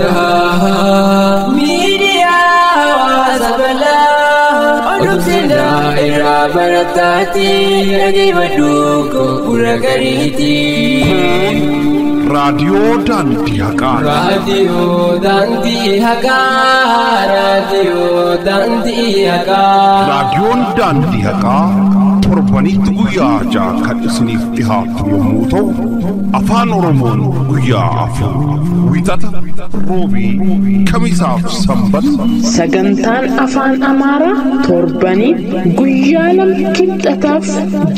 guddaa miidiyaa hawaasa bal'aa oduu seenaa irraa barattaati dhageeffadhu gurra gariiti. Raadiyoo Daandii Haqaa. Raadiyoo Daandii Haqaa. Raadiyoo Daandii Haqaa. Raadiyoon Daandii Haqaa torbanitti guyyaa 6 kan isiniif dhihaatu yommuu ta'u, Afaan Oromoon guyyaa 4 Wiixata, Roobii, Kamisaaf Sanbata. Sagantaan Afaan Amaaraa torbaniin guyyaa 2 Kibxataaf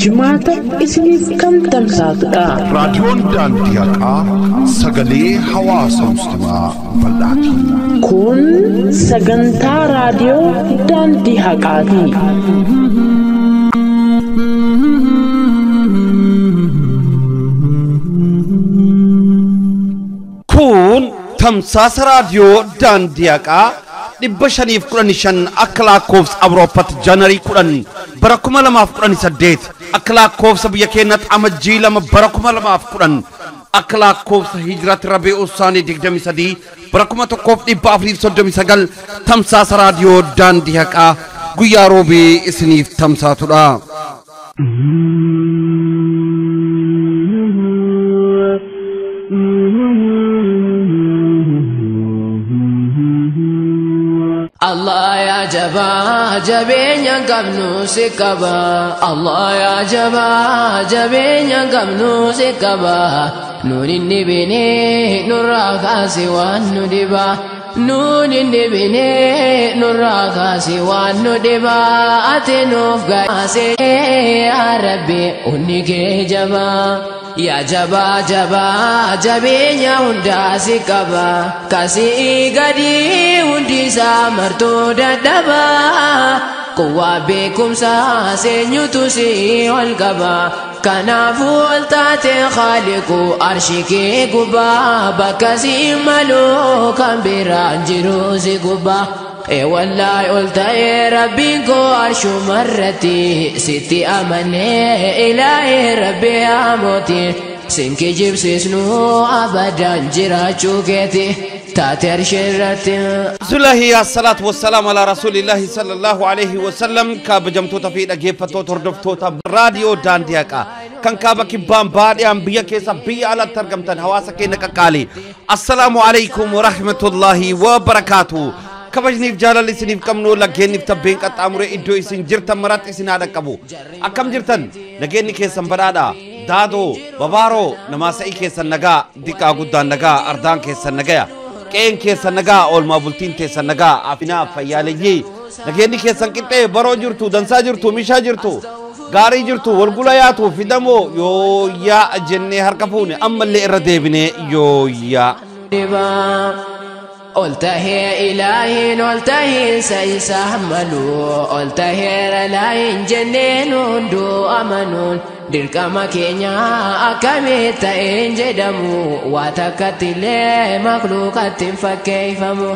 Jimaata isiniif kan tamsaasudha. Raadiyoon Daandii Haqaa sagalee hawaasa Muslimaa bal'aati. Kun sagantaa Raadiyoo Daandii Haqaati. Kun tamsaasa Raadiyoo Daandii Haqaa 515 akka lakkoofsa Awurooppaatti Jaanarii 10 bara 2018, akka lakkoofsa biyya keenyaatti Amajjii 2 bara 2010, akka lakkoofsa Hijiraatti Rabee Usaanii 23 bara 1439 tamsaasa Raadiyoo Daandii Haqaa guyyaa Roobii isiniif tamsaatudha. Allah ya jabaa jabeenya qabnu si qaba. Allah ya jabaa jabeenya qabnu si qaba. Nuun inni bine nurraa kaasi waan nu dhiba. Nuun inni bine nurraa kaasi waan nu dhiba. Ati nuuf gaase yaa Rabbi onni kee jabaa. Yaa jabaa jabaa jabeenya hundaa si qaba. Kasii gadi hundi isaa martuu dadhaba. Quwwaa beekumsaa seenyutu si ol qaba. Kanaafuu ol taate Khaaliqu arshi kee gubbaa. Bakka si malu kan biraan jiru si gubbaa. Wallaahi ol ta'ee Rabbiin koo arshumarratti sitti amanee ilaahi Rabbi amooti. Sin kijibsiisnu abadan jiraachuu keeti taate arshirratti. Bismillahi assalatu wassalamu ala rasulillahi sallallahu alaihi wasallam. Kabajamtoota fi dhaggeeffattoota hordoftoota Raadiyoo Daandii Haqaa kan kaaba kibbaan baadhiyaan biyya keessa biyya alatti argamtan hawaasa keenya qaqqaalii. Assalaamu alaikum wa rahmatullahi wa barakaatuh. Kabajniif jaalalli isiniif qabnu laggeenniif tabbeen qaxxaamuree iddoo isin jirtan maratti isin haa dhaqqabu. Akkam jirtan? Nageenyi keessan badhaadha. Daadoo, babaaroo, namaa sa'ii keessan nagaa, diqqaa guddaan nagaa, ardaan keessan nagaya. Qe'een keessan nagaa, oolmaa bultiin teessan nagaa, afinaa fayyaaleyyii. Nageenyi keessan qixxee baroo jirtu, dansaa jirtu, mishaa jirtu, gaarii jirtu, walgula yaatu, fidamoo yooyyaa jennee harka fuune ammallee irra deebinee yooyyaa. Ol tahee ilaahiin ol taheen sa'isaa malu, ol taheera laahin jenneen hunduu amanuun dirqama keenya akkamii ta'een jedhamu waa takkatti illee makluuqatti hin fakkeeffamu.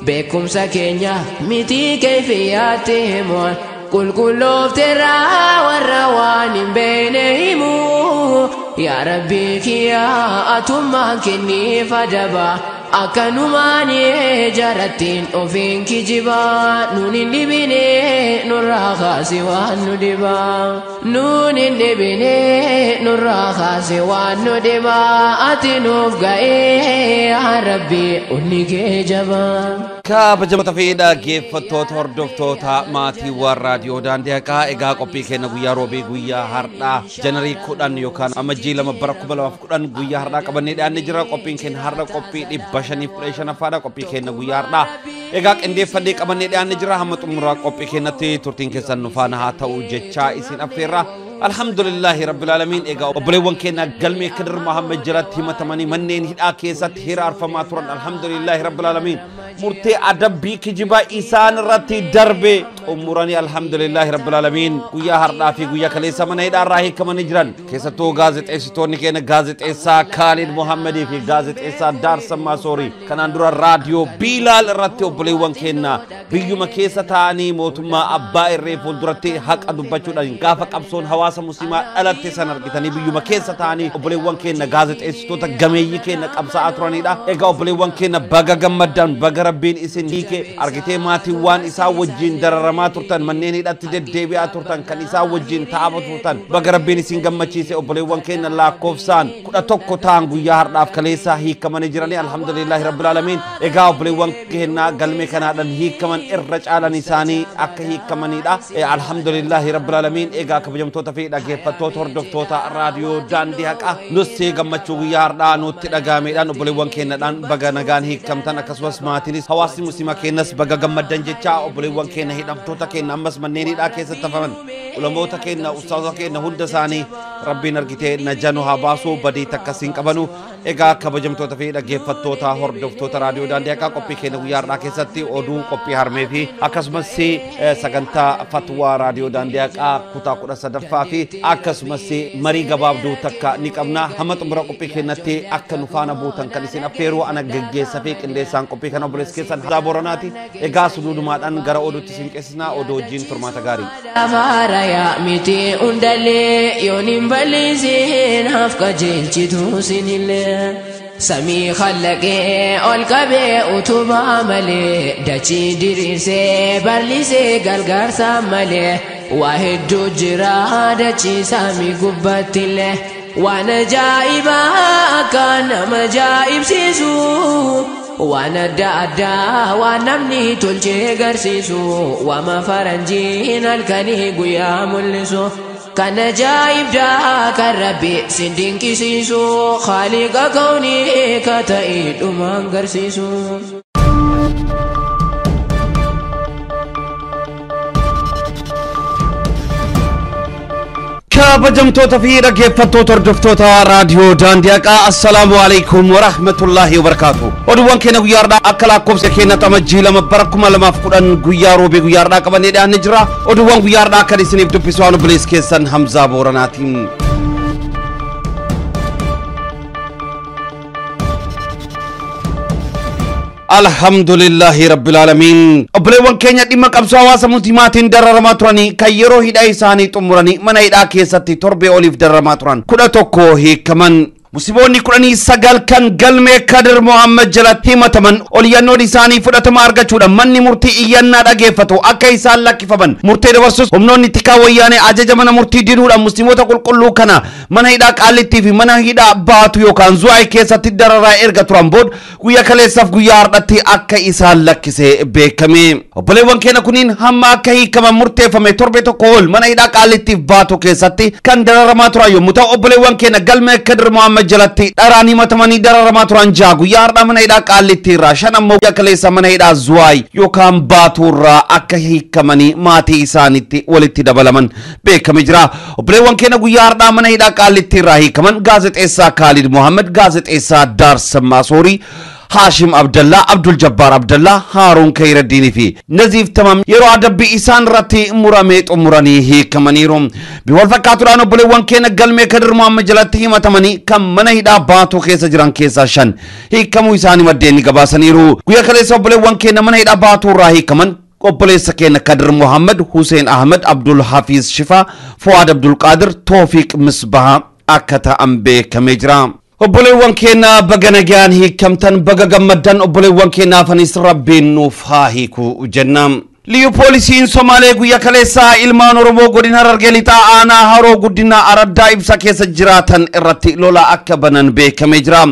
Beekumsa keenya miti keefiyyaatti himuun qulqulloofteerraa warra waan hin beekne himu. Yaa Rabbii kiyyaa atummaan kenniif adaba. Akkanumaan jarattiin ofiin kijibaa. Nuun hin dhibine nurraa kaasi waan nu dhibaa. Nuun hin dhibine nurraa kaasi waan nu dhibaa. Ati nuuf ga'ee yaa Rabbi onni kee jabaa. Kabajamtoota fi dhaggeeffattoota hordoftoota maatiiwwan Raadiyoo Daandii Haqaa, egaa qophii keenya guyyaa Roobii guyyaa har'aa Janarii 10 yookaan Amajjii 2 bara 2010 guyyaa har'aa qabannee dhiyaannee jira. Qophiin keenya har'a qophii 515ffaadha. Qophii keenya guyyaa har'aa egaa qindeeffannee qabannee dhiyaannee jira. Hamma xumuraa qophii keenyatti turtiin keessan nu faana haa ta'u jechaa isin affeerra. Alhamdulillahi Rabbil Aalamiin. Egaa obboleewwan keenya galmee Kadir Muhammad jalatti himatamanii manneen hidhaa keessatti hiraarfamaa turan. Alhamdulillahi Rabbil Aalamiin. Murtee adabbii kijibaa isaan irratti darbe xumuranii alhamdulillahi rabbil aalamiin guyyaa har'aa fi guyyaa kaleessa mana hidhaa irraa hiikamanii jiran. Keessattuu gaazexeessitoonni keenya gaazexeessaa Kaalid Muhammadii fi gaazexeessaa Daarsammaa Soorii kanaan dura raadiyoo Biilaal irratti obboleewwan keenya biyyuma keessa taa'anii mootummaa abbaa irree fuulduratti haqa dubbachuudhaan gaafa qabsoon hawaasa musliimaa dhalatte san argitanii biyyuma keessa taa'anii obboleewwan keenya gaazexeessitoota gameeyyii keenya qabsaa'aa turanidha. Egaa obboleewwan keenya baga gammaddan, baga rabbiin isin hiike. Argitee maatiiwwan isaa wajjin dararamaa turtan, manneen hidhatti deddeebi'aa turtan, kan isaa wajjin taa'aa turtan, baga rabbiin isin gammachiise. Obboleewwan keenya lakkoofsaan 11 ta'an guyyaa har'aaf kaleessa hiikamanii jiranii alhamdulillahi rabbil aalamiin. Egaa obboleewwan keenya galmee kanaadhaan hiikaman irra caalan isaanii akka hiikamanidha. Alhamdulillahi rabbil aalamiin. Egaa kabajamtoota fi dhaggeeffattoota hordoftoota raadiyoo Daandii Haqaa nussee gammachuu guyyaa har'aa nutti dhagaameedhaan obboleewwan keenyadhaan baga nagaan hiikamtan, akkasumas maatiinis hawaasni musliimaa keenyas baga gammaddan jecha obboleewwan keenya hidhamtoota keenya ammas manneen hidhaa keessatti hafaman ulamoota keenya ustaazota keenya hunda isaanii rabbiin argitee najanu haa baasu, badii takkas hin qabanu. Egaa kabajamtoota fi dhaggeeffattoota hordoftoota raadiyoo Daandii Haqaa qophii keenya guyyaa har'aa keessatti oduu qophii harmee fi akkasumas sagantaa fatwaa raadiyoo Daandii Haqaa kutaa 13ffaa fi akkasumas marii gabaabduu takka ni qabna. Hamma xumura qophii keenyatti akka nu faana buutan kan isin affeeruu ana geggeessa fi qindeessaan qophii kana obboleessa keessan Hamzaa Booranaati. Egaa suduudumaadhaan gara oduutti isin qeessisnaa, oduu wajjin turmaata gaarii. Faara miti hundalee yoon hin balleessin haaf qajeelchitu sinillee. Samii khallaqee ol qabee utubaa malee dachii diriirsee bal'isee gargaarsa malee waa hedduu jira dachii samii gubbattillee waan ajaa'ibaa akka nama ajaa'ibsiisu waan adda addaa waan namni tolchee garsiisu waama faranjiin halkanii guyyaa mul'isu. Kan ajaa'ibdaa kan rabbi sin dinqisiisu khaaliqa kawnii ka ta'e dhumaan garsiisu. Kabajamtoota fi dhaggeeffattoota hordoftoota raadiyoo Daandii Haqaa assalaamu alaikum warahmatullaahi wabarakaatu. Oduuwwan keenya guyyaa har'aa akka lakkoofsa keenya amajjii 2 bara 2010 guyyaa roobii guyyaa har'aa qabannee dhiyaannee jira. Oduuwwan guyyaa har'aa kan isiniif dubbisu waan obboleessa keessan Hamzaa Booranaatiin. Alhamdulillahi rabbil aalamiin. Obboleewwan keenya dhimma qabsoo hawaasa musliimaatiin dararamaa turanii kan yeroo hidhaa isaanii xumuranii mana hidhaa keessatti torbee oliif dararamaa turan 11 hiikaman. Musliimoonni 19 kan galmee Kadir Muhammad jalatti himataman oliyyannoon isaanii fudhatama argachuudhaan manni murtii iyyannaa dhageeffatu akka isaan lakkifaman murtee dabarsus humnoonni tikaa wayyaanee ajaja mana murtii diduudhaan musliimoota qulqulluu kana mana hidhaa Qaallittii fi mana hidhaa Baatu yookaan Zuwaay keessatti dararaa erga turan booda guyyaa kaleessaaf guyyaa har'atti akka isaan lakkisee beekame. Obboleewwan keenya kuniin hamma akka hiikaman murteeffame torbee tokko ol mana hidhaa Qaallittiif Baatu keessatti kan dararamaa turan yommuu ta'u obboleewwan keenya galmee Kadir Muhammad jalatti dharaan himatamanii dararamaa turan 6 guyyaa har'aa mana hidhaa Qaallittii irraa 5 ammoo guyyaa kaleessa mana hidhaa Zuwaay yookaan Baatuu irraa akka hiikamanii maatii isaaniitti walitti dabalaman beekamee jira. Obboleewwan keenya guyyaa har'aa mana hidhaa Qaallittii irraa hiikaman gaazexeessaa Kaalid Muhammad, gaazexeessaa Daarsammaa Soorii, Haashim Abdallaa, Abdul Jabbaar Abdallaa, Haaruun Khayraddiinii fi Naziif Tamam yeroo adabbii isaan irratti muramee xumuranii hiikamaniiru. Bifa wal fakkaatuudhaan obboleewwan keenya galmee Kadir Muhammad jalatti himatamanii kan mana hidhaa Baatuu keessa jiran keessaa 5 hiikamuu isaanii maddeen ni gabaasaniiru. Guyyaa kaleessa obboleewwan keenya mana hidhaa Baatuu irraa hiikaman obboleessa keenya Kadir Muhammad, Hussein Ahmed, Abdul Hafiz Shifaa, Fuad Abdul Qaadir, Toofiq Misbahaa akka ta'an beekamee jira. Obboleewwan keenya baga nagaan hiikamtan, baga gammaddan. Obboleewwan keenya hafanis rabbiin nuuf haa hiiku jenna. Liyu poolisiin Somaalee guyyaa kaleessaa ilmaan Oromoo godina Harargee Lixaa aanaa Haroo Guddinaa Araddaa Ibsa keessa jiraatan irratti lola akka banan beekamee jira.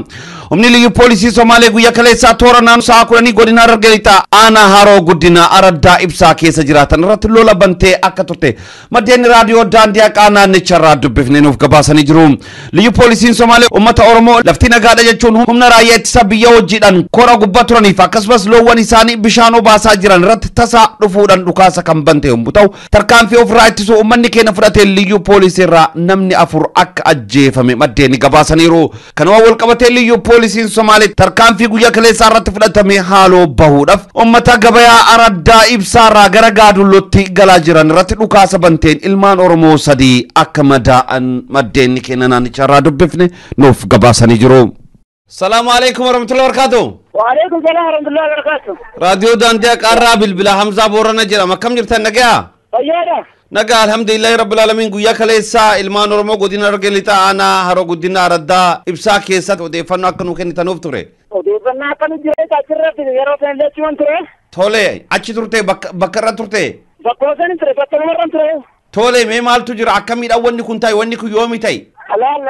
Humni liyu poolisii Somaalee guyyaa kaleessaa toora naannoo sa'a 10 godina Harargee Lixaa aanaa Haroo Guddinaa Araddaa Ibsaa keessa jiraatan irratti lola bantee akka turte maddeen raadiyoo Daandii Haqaa naannicha irraa dubbifnee nuuf gabaasanii jiru. Liyu poolisiin Somaalee uummata Oromoo lafti nagaadha jechuun humna raayyaa ittisa biyya hojiidhaan kora gubbaa turaniif akkasumas loowwan isaanii bishaan obaasaa jiran irratti tasaa dhufuudhaan dhukaasa kan bante yommuu ta'u tarkaanfii ofirraa ittisuu uummanni keenya fudhatee liyyuu poolisii irraa namni 4 akka ajjeefame maddeen gabaasaniiru. Kanuma wal qabatee liyyuu Poolisiin Somaalee tarkaanfii guyyaa kaleessaa irratti fudhatame haaloo bahuudhaaf uummata gabayaa araddaa ibsaarraa gara Gaadullotti galaa jiran irratti dhukaasa banteen ilmaan Oromoo 3 akka madaa'an maddeen keenya naannicharraa dubbifne nuuf gabaasanii jiru. Salaamu alaikum warahmatullahi wabarakatuh. Wa alaikum salaam warahmatullahi wabarakatuh. Raadiyoo Daandii Haqaarraa bilbila Hamzaa Boorana jedhama. Akkam jirtan nagayaa? Fayyaadha. Nagaa alhamdulillahi rabbil alamin. Guyyaa kaleessaa ilmaan Oromoo godina Harargee Lixaa aanaa Haroo Guddina Araddaa Ibsaa keessatti odeeffannoo akka nuu kennitanuuf ture. Odeeffannoo akka nu jireenya achirratti yeroo sana illee achuman ture. Tole achi turte bakka irra turte. Bakkuma sana ture bakka namarra ture. Tole mee maaltu jira akkamiidha wanni kun ta'e wanni kun yoomi ta'e? Alaal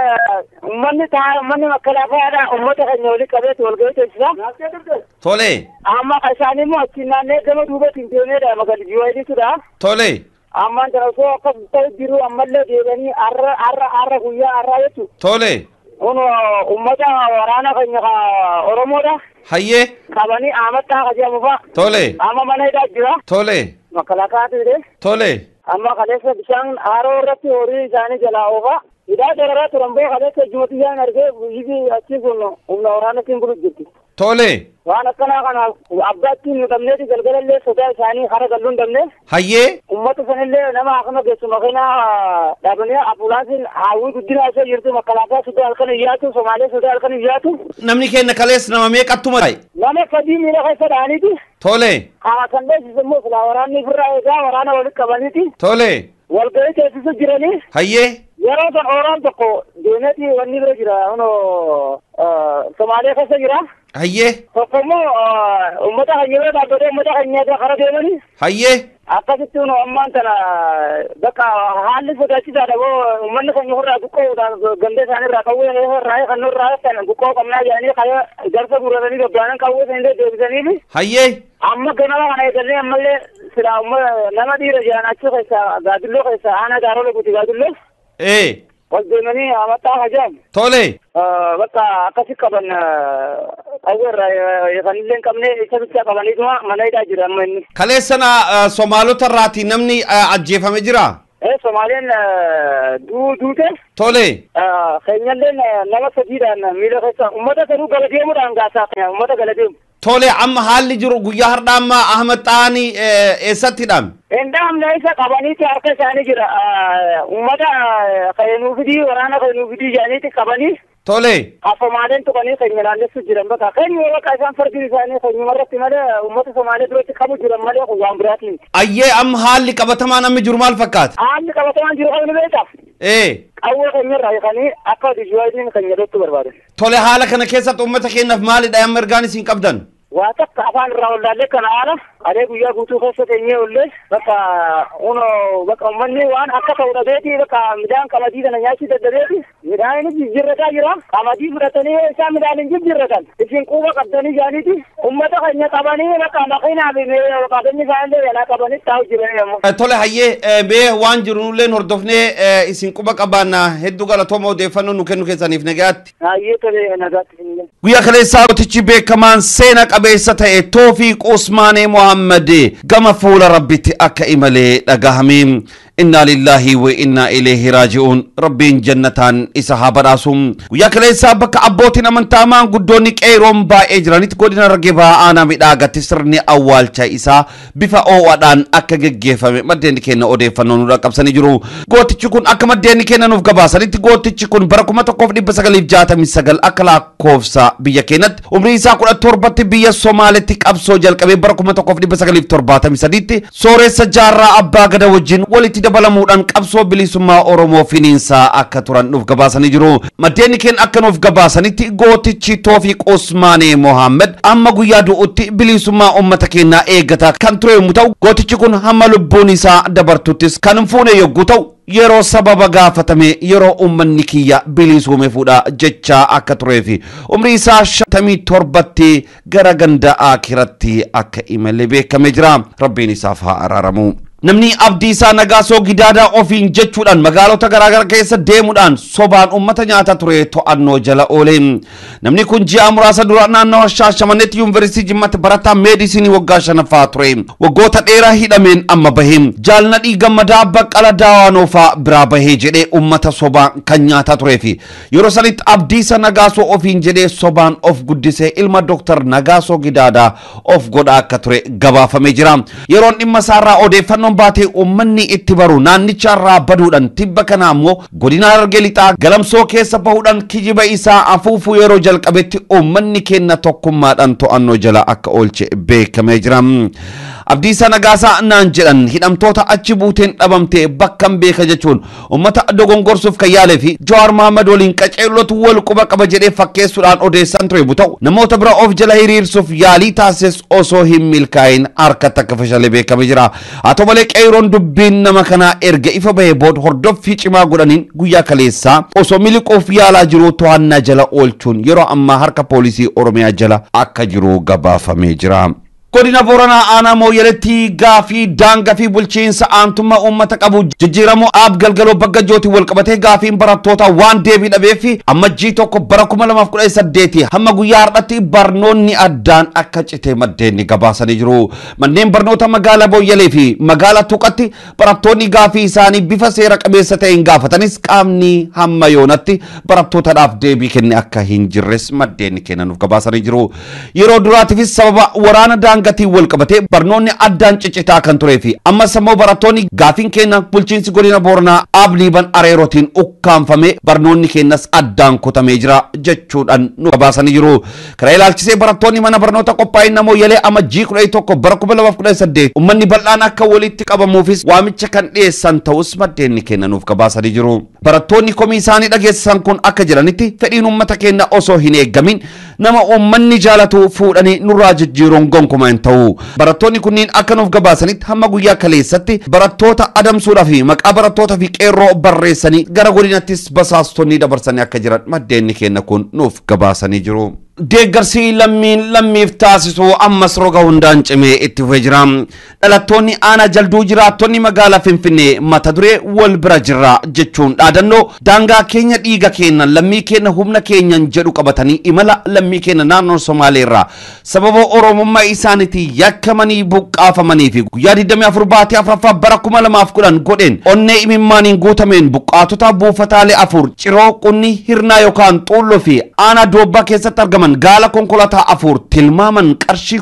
uummanni ta'a uummanni makalaafaadha uummata keenya walii qabeetu wal ga'ee teessisa. Tole. Amma isaanii immoo achi naannee gama duubatti hin deemneedha magaalli jiwaayidisuudha. Tole. Amma kana osoo akka ta'u jiru ammallee deemanii har'a har'a har'a guyyaa har'aa jechuudha. Tole. Kun uummata waraana keenya Oromoodha. Hayyee. Qabanii Ahmad Ta'a jedhamu fa'a. Tole. Amma mana hidhaa jira. Tole. Makalaakaa ture. Tole. Amma kaleessa bishaan haroo irratti horii isaanii jalaa oofa. Hidhaa dararaa turan boo kaleessa jumatiyyaan argee biyyi achi kun humna waraanatiin bulu jirti. Tole. Waan akkanaa kana abbaattiin nu dhabneeti galgalallee sodaa isaanii hara galluu hin dhabne. Hayyee. Uummata sanillee nama akkama geessu makiinaa dhaabanii ambulaansiin hawwii guddinaa ishee jirtu makalaakaa sodaa halkan iyyaatu Somaalee sodaa halkan iyyaatu. Namni keenya kaleessa nama meeqattuma ta'e? Nama 3 miila keessa dha'aniiti. Tole. Haa kan dheessisu immoo silaa waraanni ofirraa eegaa waraana walitti qabaniiti. Tole. Walga'ii teessisu jiranii. Hayyee. Yeroo san ooraan tokko deemeeti wanni bira jira kunoo Somaalee keessa jira. Hayyee. Tokko immoo uummata keenya bira dhaabbatee uummata keenya kara deemanii. Hayyee. Akkasitti kunoo ammaan tana bakka haalli sodaachisaadha boo uummanni keenya irraa buqqoo ganda isaanii irraa qawwee irraa kan nurraa kan buqqoo qabnaa jedhanii kaya garsa guurratanii gabbaanan qawwee isaanii deebisaniifi. Hayyee. Amma ganama kana eegallee ammallee silaa nama dhiira jedhan achi keessa Gaadulloo keessa aanaa Gaaroo Guuti Gaadulloo. Wal deemanii Ahmad Ta'a jedhamu. Tole. Bakka akkasi qaban qawwee irraa kan illee hin qabne isa bichaa qabaniituma mana hidhaa jira amma inni. Kaleessana Somaalota irraati namni ajjeefame jira? Somaaleen duute. Tole. Keenyalleen nama 3dhaan miila keessa uummata sanuu gala deemuudhaan gaasaa uummata gala deemu. Tole amma haalli jiru guyyaa har'aa amma Ahmad Ta'anii eessatti hidhame? Hin dhahamne isa qabaniiti harka isaanii jira. Uummata keenuu fidii waraana keenuu fidii jedhaniiti qabanii. Tole. Somaaleen tuqanii keenya naannessu jiran bakka keenya bakka isaan fardi isaanii keenyuma irratti malee uummata Somaalee duratti qabu jiran malee kun waan biraatiin. Ayyee amma haalli qabatamaan amma jiru maal fakkaata? Haalli qabatamaan jiru qabnu beektaa? Qawwee keenya irraa hiikanii akka dijuwaayitiin keenya irratti barbaadan. Tole haala kana keessatti uummata keenyaaf maalidha amma ergaan isin qabdan? Waa takka afaan irraa wallaallee kana haala alee guyyaa guutuu keessa teenyee ollee bakka unoo bakka uummanni waan akka ta'u dhabeeti bakka midhaan qamadii kana nyaachuu dadhabeeti midhaan inni jijjiirrataa jira qamadii fudhatanii isaan midhaan hin jijjiirratan isin quuba qabdanii jaaniiti uummata keenya qabanii bakka makiinaa fi qabeenya isaanillee jalaa qabanii taa'u jiranii ammoo. Tole hayyee mee waan jiru nulleen hordofnee isin quba qabaanna hedduu galatooma odeeffannoo nu kennu keessaniif nagaatti. Hayyee tole nagaatti. Guyyaa kaleessaa gootichi beekamaan seena qabeessa ta'e Toofiq Usmaanee Muhammad gama fuula Rabbitti akka imalee dhagahame. Inna lillahi wa inna ilayhi raaji'uun. Rabbiin jannataan isa haa badhaasu. Guyyaa kaleessaa bakka abbootiin amantaa maanguddoonni qeeroon baay'ee jiranitti godina Harargee Bahaa aanaa midhaagatti sirni awwaalcha isaa bifa oo'aadhaan akka geggeeffame maddeen keenya odeeffannoo nu dhaqqabsanii jiru. Gootichi kun akka maddeen keenya nuuf gabaasanitti gootichi kun bara 1969 akka lakkoofsa biyya keenyatti umrii isaa 17tti biyya Somaaleetti qabsoo jalqabee bara 1973tti sooressa jaarraa abbaa gada wajjin walitti dabalamuudhaan qabsoo bilisummaa Oromoo finiinsaa akka turan nuuf gabaasanii jiru. Maddeen keenya akka nuuf gabaasanitti gootichi Toofiq Usmaanee Mohaammed amma guyyaa du'utti bilisummaa uummata keenyaa eeggataa kan ture yommuu ta'u gootichi kun hamma lubbuun isaa dabartuttis kan hin fuune yogguu ta'u yeroo sababa gaafatame yeroo uummanni kiyya bilisuume fuudha jechaa akka turee fi umrii isaa 57tti gara ganda akiratti akka imale beekamee jira. Rabbiin isaaf haa araaramu. Namni Abdiisaa Nagaasoo Gidaadaa ofiin jechuudhaan magaalota garaagaraa keessa deemuudhaan sobaan uummata nyaata ture to'annoo jala oole. Namni kun ji'a muraasa dura naannawa Shaashamanneetti Yuunivarsiitii Jimmaatti barataa meedisinii waggaa 5ffaa ture. Waggoota dheeraa hidhameen amma bahe. Jaalnadhii Gammadaa Baqqala Daawaanoofaa biraa bahee jedhee uummata sobaan kan nyaataa turee fi yeroo sanitti Abdiisaa Nagaasoo ofiin jedhee sobaan of guddisee ilma Dooktar Nagaasoo Gidaadaa of godhaa akka ture gabaafamee jira. Yeroon dhimma isaarraa odeeffannoon baatee uummanni itti baru naannicha irraa baduudhaan tibba kana ammoo godina Harargee Lixaa Galamsoo keessa bahuudhaan kijiba isaa afuufuu yeroo jalqabetti uummanni keenya tokkummaadhaan to'annoo jala akka oolche beekamee jira. Abdiisaa Nagaasaa naan jedhan hidhamtoota achi buuteen dhabamte bakkan beeka jechuun uummata dogongorsuuf kan yaalee fi Jawaar Mohaammed waliin qaceellotu wal quba qaba jedhee fakkeessuudhaan odeessan ture ta'u namoota bira of jala hiriirsuuf yaalii taasises osoo hin milkaa'in harkatti akka fashalee beekamee jira. Haa ta'u malee qeeroon dubbiin nama kanaa erga ifa bahee booda hordoffii cimaa godhaniin guyyaa kaleessaa osoo miliquuf yaalaa jiru to'annaa jala oolchuun yeroo ammaa harka poolisii Oromiyaa jala akka jiru gabaafamee jira. Godina Booranaa aanaa Mooyyeleetti gaafii daangaa fi bulchiinsa aantummaa uummata qabu jijjiiramuu aab galgaloo baggajootiin wal qabatee gaafiin barattoota waan deebii dhabeef ammajjii 1 bara 2018 hamma guyyaa har'aatti barnoonni addaan akka cite maddeen gabaasanii jiru. Manneen barnoota magaalaa Mooyyelee fi magaalaa Tuqatti barattoonni gaafii isaanii bifa seera qabeessa ta'een gaafatanis qaamni hamma yoonatti barattootadhaaf deebii kenne akka hin jirres maddeen kennanuuf gabaasanii jiru. Yeroo duraatiifis sababa waraana daangatiin wal qabatee barnoonni addaan ciccitaa kan turee fi ammas immoo barattoonni gaafiin keenya bulchiinsi godina Booranaa Abliiban Areerootiin ukkaanfame barnoonni keenyas addaan kutamee jira jechuudhaan nu gabaasanii jiru. Kana ilaalchisee barattoonni mana barnoota qophaa'ina Mooyyelee amajjii 11 bara 2018 uummanni bal'aan akka walitti qabamuufis waamicha kan dhiyeessan ta'us maddeen kennanuuf gabaasanii jiru. Barattoonni komii isaanii dhageessisan kun akka jedhanitti fedhiin uummata keenya osoo hin eeggamin nama uummanni jaalatu fuudhanii nurraa jijjiiruun gonkumaa hin ta'u. Barattoonni kunniin akka nuuf gabaasanitti hamma guyyaa kaleessatti barattoota adamsuudhaa fi maqaa barattoota fi qeerroo barreessanii gara godinattis basaastonni dabarsanii akka jiran maddeen keenya kun nuuf gabaasanii jiru. Deeggarsi lammiin lammiif taasisu ammas roga hundaan cimee itti fufee jira. Dhalattoonni aanaa jalduu jiraattonni magaalaa Finfinnee mata duree wal bira jirra jechuun dhaadannoo daangaa keenya dhiiga keenya lammii keenya humna keenyan jedhu qabatanii imala lammii keenya naannoo Somaaleerraa sababa Oromummaa isaaniitiin yakkamanii buqqaafamanii fi guyyaa 24 baatii 4ffaa bara 2010 godheen onnee imimmaaniin guutameen buqqaatota buufataalee 4 Ciroo Qunni Hirnaa yookaan Xuulloo fi aanaa Doobbaa keessatti argaman gaala konkolaataa 4 tilmaaman qarshii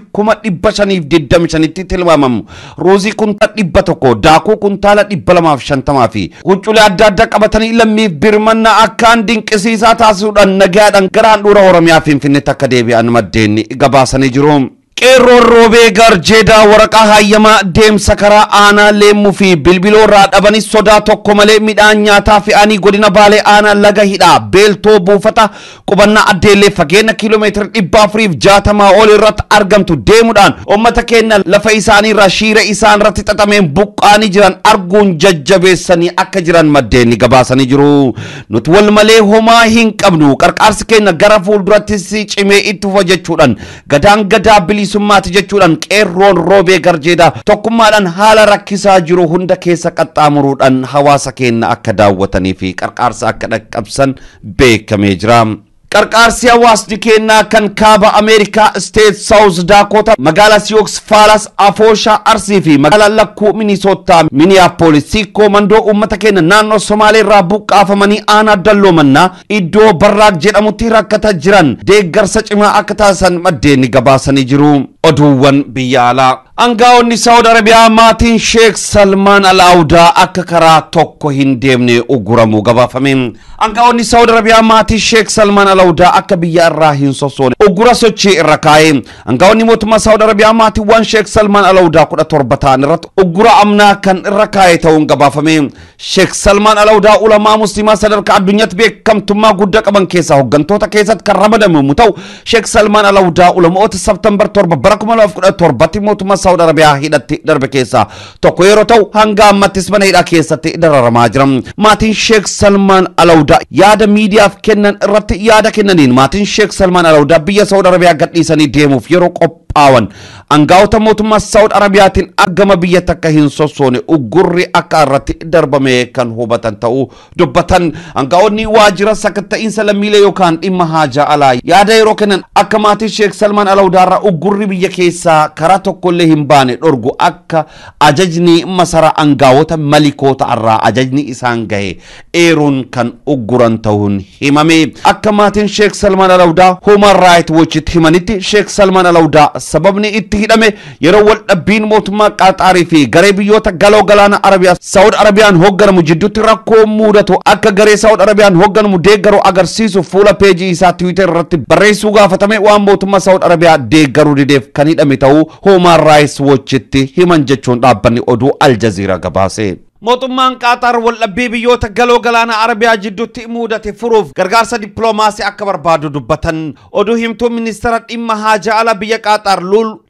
525,000 tilmaamamu ruuzii kuntaala 100 daakuu kuntaala 250 fi huccuulee adda addaa qabatanii lammiif birmannaa akkaan dinqisiisaa taasisuudhaan nagaadhaan gara handhuura Oromiyaa Finfinneetti akka deebi'an maddeen gabaasanii jiru. Qeerroon Roobee Garjeedaa waraqaa hayyamaa deemsa karaa aanaa Leemmuu fi Bilbiloo irraa dhabanis sodaa tokko malee midhaan nyaataa fe'anii godina Baalee aanaa Laga Hidhaa Beeltoo buufata qubannaa Addeellee fageenya kiiloomeetira 460 ol irratti argamtu deemuudhaan uummata keenya lafa isaanii irraa shiira isaan irratti xaxameen buqqaanii jiran arguun jajjabeessanii akka jiran maddeen gabaasanii jiru. Nuti wal malee homaa hin qabnu qarqaarsi keenya gara fuuldurattis cimee itti fufa jechuudhaan gadaan gadaa bilisummaati jechuudhaan qeerroon Roobee Garjeedaa tokkummaadhaan haala rakkisaa jiru hunda keessa qaxxaamuruudhaan hawaasa keenya akka daawwatanii fi qarqaarsa akka dhaqqabsan beekamee jira. Qarqaarsi hawaasni keenyaa kan kaaba Ameerikaa State South Dakota magaalaa Sioux Falls Afooshaa Arsii fi magaalaa Lakkuu Minnesota Minneapolis Sikkoo Mandoo uummata keenya naannoo Somaalee irraa buqqaafamanii aanaa Dalloomannaa iddoo Barraaq jedhamutti rakkata jiran deeggarsa cimaa akka taasisan maddeen gabaasanii jiru. Oduuwwan biyya alaa. Aangaa'onni Saawud Arabiyaa maatiin Sheek Salmaan Al-Awdaa akka karaa tokko hin deemne uguramuu gabaafame. Aangaa'onni Saawud Arabiyaa maatiin Sheek Salmaan Al-Awdaa akka biyya irraa hin sossoone ugura sochii irra kaa'e. Aangaa'onni mootummaa Saawud Arabiyaa maatiiwwan Sheek Salmaan Al-Awdaa 17 ta'an irratti ugura amnaa kan irra kaa'e ta'uun gabaafame. Sheek Salmaan Al-Awdaa ulamaa musliimaa sadarkaa addunyaatti beekamtummaa guddaa qaban keessaa hooggantoota keessatti kan ramadamu yommuu ta'u, Sheek Salmaan Al-Awdaa ulamoota Sebtembar 7 bara 2017 mootummaa Saawud Arabiyaa hidhatti darbe keessaa tokko yeroo ta'u hanga ammattis mana hidhaa keessatti dararamaa jira. Maatiin Sheek Salmaan Al-Awdaa yaada miidiyaaf kennan irratti yaada kennaniin maatiin Sheek Salmaan Al-Awdaa biyya Saawud Arabiyaa gadhiisanii deemuuf yeroo qophii qophaawan angaa'ota mootummaa Saawud Arabiyaatiin gama biyya takka hin sossoone uggurri akka irratti darbame kan hubatan ta'uu dubbatan. Angaa'onni waajjira sakatta'iinsa lammiilee yookaan dhimma haajaa alaa yaada yeroo kennan akka maatii Sheek Salmaan Alawudaarraa uggurri biyya keessaa karaa tokkollee hin baane dhorgu akka ajajni masara angaa'ota malikoota irraa ajajni isaan gahe eeruun kan ugguran ta'uun himame. Akka maatiin Sheek Salmaan Alawudaa Human Rights Watchitti himanitti Sheek Salmaan Alawudaa sababni itti hidhame yeroo wal dhabbiin mootummaa Qaaxaarii fi garee biyyoota galoo galaana Arabiyaa Saawud Arabiyaan hoogganamu jidduutti rakkoo mudatu akka garee Saawud Arabiyaan hoogganamu deeggaru agarsiisu fuula peejii isaa Tiwiitar irratti barreessuu gaafatame waan mootummaa Saawud Arabiyaa deeggaruu dideef kan hidhame ta'uu Human Rights Watchitti himan jechuun dhaabbanni oduu Aljaziiraa gabaase. Mootummaan Qaaxaar waldhabbii biyyoota galoo galaana Arabiyaa jidduutti mudate furuuf gargaarsa dippiloomaasii akka barbaadu dubbatan. Oduu himtuu ministeera dhimma haajaa alaa biyya Qaaxaar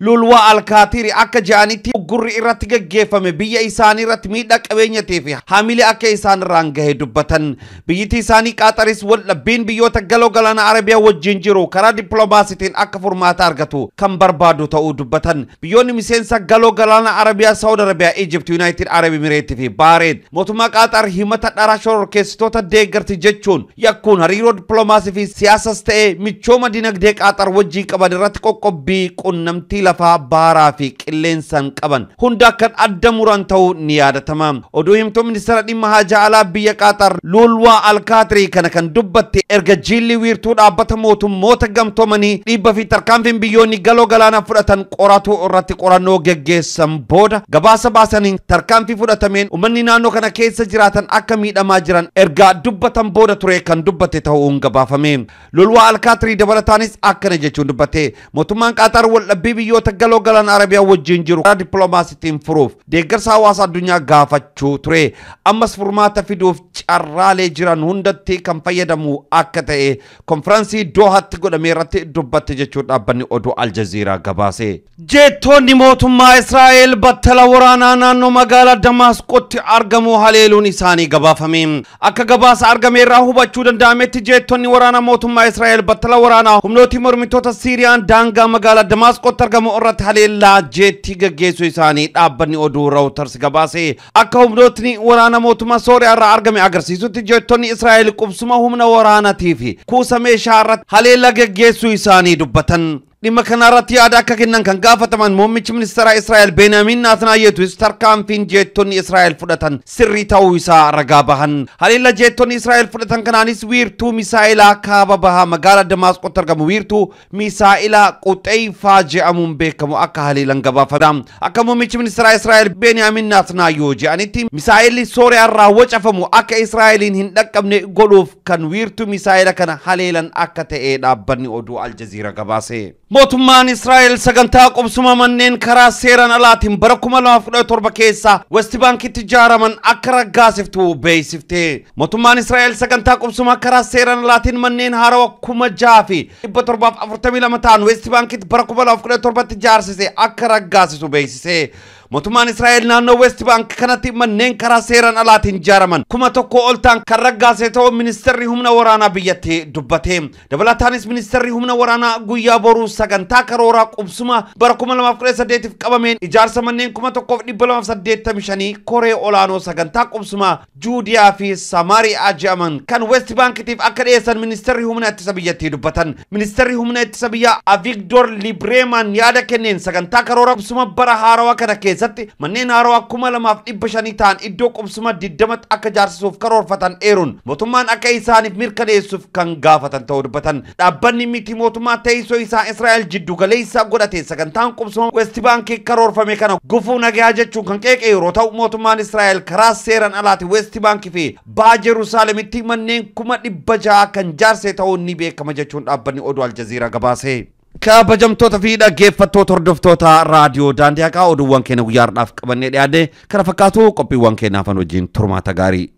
Lulwaa Alkaatiiri akka jedhanitti uggurri irratti gaggeeffame biyya isaanii irratti miidhaa qabeenyatii fi haamilee akka isaan irraan gahe dubbatan. Biyyittii isaanii Qaaxaris waldhabbiin biyyoota galoo galaana Arabiyaa wajjin jiru karaa dippiloomaasiitiin akka furmaata argatu kan barbaadu ta'uu dubbatan. Biyyoonni miseensa galoo galaana Arabiyaa Saawud Arabiyaa, Egypt, United Arab Emirates fi Baareen mootummaa Qaaxaar himata dhara shororkeessitoota deeggarti jechuun yakkuun hariiroo dippiloomaasii fi siyaasas ta'ee michooma dinagdee Qaaxaar wajjin qaban irratti qoqqobbii qunnamtii lafaa baaraa fi qilleensaan qaban hunda kan adda muran ta'uu ni yaadatama. Oduu himtuu ministeera dhimma haajaa alaa biyya Qaaxaar Lulwaa Alkaatirii kana kan dubbatte erga jiilli wiirtuu dhaabbata mootummoota gamtoomanii dhiibba fi tarkaanfiin biyyoonni galoo galaanaa fudhatan qoratu irratti qorannoo geggeessan booda gabaasa baasaniin tarkaanfii fudhatameen uummanni naannoo kana keessa jiraatan akka miidhamaa jiran erga dubbatan booda ture kan dubbate ta'uun gabaafame. Lulwaa Alkaatirii dabalataanis akkana jechuun dubbate. Mootummaan Qaaxaar waldhabbii biyyoota galoo galaana Arabiyaa wajjin jiru karaa dippiloomaasiitiin furuuf deeggarsa hawaasa addunyaa gaafachuu ture. Ammas furmaata fiduuf carraalee jiran hundatti kan fayyadamu akka ta'e konfiraansii Doohaatti godhame irratti dubbatte jechuun dhaabbanni oduu Aljaziiraa gabaase. Jeettoonni mootummaa Israa'el battala waraanaa naannoo magaalaa Damaasqootti argamu haleeluun isaanii gabaafame. Akka gabaasa argame irraa hubachuu danda'ametti jeettonni waraanaa mootummaa Israa'el battala waraanaa humnooti mormitoota Siiriyaan daangaa magaalaa Damaasqootti argamu irratti haleellaa jeettii gaggeessuu isaanii dhaabbanni oduu Reuters gabaase. Akka humnootni waraana mootummaa Sooriyaa irraa argame agarsiisutti jeettonni Israa'el qubsuma humna waraanaatii fi kuusa meeshaa irratti haleellaa gaggeessuu isaanii dubbatan. Dhimma kanarratti yaada akka kennan kan gaafataman muummichi ministeera Israa'el Benyamin Netanyahuus tarkaanfiin jeettonni Israa'el fudhatan sirrii ta'uu isaa ragaa bahan. Haleella jeettonni Israa'el fudhatan kanaanis wiirtuu misaa'ilaa kaaba bahaa magaalaa Damaasqootti argamu wiirtuu misaa'ilaa Quxeeyfaa jedhamuun beekamu akka haleelan gabaafame. Akka muummichi ministeera Israa'el Benyamin Netanyahu jedhanitti misaa'illi Sooriyaa irraa wacafamu akka Israa'eliin hin dhaqqabne godhuuf kan wiirtuu misaa'ila kana haleelan akka ta'e dhaabbanni oduu Aljaziira gabaase. Mootummaan Israa'el sagantaa qubsuma manneen karaa seeraan alaatiin bara 2017 keessa West Bankitti ijaaraman akka raggaasiftu beeksifte. Mootummaan Israa'el sagantaa qubsuma karaa seeraan alaatiin manneen haarawaa 6,742 ta'an West Bankitti bara 2017 ijaarsise akka raggaasisu beeksise. Mootummaan Israa'el naannoo West Bank kanatti manneen karaa seeraan alaatiin ijaaraman 1,000 ol ta'an kan raggaase ta'uu ministeerri humna waraanaa biyyattii dubbate. Dabalataanis ministeerri humna waraanaa guyyaa boruu sagantaa karooraa qubsuma bara 2018 qabameen ijaarsa manneen 1,285 koree olaanoo sagantaa qubsuma Juudiyaa fi Samaariyaa jedhaman kan West Bankitiif akka dhiyeessan ministeerri humna ittisa biyyattii dubbatan. Ministeerri humna ittisa biyyaa Avigdor Libreeman yaada kenneen sagantaa karoora qubsuma bara haarawaa kana keessatti manneen haarawaa 2,500 ta'an iddoo qubsuma 20 akka ijaarsisuuf karoorfatan eeruun mootummaan akka isaaniif mirkaneessuuf kan gaafatan ta'uu dubbatan. Dhaabbanni miti mootummaa teessoo isaa Israa'el jiddu galeessa godhate sagantaan qubsuma West Bankii karoorfame kana gufuu nagaa jechuun kan qeeqe yeroo ta'u mootummaan Israa'el karaa seeraan alaati West Bankii fi baha Yerusaalemitti manneen 600,000 kan ijaarse ta'uun ni beekama jechuun dhaabbanni oduu Aljaziiraa gabaase. Kabajamtoota fi dhaggeeffattoota hordoftoota raadiyoo Daandii Haqaa oduuwwan keenya guyyaa har'aaf qabannee dhiyaanne kana fakkaatu qophiiwwan keenyaaf wajjin turmaata gaarii.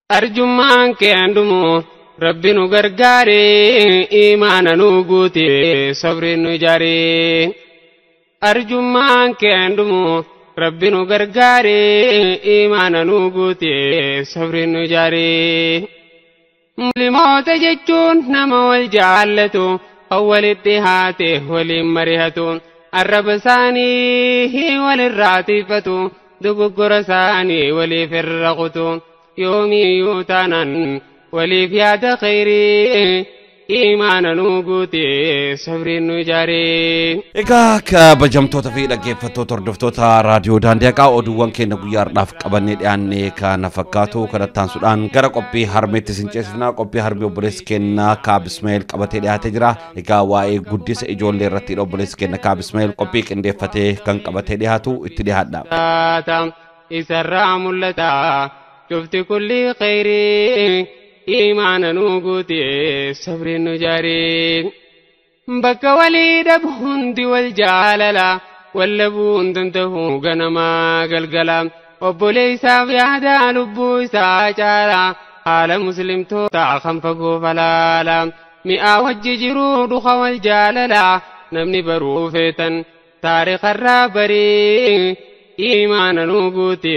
Arjummaan kee handumu Rabbi nu gargaare imaana nu guute sabri nu ijaare. Arjummaan kee handumu Rabbi nu gargaare imaana nu guute sabri nu ijaare. Muslimoota jechuun nama wal jaallatu kan walitti haate waliin marihatu arraba isaanii walirraa tiifatu dogoggora isaanii waliif irra kutu yoomiyyuu taanaan waliif yaada khayrii iimaana nuu guute sabriin nu ijaaree. Egaa kabajamtoota fi dhaggeeffattoota hordoftoota raadiyoo Daandii Haqaa oduuwwan keenya guyyaa har'aaf qabannee dhiyaanne kana fakkaatu kanatti aansuudhaan gara qophii harmeetti isin ceesifna. Qophii harmee obboleessi keenya Kaab Ismaa'eel qabatee dhiyaatee jira. Egaa waa'ee guddisa ijoollee irratti obboleessi keenya Kaab Ismaa'eel qophii qindeeffatee kan qabatee dhiyaatu itti dhiyaadha. Isarraa mul'ata cufti kulli khayrii iimaana nuu guute sabriin nu ijaaree. Bakka walii dhabu hundi wal jaalala wallabuu hin danda'u ganamaa galgala obboleessaaf yaada lubbuu isaa caala haala muslimtoota kan fagoo falaala mi'aa wajji jiruu dhuka wal jaalala namni baruu feetan taarikarraa barii iimaana nuu guute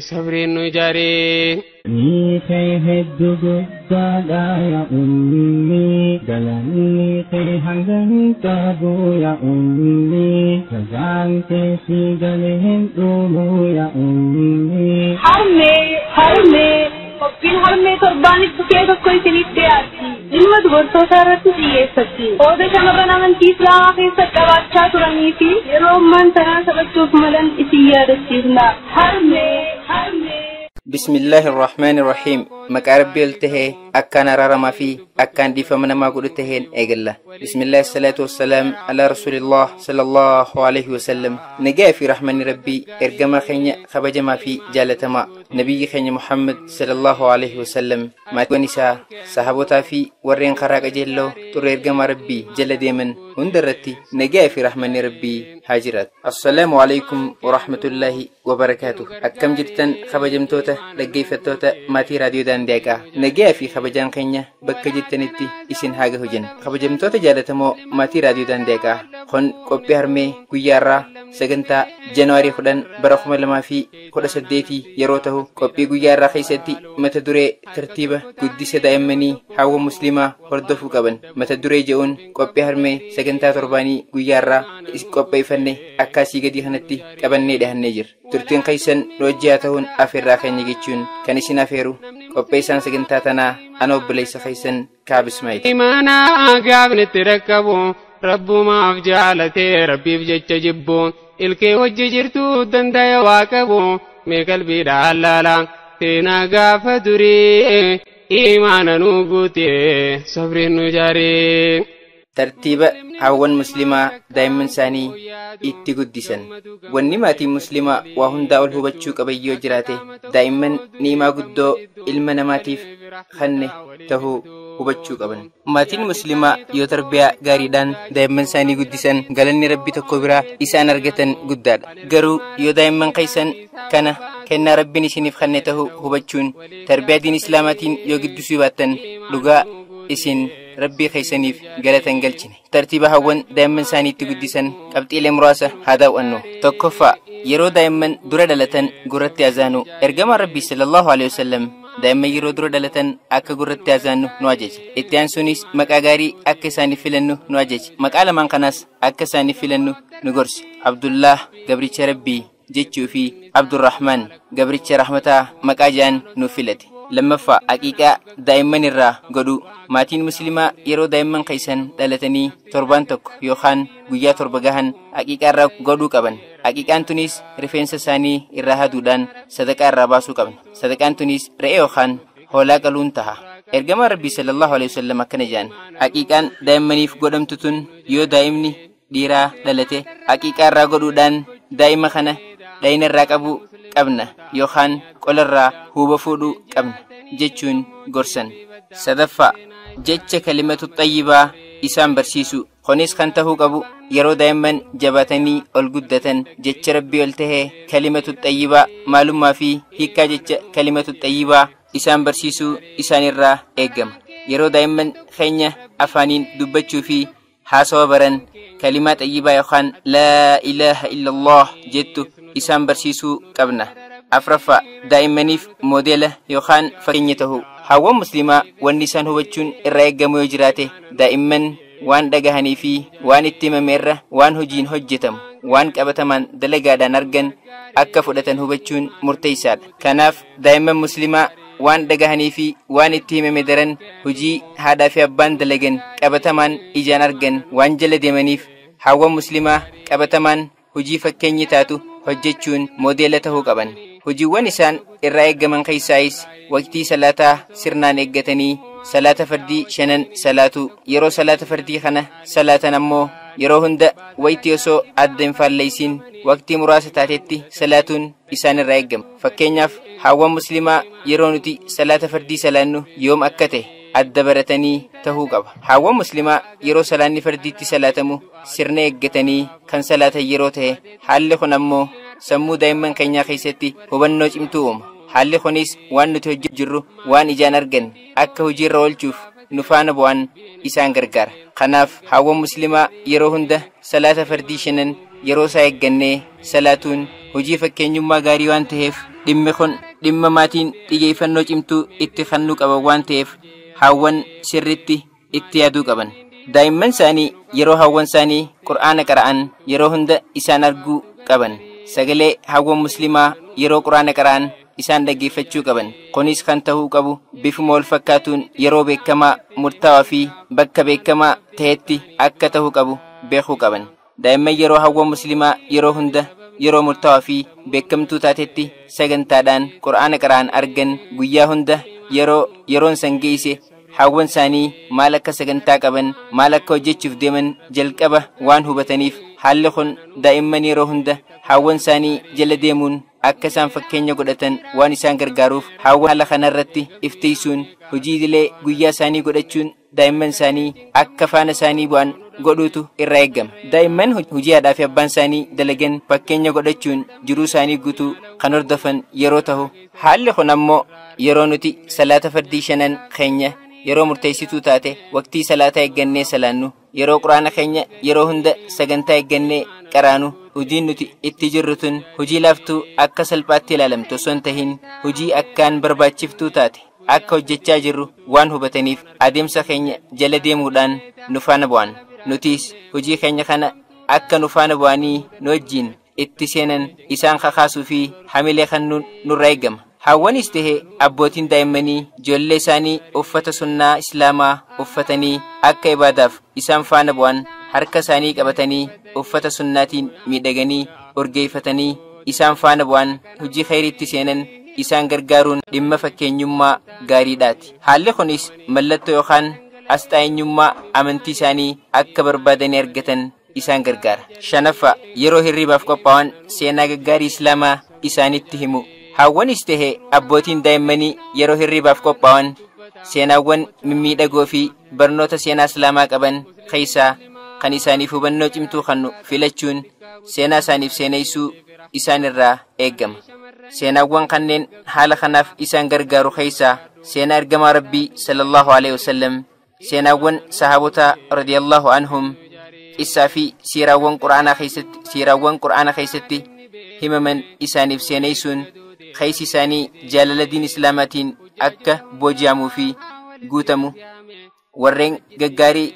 sabriin nu ijaaree. Niitee hedduu guddaadha yaa ummii galanni kee hanga hin qabu yaa ummii jazaan kee si galee hin dhumu yaa ummii. Harmee harmee qophiin harmee torbaanitti bukkee tokko isiniif dhiyaatti. Dhimma dubartootaa irratti xiyyeeffatti. Qooda shamarran amantii Islaamaa keessa qabaachaa turanii fi yeroo ammaan tanaa taphachuuf malan isin yaadachiisna. Harmee harmee. بسم الله الرحمن الرحيم مقارب التهي أكان رارما في أكان دي فمن ما قلت تهين أجلا بسم الله الصلاة والسلام على رسول الله صلى الله عليه وسلم نجا في رحمن ربي إرجما خينيا خبج ما في جالة ما نبي خينيا محمد صلى الله عليه وسلم ما تونسا صحابتا في ورين خراج جلو تر إرجما ربي جل ديمن هندرتي نجا في رحمن ربي هاجرات السلام عليكم ورحمة الله وبركاته أكم جرتن خبجمتوته dhaggeeffattoota maatii raadiyoo Daandii Haqaa nagaa fi kabajaan keenya bakka jirtanitti isin haa gahu jenna. Kabajamtoota jaallatamoo maatii raadiyoo Daandii Haqaa kun qophii harmee guyyaa irraa sagantaa Januwaarii 10 bara 2018 yeroo ta'u qophii guyyaa irraa keessatti mata duree tartiiba guddisa daa'immanii hawwa musliimaa hordofuu qaban mata duree jedhuun qophii harmee sagantaa torbaanii guyyaa irraa qopheeffanne akka asii gadii kanatti qabannee dhahannee jirra. Turtiin keessan hojii ta'uun afeerraa keenya jechuun kan isin afeeru qopheessaan sagantaa tanaa ana obboleessa keessan Kaab Ismaa'eel. Imaana gaafni itti rakkabu rabbumaaf jaalatee rabbiif jecha jibbu ilkee wajji jirtu danda'e waa qabu mee qalbiidhaan laala seenaa gaafa durii imaana nuu guute sabriin nu ijaaree. Tartiiba hawwan musliimaa daa'imman isaanii itti guddisan. Wanni maatiin musliimaa waa hundaa ol hubachuu qaban yoo jiraate daa'imman ni'imaa guddoo ilma namaatiif kenne tahuu hubachuu qaban. Maatiin musliimaa yoo tarbiyaa gaariidhaan daa'imman isaanii guddisan galanni rabbi tokko biraa isaan argatan guddaadha. Garuu yoo daa'imman keessan kana kennaa rabbiin isiniif kenne tahuu hubachuun tarbiyaa diin islaamaatiin yoo guddisuu baattan dhugaa isin rabbii keessaniif galatan galchine. Tartiiba hawwan daa'imman isaaniitti guddisan qabxiilee muraasa haa daawwannu. Tokkoffaa yeroo daa'imman dura dhalatan gurratti azaanu. Ergamaan rabbii sallallahu alaihi wasallam daa'imman yeroo dura dhalatan akka gurratti azaannu nu ajaje. Itti aansuunis maqaa gaarii akka isaaniif filannu nu ajaje. Maqaa lamaan kanaas akka isaaniif filannu nu gorse. Abdullah gabricha rabbii jechuu fi Abdurrahman gabricha rahmataa maqaa ja'an nu filate. Lammaffaa aqiiqaa daa'imman irraa godhuu. Maatiin musliimaa yeroo daa'imman keessan dhalatanii torbaan tokko yookaan guyyaa 7 gahan aqiiqaa irraa godhuu qaban. Aqiiqaan tunis rifeensa isaanii irraa haduudhaan sadaqaa irraa baasuu qabna. Sadaqaan tunis re'ee yookaan hoolaa qaluun taha. Ergamaan Rabbii sallallahu alaihi wasallam akkana jedhan. Aqiiqaan daa'immaniif godhamtu tun yoo daa'imni dhiiraa dhalate aqiiqaa irraa godhuudhaan daa'ima kana dhayina irraa qabuu qabna yookaan qolarraa huuba fuudhuu qabna jechuun gorsan. Sadaffaa jecha kalimatu xayyibaa isaan barsiisu. Kunis kan tahuu qabu yeroo daa'imman jabaatanii ol guddatan jecha rabbii ol tahee kalimatu xayyibaa maalummaa fi hiikkaa jecha kalimatu xayyibaa isaan barsiisuu isaanirraa eegama. Yeroo daa'imman keenya afaaniin dubbachuu fi haasawa baran kalimaa xayyibaa yookaan laa ilaaha illallah jettu isaan barsiisuu qabna. Afraffaa, daa'immaniif moodeela yookaan fakkeenya ta'uu. Hawwan musliimaa wanni isaan hubachuun irraa eeggamu yoo jiraate, daa'imman waan dhagahanii fi waan itti himame irra waan hojiin hojjetamu, waan qabatamaan dalagaadhaan argan akka fudhatan hubachuun murteessaadha. Kanaaf daa'imman musliimaa waan dhagahanii fi waan itti himame daran hojii haadhaa fi abbaan dalagan qabatamaan ijaan argan waan jala deemaniif, hawwan musliimaa qabatamaan hojii fakkeenyi taatu hojjechuun moodeela ta'uu qaban. Hojiiwwan isaan irraa eeggaman keessaayis waqtii salaataa sirnaan eeggatanii salaata fardii shanan salaatu. Yeroo salaata fardii kana salaatan ammoo yeroo hunda waytii osoo adda hin faallaysiin waqtii muraasa taatetti salaatuun isaan irraa eeggama. Fakkeenyaaf, hawwan musliimaa yeroo nuti salaata fardii salaannu yoom akka ta'e adda baratanii tahuu qaba. Hawwan musliimaa yeroo salaanni fardiitti salaatamu sirna eeggatanii kan salaatan yeroo ta'e, haalli kun ammoo sammuu daa'imman keenyaa keessatti hubannoo cimtuu uuma. Haalli kunis waan nuti hojjechaa jirru waan ijaan argan akka hojiirra oolchuuf nu faana bu'an isaan gargaara. Kanaaf hawwan musliimaa yeroo hunda salaata fardii shanan yeroo isaa eeggannee salaatuun hojii fakkeenyummaa gaarii waan ta'eef, dhimmi kun dhimma maatiin xiyyeeffannoo cimtuu itti kennuu qaban waan ta'eef hawwan sirritti itti yaaduu qaban. Daa'imman isaanii yeroo hawwan isaanii qur'aana qara'an yeroo hunda isaan arguu qaban. Sagalee hawwan musliimaa yeroo qur'aana qara'an isaan dhaggeeffachuu qaban. Kunis kan ta'uu qabu bifuma wal fakkaatuun yeroo beekamaa murtaawaa fi bakka beekamaa ta'etti akka ta'uu qabu beekuu qaban. Daa'imman yeroo hawwan musliimaa yeroo hunda yeroo murtaawaa fi beekamtuu taatetti sagantaadhaan qur'aana qara'an argan, guyyaa hunda yeroo yeroon san geesse hawwan isaanii maal akka sagantaa qaban, maal akka hojjechuuf deeman jalqaba waan hubataniif, haalli kun daa'imman yeroo hunda hawwan isaanii jala deemuun akka isaan fakkeenya godhatan waan isaan gargaaruuf, hawwan haala kanarratti iftiisuun hojii idilee guyyaa isaanii godhachuun daa'imman isaanii akka faana isaanii bu'an godhuutu irraa eeggama. Daa'imman hojii haadhaa fi abbaan isaanii dalagan fakkeenya godhachuun jiruu isaanii guutuu kan hordofan yeroo ta'u, haalli kun ammoo yeroo nuti salaata fardii shanan keenya yeroo murteessituu taate waqtii salaataa eeggannee salaannu, yeroo quraana keenya yeroo hunda sagantaa eeggannee qaraanu, hojiin nuti itti jirru tun hojii laaftuu akka salphaatti ilaalamtu osoo hin tahin hojii akkaan barbaachiftuu taate akka hojjechaa jirru waan hubataniif adeemsa keenya jala deemuudhaan nu faana bu'an. Nutis hojii keenya kana akka nu faana bu'anii nu wajjin itti seenan isaan kakaasuu fi hamilee kan nurraa eeggama. Hawwanis tahe abbootiin daa'immanii ijoollee isaanii uffata sunnaa islaamaa uffatanii akka ibaadaaf isaan faana bu'an harka isaanii qabatanii uffata sunnaatiin miidhaganii urgeeffatanii isaan faana bu'an hojii khayriitti seenan isaan gargaaruun dhimma fakkeenyummaa gaariidhaati. Haalli kunis mallattoo yookaan asxaa eenyummaa amantii isaanii akka barbaadanii argatan isaan gargaara. Shanaffaa, yeroo hirribaaf qophaa'an seenaa gaggaarii islaamaa isaanitti himu. Hawwanis tahe abbootiin daa'immanii yeroo hirribaaf qophaa'an seenaawwan mimmiidhagoo fi barnoota seenaa islaamaa qaban keessaa kan isaaniif hubannoo cimtuu kennu filachuun seenaa isaaniif seeneessuu isaan irraa eeggama. Seenaawwan kanneen haala kanaaf isaan gargaaru keessaa seenaa ergamaa Rabbii sallallahu alaihi wasallam, seenaawwan sahaabota radiyallahu anhum, qissaa fi siiraawwan qur'aanaa keessatti himaman isaaniif seeneessuun keessi isaanii jaalala diin islaamaatiin akka booji'amuu fi guutamu, warreen gaggaarii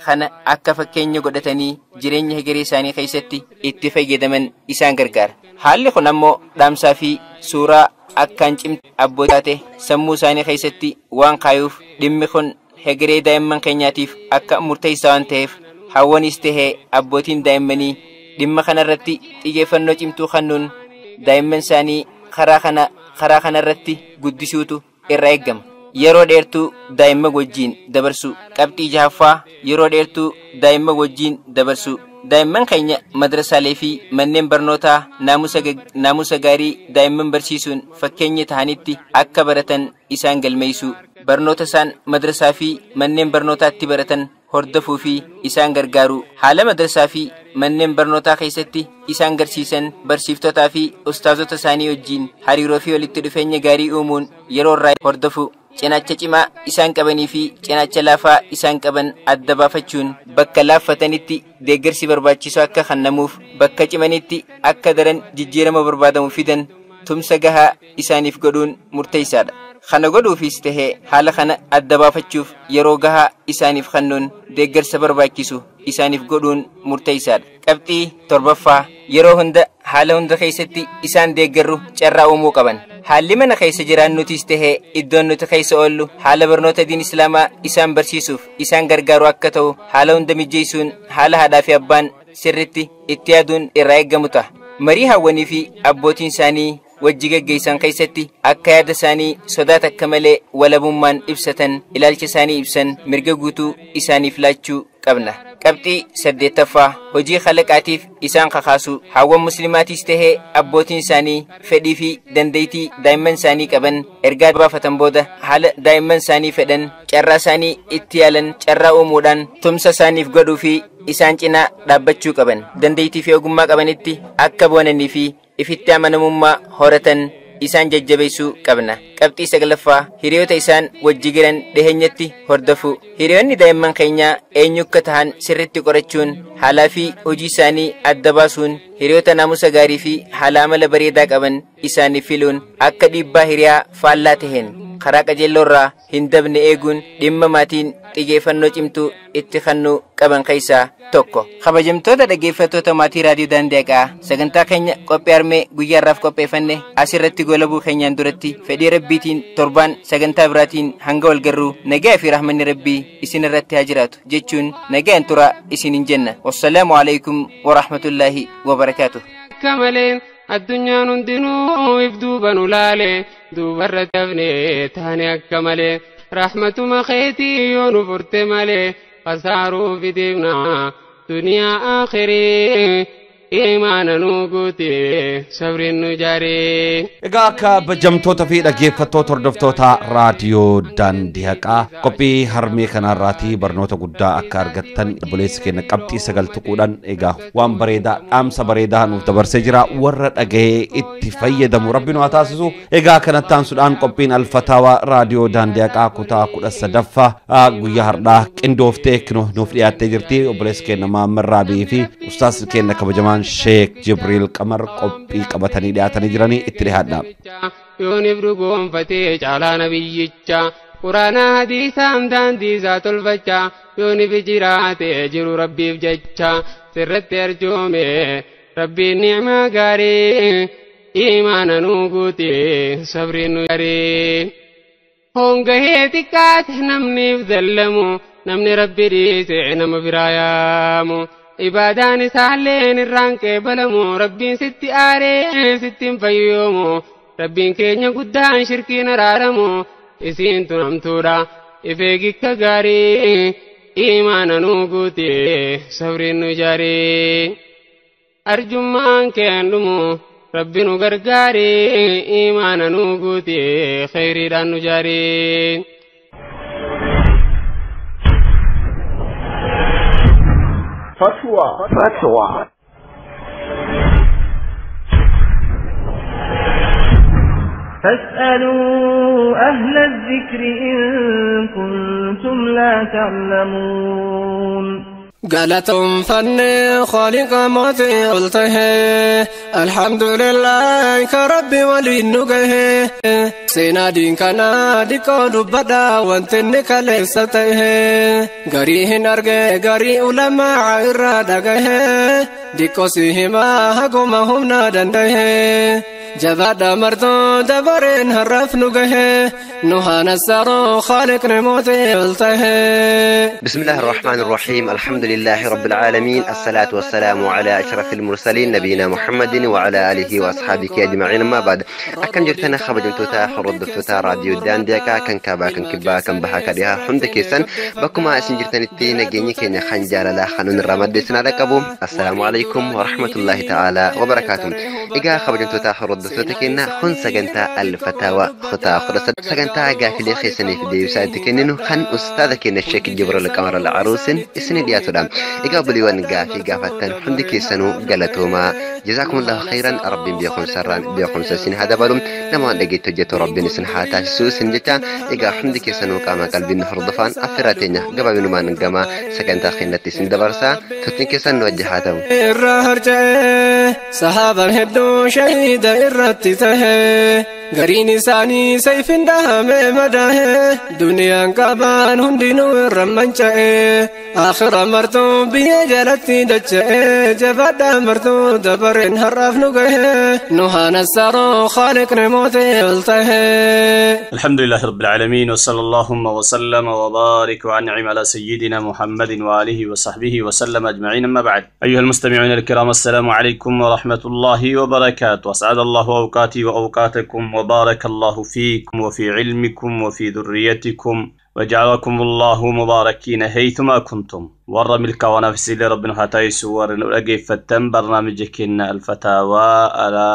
kana akka fakkeenya godhatanii jireenya hegeree isaanii keessatti itti fayyadaman isaan gargaara. Haalli kun ammoo dhaamsaa fi suuraa akkaan cimtu abbootii taate sammuu isaanii keessatti waan kaayuuf, dhimmi kun hegeree daa'imman keenyaatiif akka murteessaa waan ta'eef hawwanis tahee abbootiin daa'immanii dhimma kanarratti xiyyeeffannoo cimtuu kennuun daa'imman isaanii karaa kanarratti guddisuutu irraa eeggama. Yeroo dheertuu daa'imman wajjin dabarsu. Qabxii jahaffaa, yeroo dheertuu daa'imman wajjin dabarsu. Daa'imman keenya madrasaalee fi manneen barnootaa naamusa gaarii daa'imman barsiisuun fakkeenya ta'anitti akka baratan isaan galmeessu. Barnoota isaan madrasaa fi manneen barnootaatti baratan hordofuu fi isaan gargaaru. Haala madrasaa fi manneen barnootaa keessatti isaan garsiisan barsiiftotaa fi ustaazota isaanii wajjin hariiroo fi walitti dhufeenya gaarii uumuun yeroo irraa hordofu. Cinaacha cimaa isaan qabanii fi cinaacha laafaa isaan qaban adda baafachuun bakka laaffatanitti deeggarsi barbaachisu akka kennamuuf, bakka cimanitti akka daran jijjiirama barbaadamu fidan tumsa gahaa isaaniif godhuun murteessaadha. Kana godhuufis tahee haala kana adda baafachuuf yeroo gahaa isaaniif kennuun deeggarsa barbaachisu isaaniif godhuun murteessaadha. Qabxii torbaffaa, yeroo hunda haala hunda keessatti isaan deeggarru carraa uumuu qaban. Haalli mana keessa jiraannutis tahee iddoon nuti keessa oollu haala barnoota diin islaamaa isaan barsiisuuf isaan gargaaru akka ta'u haala hunda mijeessuun haala haadhaa fi abbaan sirritti itti yaaduun irraa eeggamu ta'a. Marii hawwanii fi abbootiin isaanii wajji gaggeessan keessatti akka yaada isaanii sodaa takka malee walabummaan ibsatan, ilaalcha isaanii ibsan mirga guutuu isaaniif laachuu qabna. Qabxii saddeettaffaa, hojii kalaqaatiif isaan kakaasu. Hawwan muslimaatiis tahee abbootiin isaanii fedhii fi dandeettii daa'imman isaanii qaban ergaa baafatan booda haala daa'imman isaanii fedhan carraa isaanii itti yaalan carraa uumuudhaan tumsa isaaniif godhuu fi isaan cinaa dhaabbachuu qaban. Dandeettii fi ogummaa qabanitti akka boonanii fi ifitti amanamummaa horatan isaan jajjabeessuu qabna. Qabxii saglaffaa, hiriyoota isaan wajji jiran dhiheenyatti hordofuu. Hiriyoonni daa'imman keenyaa eenyu akka tahan sirriitti qorachuun haalaa fi hojii isaanii adda baasuun hiriyoota naamusa gaarii fi haala amala bareedaa qaban isaaniif filuun akka dhiibbaa hiriyaa faallaa taheen karaa qajeelloorraa hin dabne eeguun dhimma maatiin xiyyeeffannoo cimtuu itti kennuu qaban keessaa tokko. Kabajamtoota dhaggeeffattoota maatii raadiyoo Daandii Haqaa, sagantaa keenya qophii harmee guyyaarraaf qopheeffanne asirratti goolabuu keenyaan duratti fedhii rabbiitiin torbaan sagantaa biraatiin hanga wal garruu nagaa fi rahmanni rabbii isin irratti haa jiraatu jechuun nagaan turaa isiniin jenna. Wassalaamu alaikum warahmatullaahi wabarakaatuh. Akka malee addunyaan hundinuu if duuba nu laale duubarra dafne taane akka malee rahmatuma keetii yoo nu furte malee kasaaruu fideemna duniyaa akhirii imaana nu guute sabriin nu jaaree. Egaa kabajamtoota fi dhaggeeffattoota hordoftoota raadiyoo Daandii Haqaa, qophii harmee kanarraatii barnoota guddaa akka argattan obboleessi keenya qabxii 9 tuquudhaan egaa waan bareedaa dhaamsa bareedaa nuuf dabarsee jira. Warra dhagahee itti fayyadamu rabbi nu haa taasisu. Egaa kanatti aansuudhaan qophiin Alfataawaa raadiyoo Daandii Haqaa kutaa 13ffaa guyyaa har'aa qindooftee nuuf dhiyaattee jirti. Obboleessi keenya Maamman Raabii fi ustaas keenya kabajamaan Sheek Jibriil Qamar qophii qabatanii dhiyaatanii jiranii itti dhiyaadha. Yooniif dhugoonfatee caalaa nabiyyicha quraana hadiisaan daandii isaa tolfacha yooniif jiraatee jiru rabbiif jecha sirratti arjoome rabbiin ni'maa gaarii imaana nu guute sabriin nu gaarii. Hongahee xiqqaate namniif zallamu namni rabbi dhiise nama biraa yaamu. Ibaadaan isaalleen irraan qeebalamu rabbiin sitti aaree sittiin fayyoomu rabbiin keenya guddaan shirkiin araaramu isiin tunamtuudha ifeegikka gaarii imaana nu guute sabriin nu jaarii. Arjummaan keen dhumu rabbi nu gargaaree imaana nu guute khayriidhaan nu jaarii. فتوى فتوى فاسألوا أهل الذكر إن كنتم لا تعلمون. قالتهم فن خالق موتي قلته الحمد لله كربي ولي نقه سينادين كان ديكو دبدا وانتن كالسته غريه نرغه غري علماء الرادقه ديكو سيهما حكمهم نادنده جباد مرتو دبرين هرف نقه نهان السرو خالق نموتي قلته. بسم الله الرحمن الرحيم. الحمد لله رب العالمين، الصلاة والسلام على أشرف المرسلين نبينا محمد وعلى آله وأصحابه أجمعين. ما بعد، أكم جرتنا خبجمتوتا حردفتوتا راديو دانديكا كان كابا كان كبا كان بها كريها حمد كيسن بكما اسن جرتنا التين جيني كين خنجال لا خنون الرمد سنا لكبو. السلام عليكم ورحمة الله تعالى وبركاته. إجا خبجمتوتا hordoftoota keenyaa kun sagantaa Al-Fataawa kutaa 13 sagantaa gaafilee keessaniif deebisaa itti kenninu kan ustaaza keenya Sheek Jibril Qamar Al-Aruusin isinii dhiyaatudha. Egaa obboleewwan gaafii gaafattan hundi keessanuu galatoomaa. Jazaakumullahu khayran rabbiin beekumsarraan beekumsa isin haa dabalu nama waan dhageetti hojjetu rabbiin isin haa taasisu isin jecha egaa hundi keessanuu qaama qalbiin hordofaan affeeraa teenya gabaabinumaan gama sagantaa keenyatti isin dabarsaa turtiin keessan nu wajji haa ta'u. Irra harca'ee sahaabaan hedduu shahiida irratti tahee gariin isaanii sayfiin dhahamee madaahee duniyaan qabaan hundinuu irra manca'ee aakhira martuu biyya jalatti dacha'ee jabaadhaa martuu dabareen har'aaf nu gahee nu haanassaroo khaaliqni mootee ol tahee. الحمد لله رب العالمين وصلى اللهم وسلم وبارك وأنعم على سيدنا محمد وآله وصحبه وسلم أجمعين أما بعد. أيها المستمعون الكرام السلام عليكم ورحمة الله وبركاته. أسعد الله أوقاتي وأوقاتكم وبارك الله فيكم وفي علمكم وفي ذريتكم وجعلكم الله مباركين حيثما كنتم. ور ملك ونفسي لربنا هاتايس ور فتن برنامجكن الفتاوى على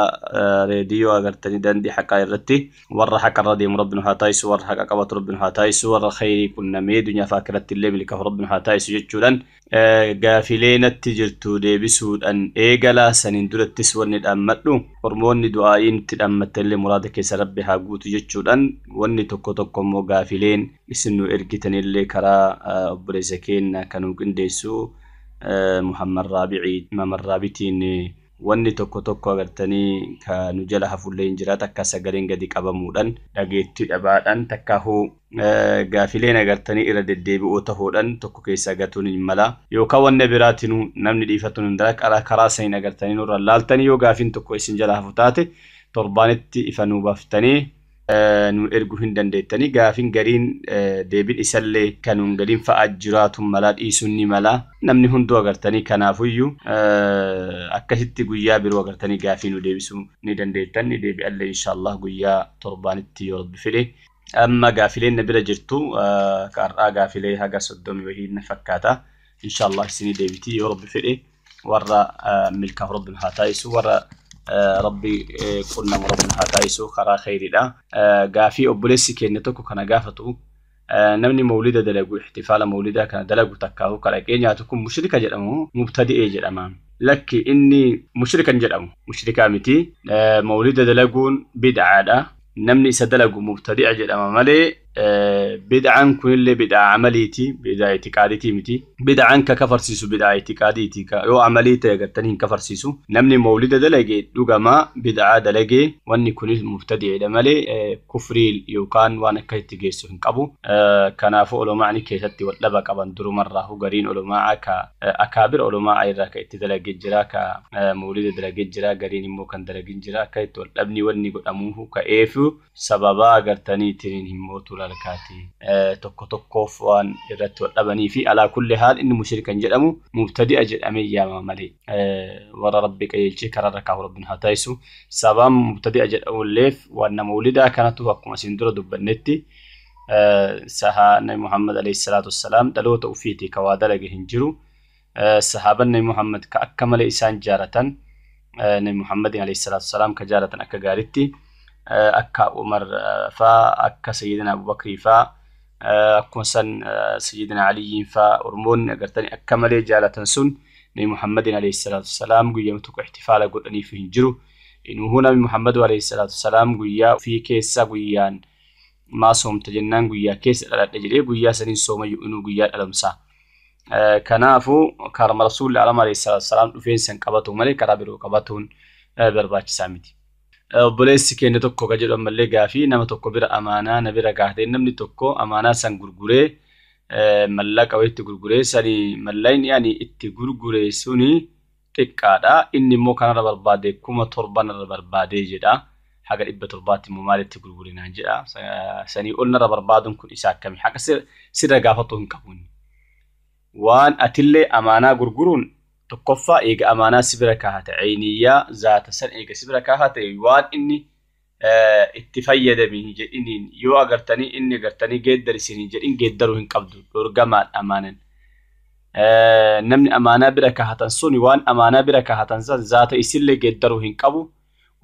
راديو أغرتني دندي حقا الرتي ور حق الردي ربنا هاتايس ور حق قبط ربنا هاتايس ور خيري كنا مي دنيا فاكرة اللي ملك ربنا هاتايس جتشولن غافلين التجرتو ديبسود أن إيجالا سنين دولت تسورني الأمتلو ورموني دعائين تلأمت اللي مرادك سربي هاقوت جتشولن وني توكو توكو مو غافلين إسنو إرقتني اللي كرا أبريزكين كانوا qindeessu Muhammad Rabi'i Imam Rabitiin wanni tokko tokko agartanii ka nu jala hafullee hin jiraata akka sagaleen gadi qabamuudhaan dhageettii dhabaadhaan takka hoo gaafileen agartanii irra deddeebi'oo ta'uudhaan tokko keessa gatuun hin mala yookaan wanna biraatinuu namni dhiifatuun hin dara karaa saniin agartanii nurra laaltanii yoo gaafiin tokko isin jala hafu taate torbaanitti ifa nuu baaftanii nu erguu hin dandeettanii gaafiin gariin deebiin isallee kanuun galiin fa'aa jiraatu mala dhiisuun ni mala namni hunduu agartanii kanaafuyyuu akkasitti guyyaa biroo agartanii gaafii nu deebisuu ni dandeettan ni deebi'allee inshaallah guyyaa torbaanitti yoo rabbi fedhe. Amma gaafileen na bira jirtu har'aa gaafilee haga 30 wahii na fakkaata inshaallah isinii deebitii yoo rabbi fedhe warra milkaaf rabbi haa taasisu warra rabbi qunnam rabbi haa taasisu karaa khayriidha. Gaafii obboleessi keenya tokko kana gaafatu namni mawlida dalagu ihtifaala mawlidaa kana dalagu takkaahu kalaqee nyaatu kun mushrika jedhamu mubtadi'ee jedhama. Lakki inni mushrika hin jedhamu mushrikaa miti. Mawlida dalaguun bid'aadha. Namni isa dalagu mubtadi'a jedhama malee bid'aan kunillee bid'aa amaliiti bid'aa itiqaadiiti miti. Bid'aan ka kafarsiisu bid'aa itiqaadiiti yoo amalii ta'e agartanii hin kafarsiisu. Namni mawlida dalage dhugamaa bid'aa dalage wanni kunis mubtadi'eedha malee kufrii yookaan waan akka itti geessu hin qabu. Kanaafuu oloma'ni keessatti wal dhaba qaban durumarraa gariin oloma'a ka akaabir oloma'a irraa ka itti dalagee jira ka mawlida dalagee jira gariin immoo kan dalagin jira akka itti wal dhabni wanni godhamuuf ka'eefu sababaa agartanii ittiin hin mootu lalkaati tokko tokkoof waan irratti wal dhabanii fi alaa kulli haal inni mushrikan jedhamu mubtadi'a jedhamee yaamama malee warra rabbi qajeelchee karaarra kaa'u rabbiin haa taasisu. Sababaan mubtadi'a jedhamulleef waan nama mawlidaa kanatu akkuma isin dura dubbannetti sahaa nabi Muhammad alayhi salaatu wassalaam dhaloota ufiiti ka waa dalage hin jiru. Sahaaban nabi Muhammad ka akka malee isaan jaaratan nabi Muhammadin alayhi salaatu wassalaam ka jaaratan akka gaaritti akka Umar faa akka Sayyidina Abubakrii faa akkuma san Sayyidina Aliyyiin faa Oromoonni agartanii akka malee jaalatan sun nabi Muhammadin alayhi salaatu wassalaam guyyaa tokko ihtifaala godhaniif hin jiru. Inuhu nabi Muhammad alayhi salaatu wassalaam guyyaa ofii keessa guyyaan maa soomta jennaan guyyaa keessa dhaladhe jedhee guyyaa saniin soomayyuu inuu guyyaa dhalamsaa. Kanaafuu karama rasuulli alayhi salaatu wassalaam dhufeen san qabatu malee karaa biroo qabatuun barbaachisaa miti. Obboleessi keenya tokko ka jedhu ammallee gaafii nama tokko bira amaanaa na bira gaafate namni tokko amaanaa san gurguree mallaqa wayitti gurguree sanii mallaqni ani itti gurgure suni xiqqaadha inni immoo kanarra barbaade 7,000 narra barbaadee jedha haga 700 immoo maalitti gurgure naan jedha sanii ol narra barbaaduun kun isa akkami haqa sirra gaafatu hin qabu. Waan atillee amaanaa gurguruun tokkoffaa eega amaanaa si bira kaahate ayiniyyaa zaata san eega si bira kaahate waan inni itti fayyadami hin jedhiniin yoo agartanii inni agartanii geeddarisiin hin jedhin geeddaruu hin qabdu dorgamaan amaanan. Namni amaanaa bira kaahatan suni waan amaanaa bira kaahatan san zaata isillee geeddaruu hin qabu.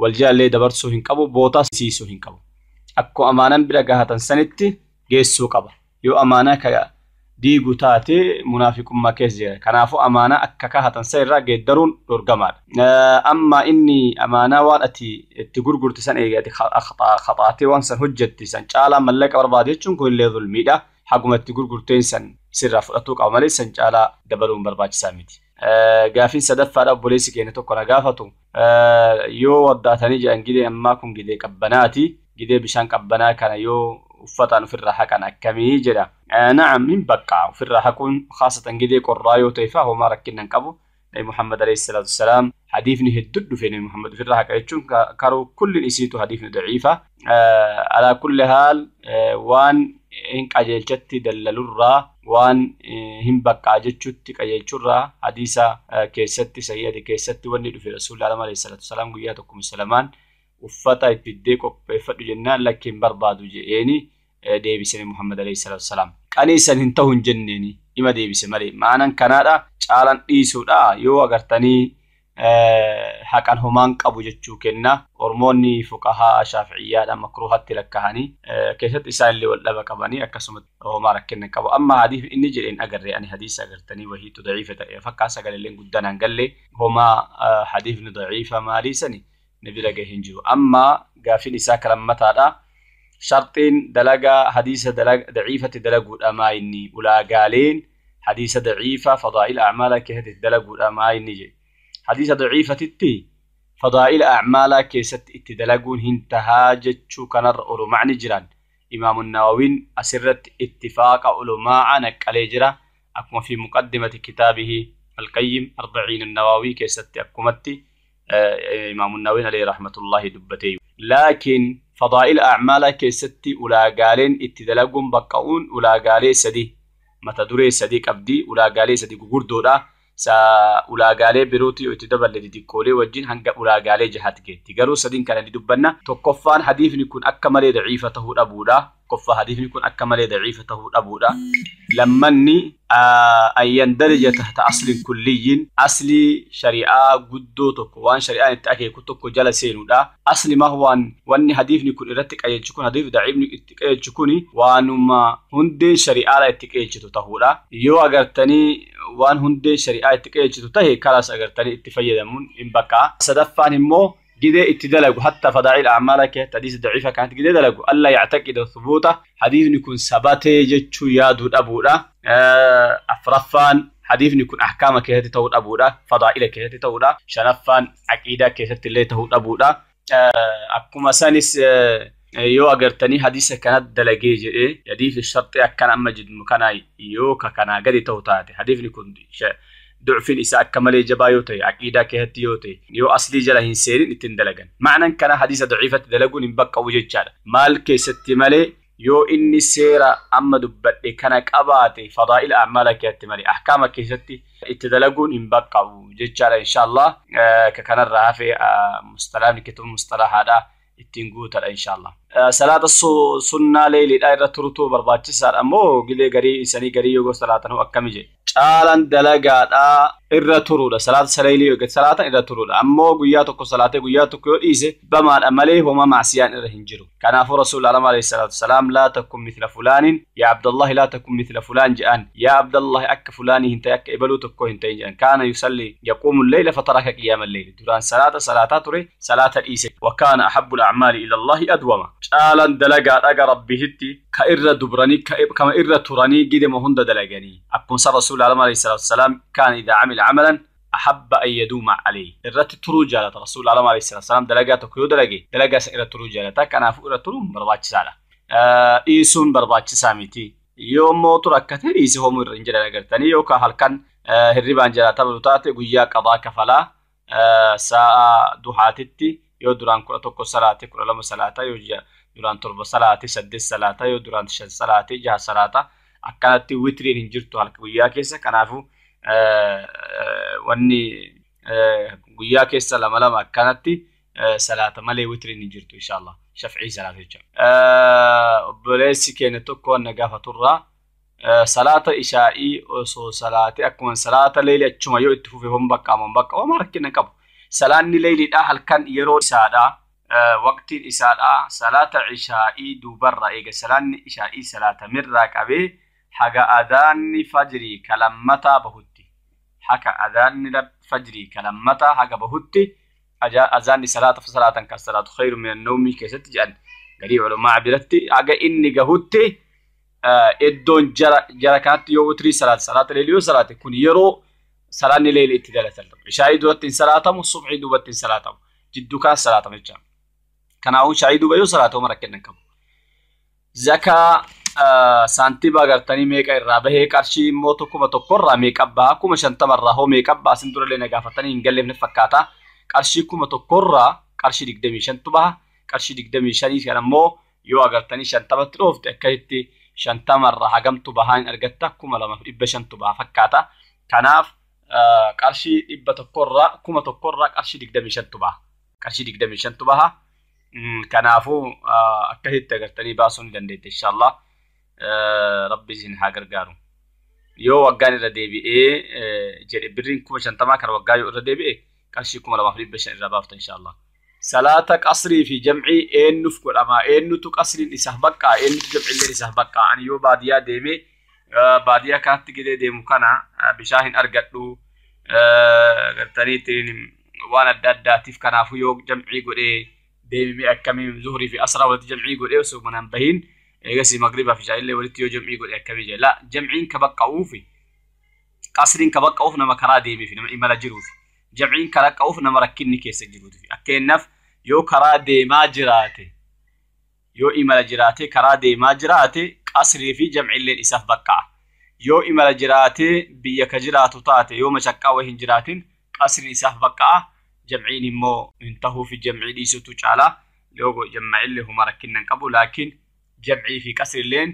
Wal jalallee dabarsuu hin qabu, bootaa siisuu hin qabu. Akkuma amaanaan bira gahatan sanitti geessuu qaba. Yoo amaanaa ka diigu taate munaafiqummaa keessa jira. Kanaafuu amaanaa akka kahatan san irraa geeddaruun dhorgamaadha. Amma inni amaanaa waan ati itti gurgurte san eegate khaxaatee waan san hojjette san caalaa mallaqa barbaade jechuun kun illee zulmiidha. Haguma itti gurgurteen san sirraa fudhatuu qaba malee san caalaa dabaluun barbaachisaa miti. Gaafiin sadaffaadha obboleessi keenya tokko na gaafatu. Yoo waddaatanii jedhan gidee ammaa kun gidee qabbanaati. Gidee bishaan qabbanaa kana yoo uffataan ofirraa haqan akkamii jedha. Na'am hin baqqaa ofirraa haquun khaasatan gidee qorraa yoo ta'e fa'aa homaa rakkina hin qabu. Nabi Muhammad alayhi salaatu wassalaam hadiifni hedduu dhufe Nabi Muhammad ofirraa haqa jechuun karuu kulliin isiitu hadiifni daciifa. Alaa kulli haal waan hin qajeelchatti dallalurraa waan hin baqqaa jechuutti qajeelchurraa hadiisa keessatti sahiihati keessatti wanni dhufe Rasuulli alayhi salaatu wassalaam guyyaa tokko muslimaan uffata itti fiddee qopheeffadhu jennaan lakki hin barbaadu jedheeni deebise Muhammad alayhi salaatu wassalaam. Qanii san hin ta'u hin jenneeni ima deebise malee. Maanaan kanaadha caalaan dhiisuudha yoo agartanii haqan homaan qabu jechuu kenna. Ormoonni fuqahaa shaafi'iyyaadha makruuhatti lakkahanii keessatti isaan illee wal dhaba qabanii akkasuma homaa rakkina qabu. Amma hadiif inni jedheen agarree ani hadiisa agartanii wahiitu daciifa ta'e fakkaa sagaleen guddaan hangallee homaa hadiifni daciifa maalii sani ni bira gahee hin jiru. Amma gaafiin isaa kalammataadha. Sharxiin dalagaa hadiisa daciifatti dalaguudha maa inni ulaagaaleen hadiisa daciifa fadaa'ila acmaalaa keessatti dalaguudha maa inni jedhe. Hadiisa daciifatitti fadaa'ila acmaalaa keessatti itti dalaguun hin tahaa jechuu kanarra ulamaa'ni jiran. Imaamu Nawawiin asirratti ittifaaqa ulamaa'a naqqalee jira. Akkuma fi muqaddimati kitaabihi Alqayyim 40 Nawawii keessatti akkumatti Imaamu Nawawiin alayhi rahmatullahi dubbatee. Laakiin fadaa'ila acmaalaa keessatti ulaagaaleen itti dalaguun baqqa'uun ulaagaalee sadi mata duree sadi qabdi. Ulaagaalee sadi gugurdoodha. Sa ulaagaalee birootii yoo itti daballe xixiqqoolee wajjin hanga ulaagaalee jahaatti geetti. Garuu sadiin kana ni dubbanna. Tokkoffaan hadiifni kun akka malee daciifa ta'uu dhabuudha. Tokkoffaa hadiifni kun akka malee daciifa ta'uu dhabuudha. Lammanni an yandarija tahta aslin kulliyyin aslii shari'aa guddoo tokko waan shari'aan itti akeeku tokko jala seenuudha. Asli ma waan wanni hadiifni kun irratti qajeelchu kun hadiif daciifni itti qajeelchu kun waanuma hundeen shari'aadha itti qajeelchitu ta'uudha. Yoo agartanii waan hundeen shari'aa itti qajeelchitu tahe kalaas agartanii itti fayyadamuun hin baqqaa. Sadaffaan immoo gidee itti dalagu hatta fadaa'il acmaala keessatti hadiisa daciifa kanatti gidee dalagu alla yactaqida thubuuta hadiifni kun sabatee jechuu yaaduu dhabuudha. Afraffaan hadiifni kun ahkaama keessatti ta'uu dhabuudha, fadaa'ila keessatti ta'uudha. Shanaffaan aqiidaa keessatti illee ta'uu dhabuudha. Akkuma sanis yoo agartanii hadiisa kanatti dalagee jedhee hadiifni sharxii akkana amma jedhamu kana yoo ka kanaa gadi ta'u taate hadiifni kun ducfiin isaa akka malee jabaa yoo ta'e aqiidaa keessatti yoo ta'e yoo aslii jala hin seenin ittiin dalagan. Ma'anaan kana hadiisa daciifatti dalaguun hin baqqa'u jechaadha. Maal keessatti malee yoo inni seera amma dubbadhe kana qabaate fadaa'ila acmaala keessatti malee ahkaama keessatti itti dalaguun hin baqqa'u jechaadha inshaallah. Ka kanarraa hafe mustalaafni kitaaba mustalahaadha ittiin guutadha inshaallah. Salaata sunnaa leeliidha irra turutu barbaachisaadha moo gilee garii isanii garii yoo salaatan hoo akkami jedhe. Caalaan dalagaadha irra turuudha. Salaata saleelii yoo salaatan irra turuudha. Ammoo guyyaa tokko salaatee guyyaa tokko yoo dhiise bamaadha malee homaa macsiyaan irra hin jiru. Kanaafuu Rasuulli alayhi salaatu wassalaam laa takun mithla fulaanin yaa Abdallahi laa takun mithla fulaan jedhan. Yaa Abdallahi akka fulaanii hin ta'e akka ebaluu tokko hin ta'in jedhan. Kaana yusalli yaquumu leyla fataraka qiyaama leyli. Duraan salaata salaataa ture salaata dhiise. Wa kaana ahabbu al-a'maali ila Allahi adwama. Caalaan dalagaadha gara Rabbiitti ka irra dubranii kama irra turanii gidema hunda dalaganii. Akkuma sa Rasuulli alayhi salaatu wassalaam kaana idaa amila amalan ahabba an yaduuma alayhi. Irratti turuu jaalata Rasuulli alayhi salaatu wassalaam dalagaa tokko yoo dalage dalagaa isa irra turuu jaalata. Kanaafuu irra turuun barbaachisaadha. Dhiisuun barbaachisaa miti. Yoo immoo tura akka ta'e dhiise hoomuu irra hin jedhan agartanii yookaan halkan hirribaan jalaa tapatu taate guyyaa qadaa kafalaa sa'a duhaatitti yoo duraan 11 salaate 12 salaata yoo duraan 7 salaate 8 salaata yoo duraan 5 salaate 6 salaata akkanatti witriin hin jirtu halkan guyyaa keessa. Kanaafuu wanni guyyaa keessa lama lama akkanatti salaata malee witriin hin jirtu inshaallah. Shaf'ii salaata jechuudha. Obboleessi keenya tokko wanna gaafaturraa salaata ishaa'ii osoo salaate akkuma salaata leelii achuma yoo itti fufe hon baqqaamu hon baqqaamu homaa rakkina qabu. Salaanni leeyliidha halkan yeroo isaadha. Waqtiin isaadha salaata ishaa'ii duubarra eega salaanni ishaa'ii salaatamirraa qabee haga adaanni fajrii kalammataa bahutti haga adaanni fajrii kalammataa haga bahutti azaanni salaata salaatan kan salaatu khayru min annawmi keessatti jedhan garii ulamaa biratti haga inni gahutti iddoon jara kanatti yoo witrii salaata leelii yoo salaate kun yeroo salaanni leelii itti dalatamu ishaa'ii duratti hin salaatamu subhii duubatti hin salaatamu jidduu kana salaatama jecha. Kanaafuu shaayii duuba yoo salaata homa rakkinna hin qabu. Zakaa saantima agartanii meeqa irraa bahee qarshii immoo tokkuma tokkorraa meeqa baha 50,000 irraa hoo meeqa baha sin durallee na gaafatanii hin galleefne fakkaata. Qarshii 1,000 qarshii 25 baha. Qarshii 25 kan ammoo yoo agartanii 50tti dhoofte akkasitti 50 irraa hagamtu bahaa hin argatta 2,500 baha fakkaata. Kanaaf qarshii 100 irraa 1,000 irraa qarshii 25 baha. Qarshii 25 baha. Kanaafuu akkasitti agartanii baasuu ni dandeette inshallah. Rabbi isin haa gargaaru. Yoo waggaan irra deebi'ee jedhe birriin 50,000 kan waggaa yoo irra deebi'e qarshii 2,500 irraa baafta inshallah. Salaata qasrii fi jam'ii eenyuuf godhama? Eenyutu qasriin isaaf baqqaa? Eenyutu jam'iilleen isaaf baqqaa? Ani yoo baadiyyaa deemee baadiyyaa kanatti gidee deemu kana bishaan hin argadhu agartaniitiin waan adda addaatiif kanaafuu yoo jam'ii godhee deemee akkamiin zuhurii fi asraa walitti jam'ii godhee osoo manaan bahin eegasii magriibaa fi shaayillee walitti yoo jam'ii godhe akkamii jedhe. La jam'iin ka baqqa'uufi qasriin ka baqqa'uuf nama karaa deemeefi nama imala jiruufi jam'iin ka baqqa'uuf nama rakkinni keessa jiruufi. Fakkeenyaaf yoo karaa deemaa jiraate yoo imala jiraate karaa deemaa jiraate qasrii fi jam'iilleen isaaf baqqa'a. Yoo imala jiraate biyya ka jiraatu taate yoo mashaqqaa wayii hin jiraatin qasriin isaaf baqqa'a. Jam'iin immoo hin tahuufi jam'ii dhiisutu caalaa yoo jam'illee homa rakkinna hin qabu. Laakiin jam'ii fi qasriilleen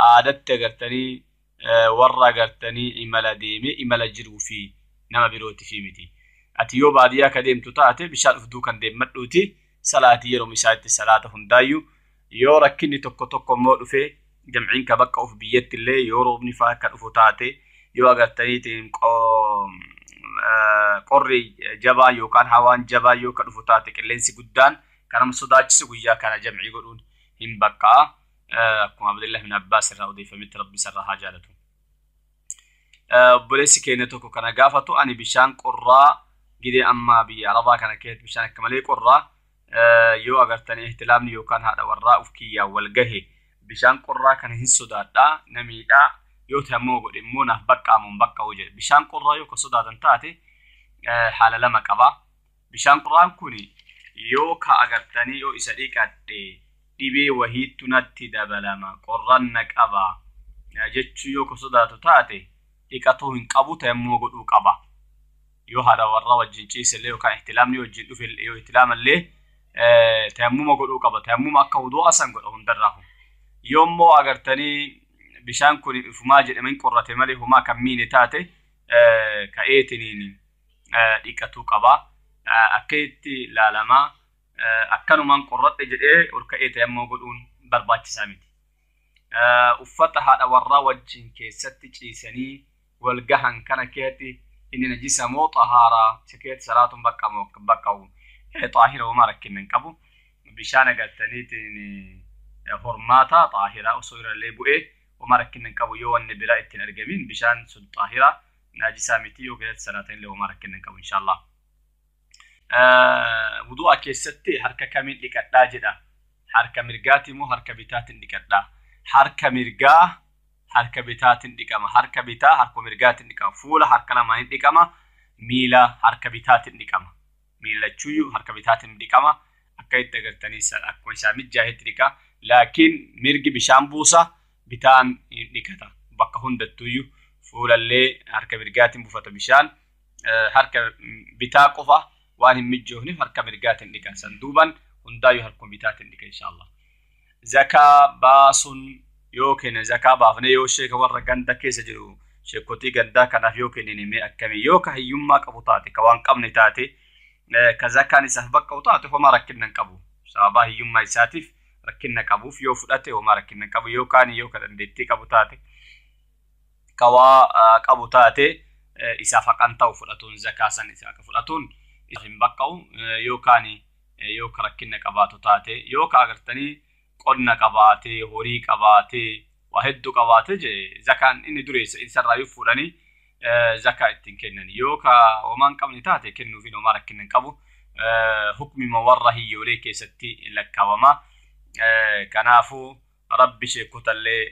aadatti agartanii warra agartanii imala deemee imala jiruu fi nama birootiif miti. Ati yoo baadiyyaa ka deemtu taate bishaan ufduu kan deemmadhuuti salaatii yeroo isaatti salaata hundaayyuu yoo rakkinni tokko tokko immoo dhufee jam'iin ka bakka of biyyatti illee yoo roobni fa'aa akka dhufu taate yoo agartaniitiin qorri jabaa yookaan hawaan jabaa yoo ka dhufu taate qilleensi guddaan kan nama sodaachisu guyyaa kana jam'ii godhuun hin baqqa'a. Akkuma Abdullah bin Abbaas irraa odeeffametti Rabbi isarraa haa jaalatu. Obboleessi keenya tokko kana gaafatu ani bishaan qorraa gidee ammaa biyya Arabaa kana keessatti bishaan akka malee qorraa yoo agartanii ihtilaamni yookaan haadha warraa uf kiyyaan wal gahe bishaan qorraa kana hin sodaadhaa namiidhaa yoo ta'ammoo godhe immoo naaf baqqaamu hin baqqa'u jedhe. Bishaan qorraa yoo ka sodaatan taate haala lama qaba. Bishaan qorraan kun yoo ka agartanii yoo isa dhiqadhe dhibee wahiitu natti dabalama qorraan na qaba jechuu yoo ka sodaatu taate dhiqatuu hin qabu ta'ammoo godhuu qaba. Yoo haadha warraa wajjin ciisellee yookaan ihtilaamni wajjin dhufe yoo ihtilaamallee tayammuma godhuu qaba. Tayammuma akka wudu'a san godha hundarraa. Yoommoo agartanii bishaan kun ifumaa jedhameen qorrate malee homaa kan miine taate ka'eetiniin dhiqatuu qaba. Akka itti ilaalamaa akkanumaan qorradhe jedhee ol ka'ee tayammuma godhuun barbaachisaa miti. Uffata haadha warraa wajjin keessatti ciisanii wal gahan kana keessatti inni najisa moo xahaaraa isa keessatti salaatuun baqqa'u xaahira homaa rakkinna hin qabu. Bishaan agartaniitiin hormaata xaahiraa osoo irrallee bu'ee homaa rakkinna hin qabu yoo wanni biraa ittiin argamin bishaan sun xaahiraa najisaa miti yoo keessatti salaatan illee homaa rakkinna hin qabu inshallah. Wudu'a keessatti harka kamiin dhiqadhaa jedha. Harka mirgaati moo harka bitaatiin dhiqadhaa? Harka mirgaa harka bitaatiin dhiqama. Harka bitaa harka mirgaatiin dhiqama. Fuula harka lamaaniin dhiqama. Miila harka bitaatiin dhiqama. Miila lachuuyyuu harka bitaatiin dhiqama. Akka itti agartanii akkuma isaa mijjaahetti dhiqa. Laakiin mirgi bishaan buusa bitaan hin dhiqata. Bakka hundattuuyyuu fuulallee harka mirgaatiin buufata bishaan. Harka bitaa qofa waan hin mijjoofneef harka mirgaatiin dhiqan. San duuban hundaayyuu harkuma bitaatiin dhiqa inshallah. Zakaa baasuun yoo kenne zakaa baafne yoo sheeka warra ganda keessa jiru sheekotii gandaa kanaaf yoo kennine mee akkamii yoo ka hiyyummaa qabu taate ka waan qabne taate ka zakaan isaaf baqqa'u taate homaa rakkinna hin qabu. Sababaa hiyyummaa isaatiif rakkinna qabuuf yoo fudhate homaa rakkinna hin qabu. Yoo kaani yoo ka dandeettii qabu taate ka waa qabu taate isaaf haqan ta'u fudhatuun zakaa san isaa akka fudhatuun Hin baqqa'u yookaan yoo rakkina qabaatu taate yoo agartanii qonna qabaate horii qabaate waa hedduu qabaate zakaan inni dureessa isarraa yoo fuudhanii zakaa ittiin kennan yoo homaa hin qabne taate kennuufiin homaa rakkina hin qabu hukmima warra hiyyoolee keessatti lakkaawama. Kanaafuu rabbi sheekotallee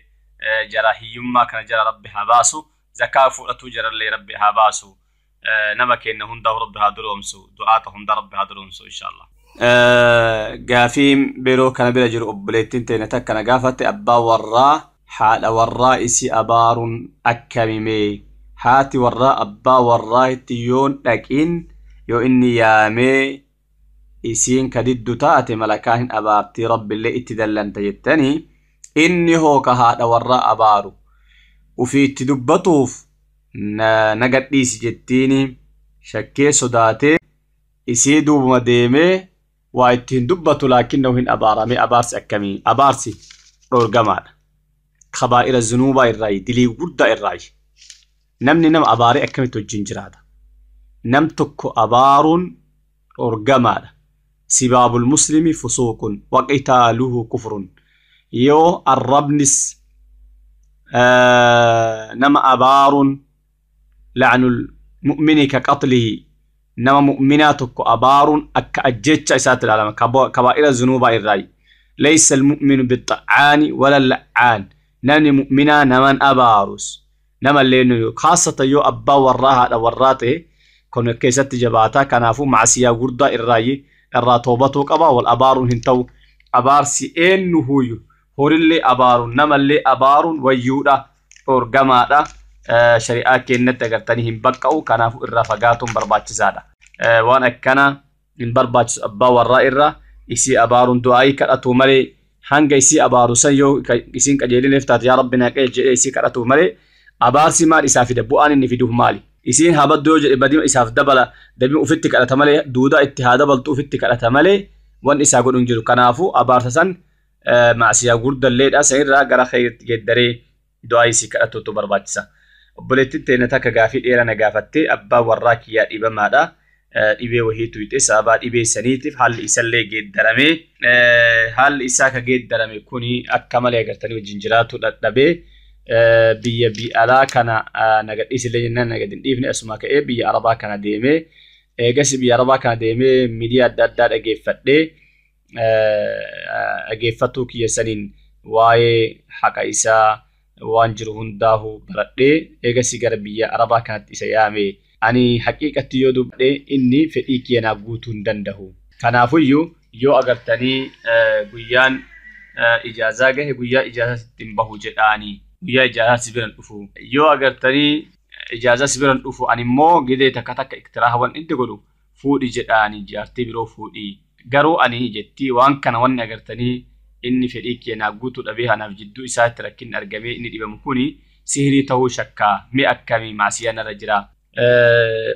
jara hiyyummaa kana jara rabbi haa baasu zakaa fudhatu jarallee rabbi haa baasu nama kenna hundaa rabbi haa duroomsu du'aata hunda rabbi haa duroomsu inshaallah. Gaafiin biroo kana bira jiru obboleettiin teenya takka na gaafatte abbaa warraa haadha warraa isii abaaruun akkamimee haati warraa abbaa warraa itti yoon dhaqin yoo inni yaamee isiin kadiddu taate malakaa hin abaartii rabbillee itti dallanta jettanii inni hooka haadha warraa abaaru ufii itti dubbatuuf na gadhiisi jettiini shakkee sodaatee isii duubuma deemee waa ittiin dubbatu laakinnahu hin abaarame abaarsi akkamii abaarsi dhoorgamaadha. Kabaa'ira zunuubaa irraayi dilii guddaa irraayi namni nama abaaree akkamitti wajjin jiraata nam tokko abaaruun dhoorgamaadha. Sibaabul muslimi fusuuqun waqitaaluhu kufrun yoo arrabnis nama abaaruun la'nul mu'mini ka qatlihi nama mu'minaa tokko abaaruun akka ajjecha isaatti ilaalama kabaa'ira zunuubaa irraayi laysa almu'minu bixxacaani wala la'aan namni mu'minaa naman abaarus namallee nuyu khaasatan yoo abbaa warraa haadha warraa ta'e kun keessatti jabaataa kanaafuu macasiyaa guddaa irraayi irraa toobatuu qaba wal abaaruun hin ta'u abaarsi eenyu horillee abaaruun namallee abaaruun wayyuudha dhoorgamaadha. Shari'aa keenyatti agartanii hin baqqa'u kanaafuu irraa fagaatuun barbaachisaadha. Waan akkana hin barbaachisu abbaa warraa irraa isii abaaruun du'aayii kadhatu malee hanga isii abaaru san yoo isiin qajeelineef taate yaa rabbi naa qajeelchi jedhee isii kadhatu malee abaarsi maal isaa fida bu'aan inni fiduuf maali? Isiin haa baddu yoo jedhe badima isaaf dabala dabima ufitti kadhata malee duudaa itti haa dabaltu ufitti kadhata malee waan isaa godhu hin jiru. Kanaafuu abaarsa san maasiyaa guddalleedha sanirraa gara khayritti geeddaree du'aa isii kadhatuutu barbaachisa. Obboleettiin teenya takka gaafii dheeraa na gaafattee abbaa warraa kiyyaa dhibamaadha. Dhibee wahiitu hixe sababaa dhibee saniitiif haalli isallee geeddaramee haalli isaa ka geeddarame kuni akka malee agartanii wajjin jiraatu dadhabee biyya alaa kana na gadhiisillee jennaan na gadi hin dhiifne asuma ka'ee biyya arabaa kana deemee eegas biyya arabaa kana deemee miidiyaa adda addaa dhageeffadhee dhageeffatuu kiyya saniin waa'ee haqa isaa waan jiru hundaahu baradhee eegas gara biyya arabaa kanatti isa yaame ani haqiiqatti yoo dubbadhe inni fedhii kiyya naaf guutuu hin danda'u. Kanaafuyyuu yoo agartanii guyyaan ijaazaa gahe guyyaa ijaazaa sitti hin bahu jedhaanii guyyaa ijaazaa si biran dhufu yoo agartanii ijaazaa si biran dhufu ani immoo gidee takka takka iktiraaha waan inni godhu fuudhi jedhaanii jaartii biroo fuudhi garuu ani jettii waan kana wanni agartanii inni fedhii kiyya naaf guutuu dhabee anaaf jidduu isaatti rakkinni argamee inni dhibamu kuni sihirii ta'uu shakkaa mi'a akkamii maasiyaan irra jira.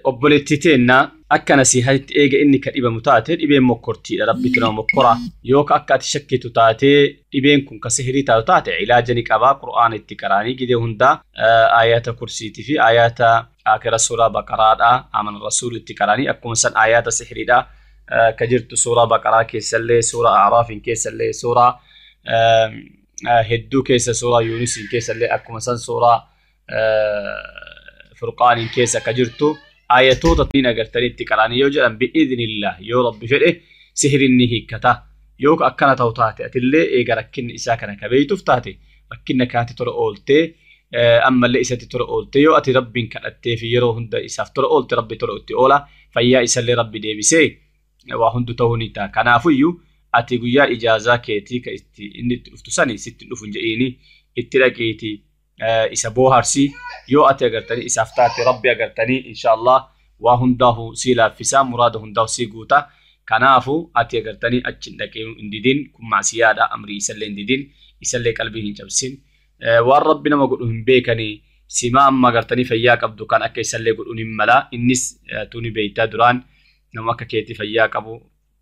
Obboleettii teenna akka nasiihatti eega inni ka dhibamu taate dhibeen mokkortiidha rabbitu nama mokkora yoo ka akka ati shakkitu taate dhibeen kun ka sihirii taatu taate ilaaja ni qabaa qur'aana itti qaraanii gidee hundaa ayata kursiitii fi ayata akira suuraa baqaraadha amana rasuul itti qaraanii akkuma san ayata sihiriidha ka jirtu suuraa baqaraa keessallee suuraa acraafiin keessallee suuraa hedduu keessa suuraa yuunusiin keessallee akkuma san suuraa furqaaniin keessa ka jirtu ayatoota niin agartanii itti qaraanii yoo jedhan bi'idhnillah yoo rabbi fedhe sihirin ni hiikkata yoo akkana ta'u taate atillee eega rakkinni isaa kana ka beeytuuf taate rakkinna kanatti tola ooltee ammallee isatti tola oolte yoo ati rabbiin kadhattee fi yeroo hunda isaaf tola oolte rabbi tola itti oola fayyaa isallee rabbi deebisee waa hundu ta'uu ni ta'a. Kanaafuyyuu ati guyyaa ijaazaa keetii ka itti inni itti dhuftu sani sitti hin dhufu hin jedhiini itti dhaqiitii isa booharsi yoo ati agartanii isaaf taate rabbi agartanii inshaallah waa hundaahu sii laaffisaa muraada hundaahu sii guuta. Kanaafu ati agartanii achi hin dhaqee hin didin kun maasiyaadha amrii isallee hin didin isallee qalbii hin cabsin waan rabbi nama godhu hin beekanii simaa amma agartanii fayyaa qabdu kan akka isallee godhuun hin mala innis tuni beeytaa duraan nama akka keetii fayyaa qabu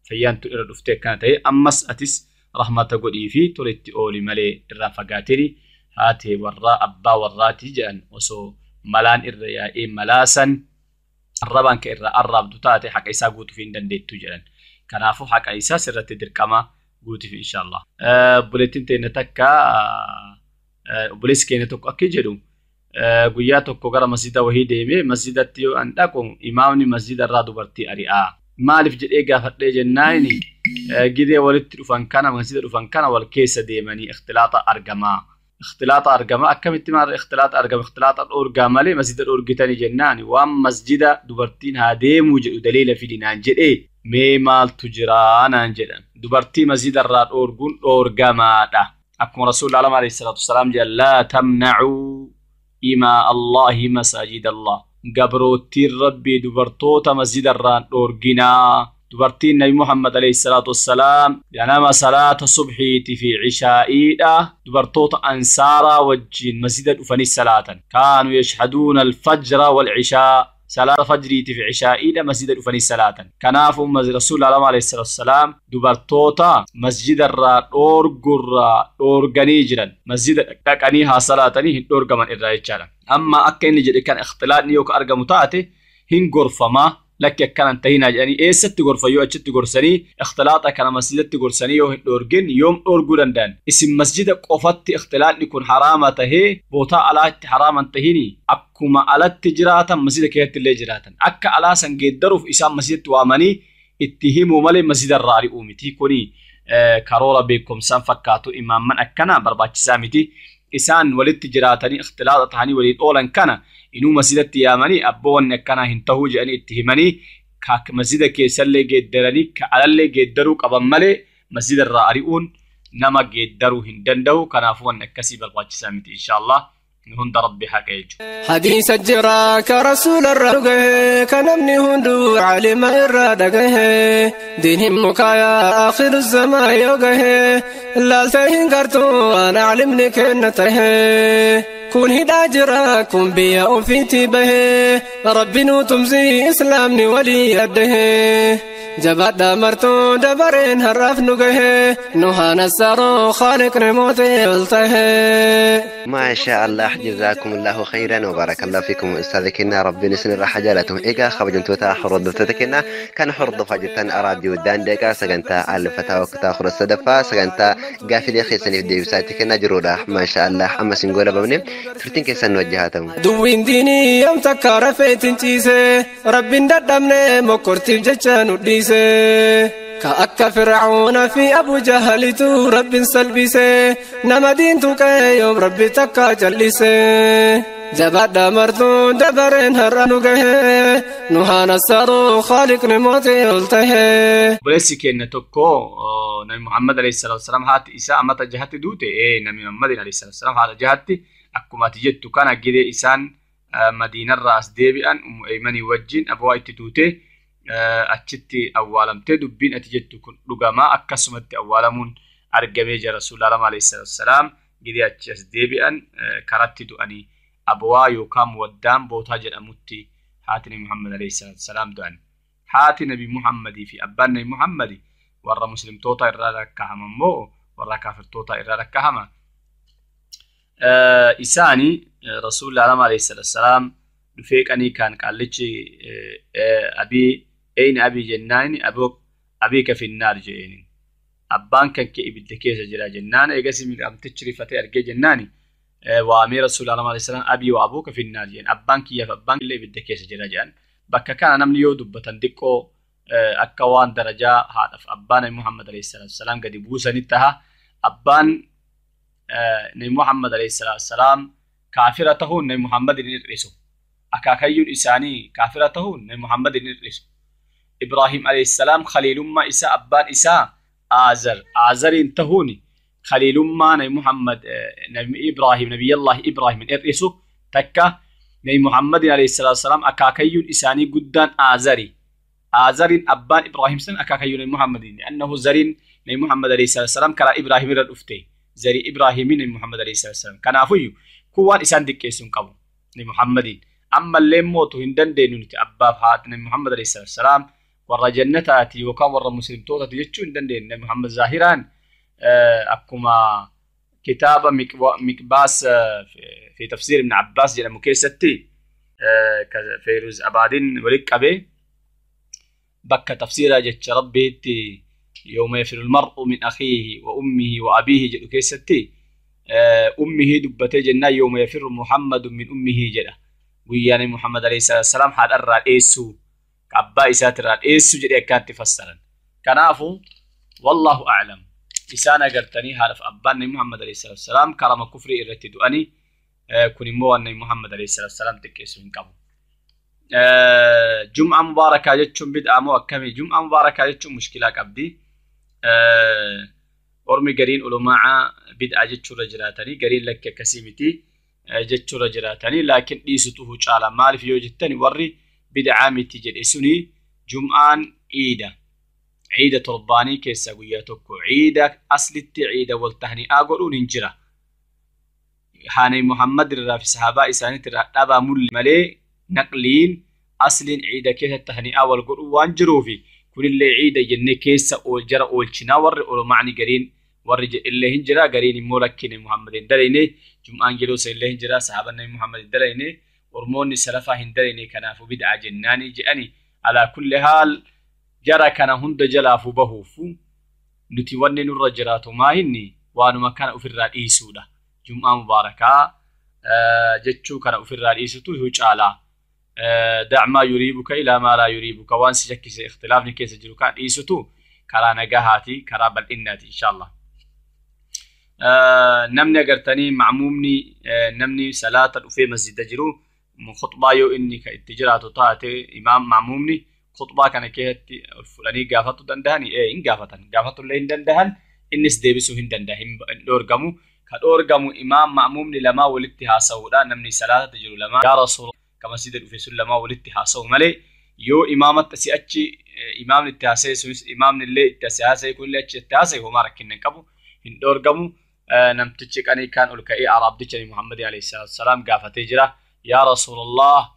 fayyaan tu irra dhuftee akkana ta'e ammas atis rahmata godhii fi tola itti ooli malee irraa fagaatini haatee warraa abbaa warraatii jedhan osoo malaan irra yaa'ee malaasan Arrabaan kee irraa arraabdu taate haqa isaa guutuuf hin dandeettu jedhan. Kanaafuu haqa isaa sirratti dirqama guutuuf inshaallah. Obboleettiin teenya takka obboleessi keenya tokko akka jedhu guyyaa tokko gara masjida wahii deemee masjidatti yoo an dhaqu imaamni masjida irraa dubartii ari'aa. Maaliif jedhee gaafadhee jennaani gidee walitti dhufan kana masjida dhufan kana wal keessa deemanii ikhtilaaxa argamaa. Ikhtilaaxa argama akkamitti maal ikhtilaaxa argama ikhtilaaxa dhoorgaa malee masjida dhoorgitanii jennaani waan masjida dubartiin haa deemuu jedhu daliila fidinaan jedhee mee maaltu jiraa naan jedhan. Dubartii masjida irraa dhoorguun dhoorgamaadha. Akkuma Rasuulli alayhi salaatu wasalaam jedhan laa tamnacuu imaa Allaahi masaajida Allah. Gabroottiin Rabbii dubartoota masjida irraan dhoorginaa. Dubartiin Nabi Muhammad alayhi salaatu wassalaam ganama salaata subhiitii fi cishaa'iidha dubartoota ansaaraa wajjin masjida dhufanii salaatan. Kaanuu yashhaduuna alfajra walcishaa. Salaata fajriitii fi cishaa'iidha masjida dhufanii salaatan. Kanaafuu Rasuulli alayhi salaatu wassalaam dubartoota masjida irraa dhoorgurraa dhoorganii jiran. Masjida dhaqanii haa salaatanii hin dhoorgaman irraa jechaadha. Amma akka inni jedhe kan ikhtilaatni yoo ka argamu taate hin gorfamaa. Lakki akkanan tahinaa jedhanii eessatti gorfan yoo achitti gorsanii ikhtilaaxa kana masjidatti gorsanii yoo hin dhoorgin yoom dhoorguu danda'an. Isin masjida qofatti ikhtilaatni kun haraama tahee bootaa alaatti haraaman tahini akkuma alatti jiraatan masjida keessatti illee jiraatan. Akka alaa san geeddaruuf isaan masjidatti waamanii itti himuu malee masjida irraa ari'uu miti. Kuni karoora beekumsaan fakkaatu imaamman akkana barbaachisaa miti. Isaan walitti jiraatanii ikhtilaaxa tahanii waliin oolan kana inuu masjidatti yaamanii abboonni akkanaa hin tahuu jedhanii itti himanii ka masjida keessallee geeddaranii ka alallee geeddaruu qaban malee masjida irraa ari'uun nama geeddaruu hin danda'u. Kanaafuu wanni akkasii barbaachisaa miti inshaallah. Hunda Rabbi haqa jechuudha. Hadiisa jira ka rasuula irraa dhugahe ka namni hunduu caalima irraa dhagahe diiniin mukaayaa akhiru zamaa yoo gahe laaltee hin gartuu waan caalimni kenna tahe. Kun hidhaa jira kun biyya ofiitti bahe Rabbi nu tumsi islaamni walii addahe. Jabaadhaa martuu dabareen har'aaf nu gahe nu haanassaroo khaaliqni mootii ol tahe. ما شاء الله جزاكم الله خيرا وبارك الله فيكم أستاذكنا ربي نسن الراحة جالته إيجا خبجنتوتا حردفتكنا كان حرد فاجتن أراديو دانديكا سجنتا الفتاوى كتاخر الصدفة سجنتا قافل يخي سنف ديوساتكنا جرودة ما شاء الله أما سنقول بمني ترتين كيسن وجهاتهم دوين ديني يوم تكار فيتن تيسي ربي ندمني مكرتي جتشان وديسي كأك فرعون في أبو جهل تو رب سلبسي نما دين توكي يوم ربي تكا جلسي جباد مرتو دبرين هرانوكه نهانا السارو خالق نموتي قلته Obboleessi keenya tokko Nabi Muhammad alayhi salaatu wasalaam haati isaa amata jahatti duute Nabi Muhammad alayhi salaatu wasalaam haadha jahatti akkuma ati jettu kana gidee isaan Madiinarraa as deebi'an Ummu Aymanii wajjin abawaa itti duute achitti awwaalamtee dubbiin ati jettu kun dhugamaa akkasumatti awwaalamuun argamee jira. Rasuulli alayhi salaatu wasalaam gidee achi as deebi'an karatti du'anii abawaa yookaan waddaan bootaa jedhamutti haati Nabi Muhammad alayhi salaatu wasalaam du'an. Haati Nabi Muhammadii fi abbaan Nabi Muhammadi warra muslimtoota irraa lakkaa'aman moo warra kaafirtoota irraa lakkaa'ama? Isaani Rasuulli alayhi salaatu wasalaam dhufee qanii kan qaallichi abii eyni abii jennaani abiika finnaar je'eeni. Abbaan kan kee ibidda keessa jira jennaan eegasii miidhamtichi rifatee argee jennaani waamee Rasuulli alayhi salaam abii wa abuuka finnaar jeen abbaan kiyyaaf abbaan illee ibidda keessa jira jedhan. Bakka kana namni yoo dubbatan xiqqoo akka waan darajaa haadhaaf abbaan Nabi Muhammad alayhi salaatu wasalaam gadi buusanitti taha. Abbaan Nabi Muhammad alayhi salaatu wasalaam kaafira tahuun Nabi Muhammad hin hir'isu. Akaakayyuun isaanii kaafira tahuun Nabi Muhammad hin hir'isu. Ibraahim alayhi salaam khaliilummaa isaa abbaan isaa Aazar Aazariin tahuun khaliilummaa Nabi Muhammad Nabi Ibraahim Nabiyyallahi Ibraahim hin hir'isu. Takka Nabi Muhammad alayhi salaatu wasalaam akaakayyuun isaanii guddaan Aazari. Aazariin abbaan Ibraahim san akaakayyuun Nabi Muhammadin annahu zariin Nabi Muhammad alayhi salaatu wasalaam karaa Ibraahim irra dhufte. Zarii Ibraahimiin Nabi Muhammad alayhi salaatu wasalaam. Kanaafuyyuu kun waan isaan diqqeessu hin qabu Nabi Muhammadiin. Ammallee mootu hin dandeenyu nuti abbaaf haati Nabi Muhammad alayhi salaatu wasalaam warra jannataati yookaan warra muslimtootaati jechuu hin dandeenyu. Nabi Muhammad zaahiraan akkuma kitaaba Miqbaas fi tafsiir Ibn Abbaas jedhamu keessatti Feeruz Abaadiin walitti qabee bakka tafsiiraa jecha Rabbiitti yooma yafirul mar'u min akhiihi wa ummihi wa abiihi jedhu keessatti ummihi dubbatee jennaan yooma yafirru Muhammadu min ummihi jedha. Guyyaan Muhammad alayhi salaatu wassalaam haadharraa dheessuu abbaa isaatirraa dheessuu jedhee akkaatti fassaran. Kanaafuu wallahu a'lam isaan agartanii haadhaaf abbaan Nabi Muhammad alayhi salaatu wassalaam karama kufrii irratti du'anii kun immoo waan Nabi Muhammad alayhi salaatu wassalaam xiqqeessuu hin qabu. Jum'a mubaarakaa jechuun bid'aa moo akkamii? Jum'a mubaarakaa jechuun mushkilaa qabdi. Ormi gariin ulumaa bid'aa jechuurra jiraatanii gariin lakki akkasii miti jechuurra jiraatanii laakiin dhiisutu caala. Maaliif yoo jettani warri bid'aa miti jedhe suni jum'aan iida. Ciida torbaanii keessa guyyaa tokko ciida aslitti ciida wal tahni'aa godhuun hin jira. Haanay Muhammad irraa fi sahaabaa isaaniitti irraa dhabaa mulli malee naqliin asliin ciida keessa tahni'aa wal godhuu waan jiruufi kunillee ciida jennee keessa jara oolchinaa warri olmaani gariin warri jedhillee hin jira gariin immoo lakkine Muhammad hin dalayne jum'aan yeroo illee hin jira sahaabaan Nabi Muhammad hin dalayne ormoonni salafaa hin dalayne kanaafuu bid'aa jennaanii jedhani. Alaa kulli haal jara kana hunda jalaafuu bahuufu nuti wanni nurra jiraatu maa inni waanuma kana ofirraa dhiisuudha. Jum'aa mubaarakaa jechuu kana ofirraa dhiisutu caalaa. دع ما يريبك إلى ما لا يريبك وان سجكس اختلاف نكيس جلوكا إيستو كرا نجاهاتي كرا بالإناتي إن شاء الله. نمني قرتني معمومني نمني صلاة في مسجد جرو خطبة يو إني كاتجارة طاعتي إمام معمومني خطبة كان كيه الفلاني قافتو دندهني إيه إن قافتن قافتو اللي إن دندهن إنس ديبسو هن دندهن دورجمو كدورجمو إمام معمومني لما ولدتها سودا نمني صلاة تجرو لما يا رسول كما سيد الأفسول لما ولدت حاسو ملي يو إمامة تسيأتي إمام التاسي سويس إمام اللي التاسي يكون اللي التاسي هو ما ركنا كبو هندور قمو نمتشك أني كان ألقى عرب ديتني محمد عليه الصلاة والسلام قافة تجرة يا رسول الله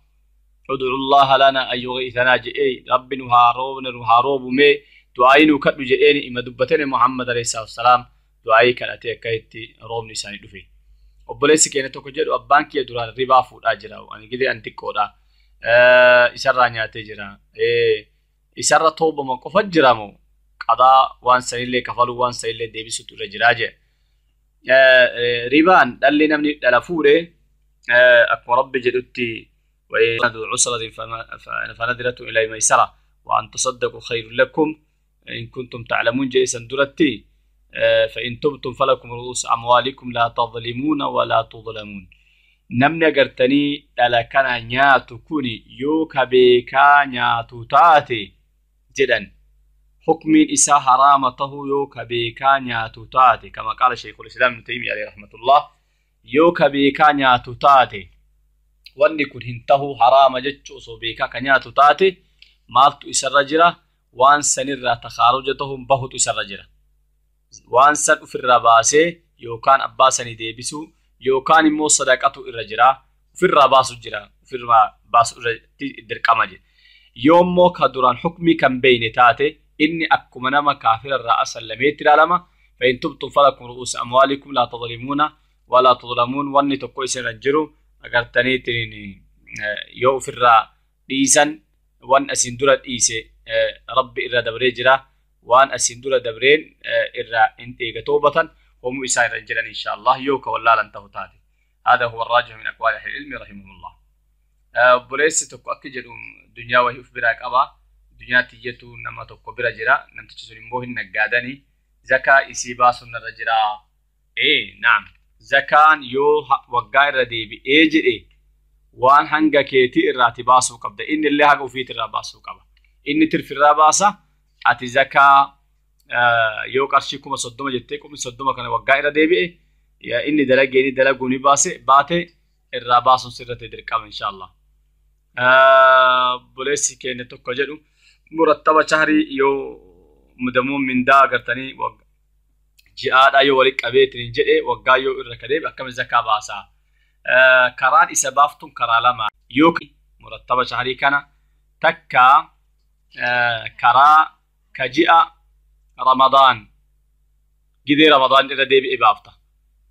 ادعو الله لنا أن يغيثنا جئي رب نهاروب نهاروب مي دعائي كتب جئيني إما دبتني محمد عليه الصلاة والسلام دعائي كان أتي كيتي روم نساني دفي. Obboleessi keenya tokko jedhu abbaan kiyya duraan ribaa fuudhaa jira. Ani gidee an xiqqoodha. Isarraa nyaatee jira. Isarra toobama qofa jira moo qadaa waan sanillee kafaluu waan sanillee deebisutu irra jiraa jedhe. Ribaan dhalli namni dhala fuudhe akkuma Rabbi jedhutti وإن عسرة فنذرة إلى ميسرة وأن تصدقوا خير لكم إن كنتم تعلمون جيسا درتي فإن تبتم فلكم رؤوس أموالكم لا تظلمون ولا تظلمون. نمني قرتني لكنا نياتو كوني يوكا بيكا نياتو تاتي جدا حكم إسا حرامته يوكا بيكا نياتو تاتي كما قال شيخ الإسلام ابن تيمية عليه رحمة الله يوكا بيكا نياتو تاتي واني كن هنتهو حرام جتشو سو بيكا كنياتو تاتي مالتو إسا الرجرة وان سنرى تخارجتهم بهتو إسا الرجرة waan san ofirraa baasee yookaan abbaa sanii deebisuu yookaan immoo sadaqatu irra jira ofirraa baasu jira ofirraa baasu irratti dirqama jedhe. Yoommoo ka duraan hukmii kan beeyne taate inni akkuma nama kaafira irraa asallameetti ilaalama. فإن تبتم فلكم رؤوس أموالكم لا تظلمون ولا تظلمون wanni tokko isin irra jiru agartaniitiin yoo ofirraa dhiisan waan asin dura dhiise rabbi irra dabree jira. وان أسندورة دبرين إرى إنت توبة هم إسائر رجلا إن شاء الله يوك ولا لن تهتاتي. هذا هو الراجح من أقوال أهل العلم رحمهم الله. بوليس تكو أكجل دنيا وهي أفبراك أبا دنيا تيجتو نما تكو برجرا نمتشسون مبوهن نقادني زكاة إسيبا سنة رجرا إيه نعم زكاة يو وقاير ديبي إيه جري وان هنگا كيتي الراتباسو قبدا إن اللي هاقو فيت الراباسو قبا إن ترفي الراباسة ati zakaa yoo qarshii 30,000 jettee 30,000 kana waggaa irra deebi'e inni dalagee inni dalaguu ni baase baate irraa baasuun sirratti dirqama inshallah. Obboleessi keenya tokko jedhu murattaba shahrii yoo mudamuun mindaa agartanii ji'aadhaa yoo walitti qabeetiin jedhe waggaa yoo irra kadeebe akkam zakaa baasaa. Karaan isa baaftuun karaa lama yoo murattaba shahrii kana takka karaa كجاء رمضان جدي رمضان إذا ديب إبافته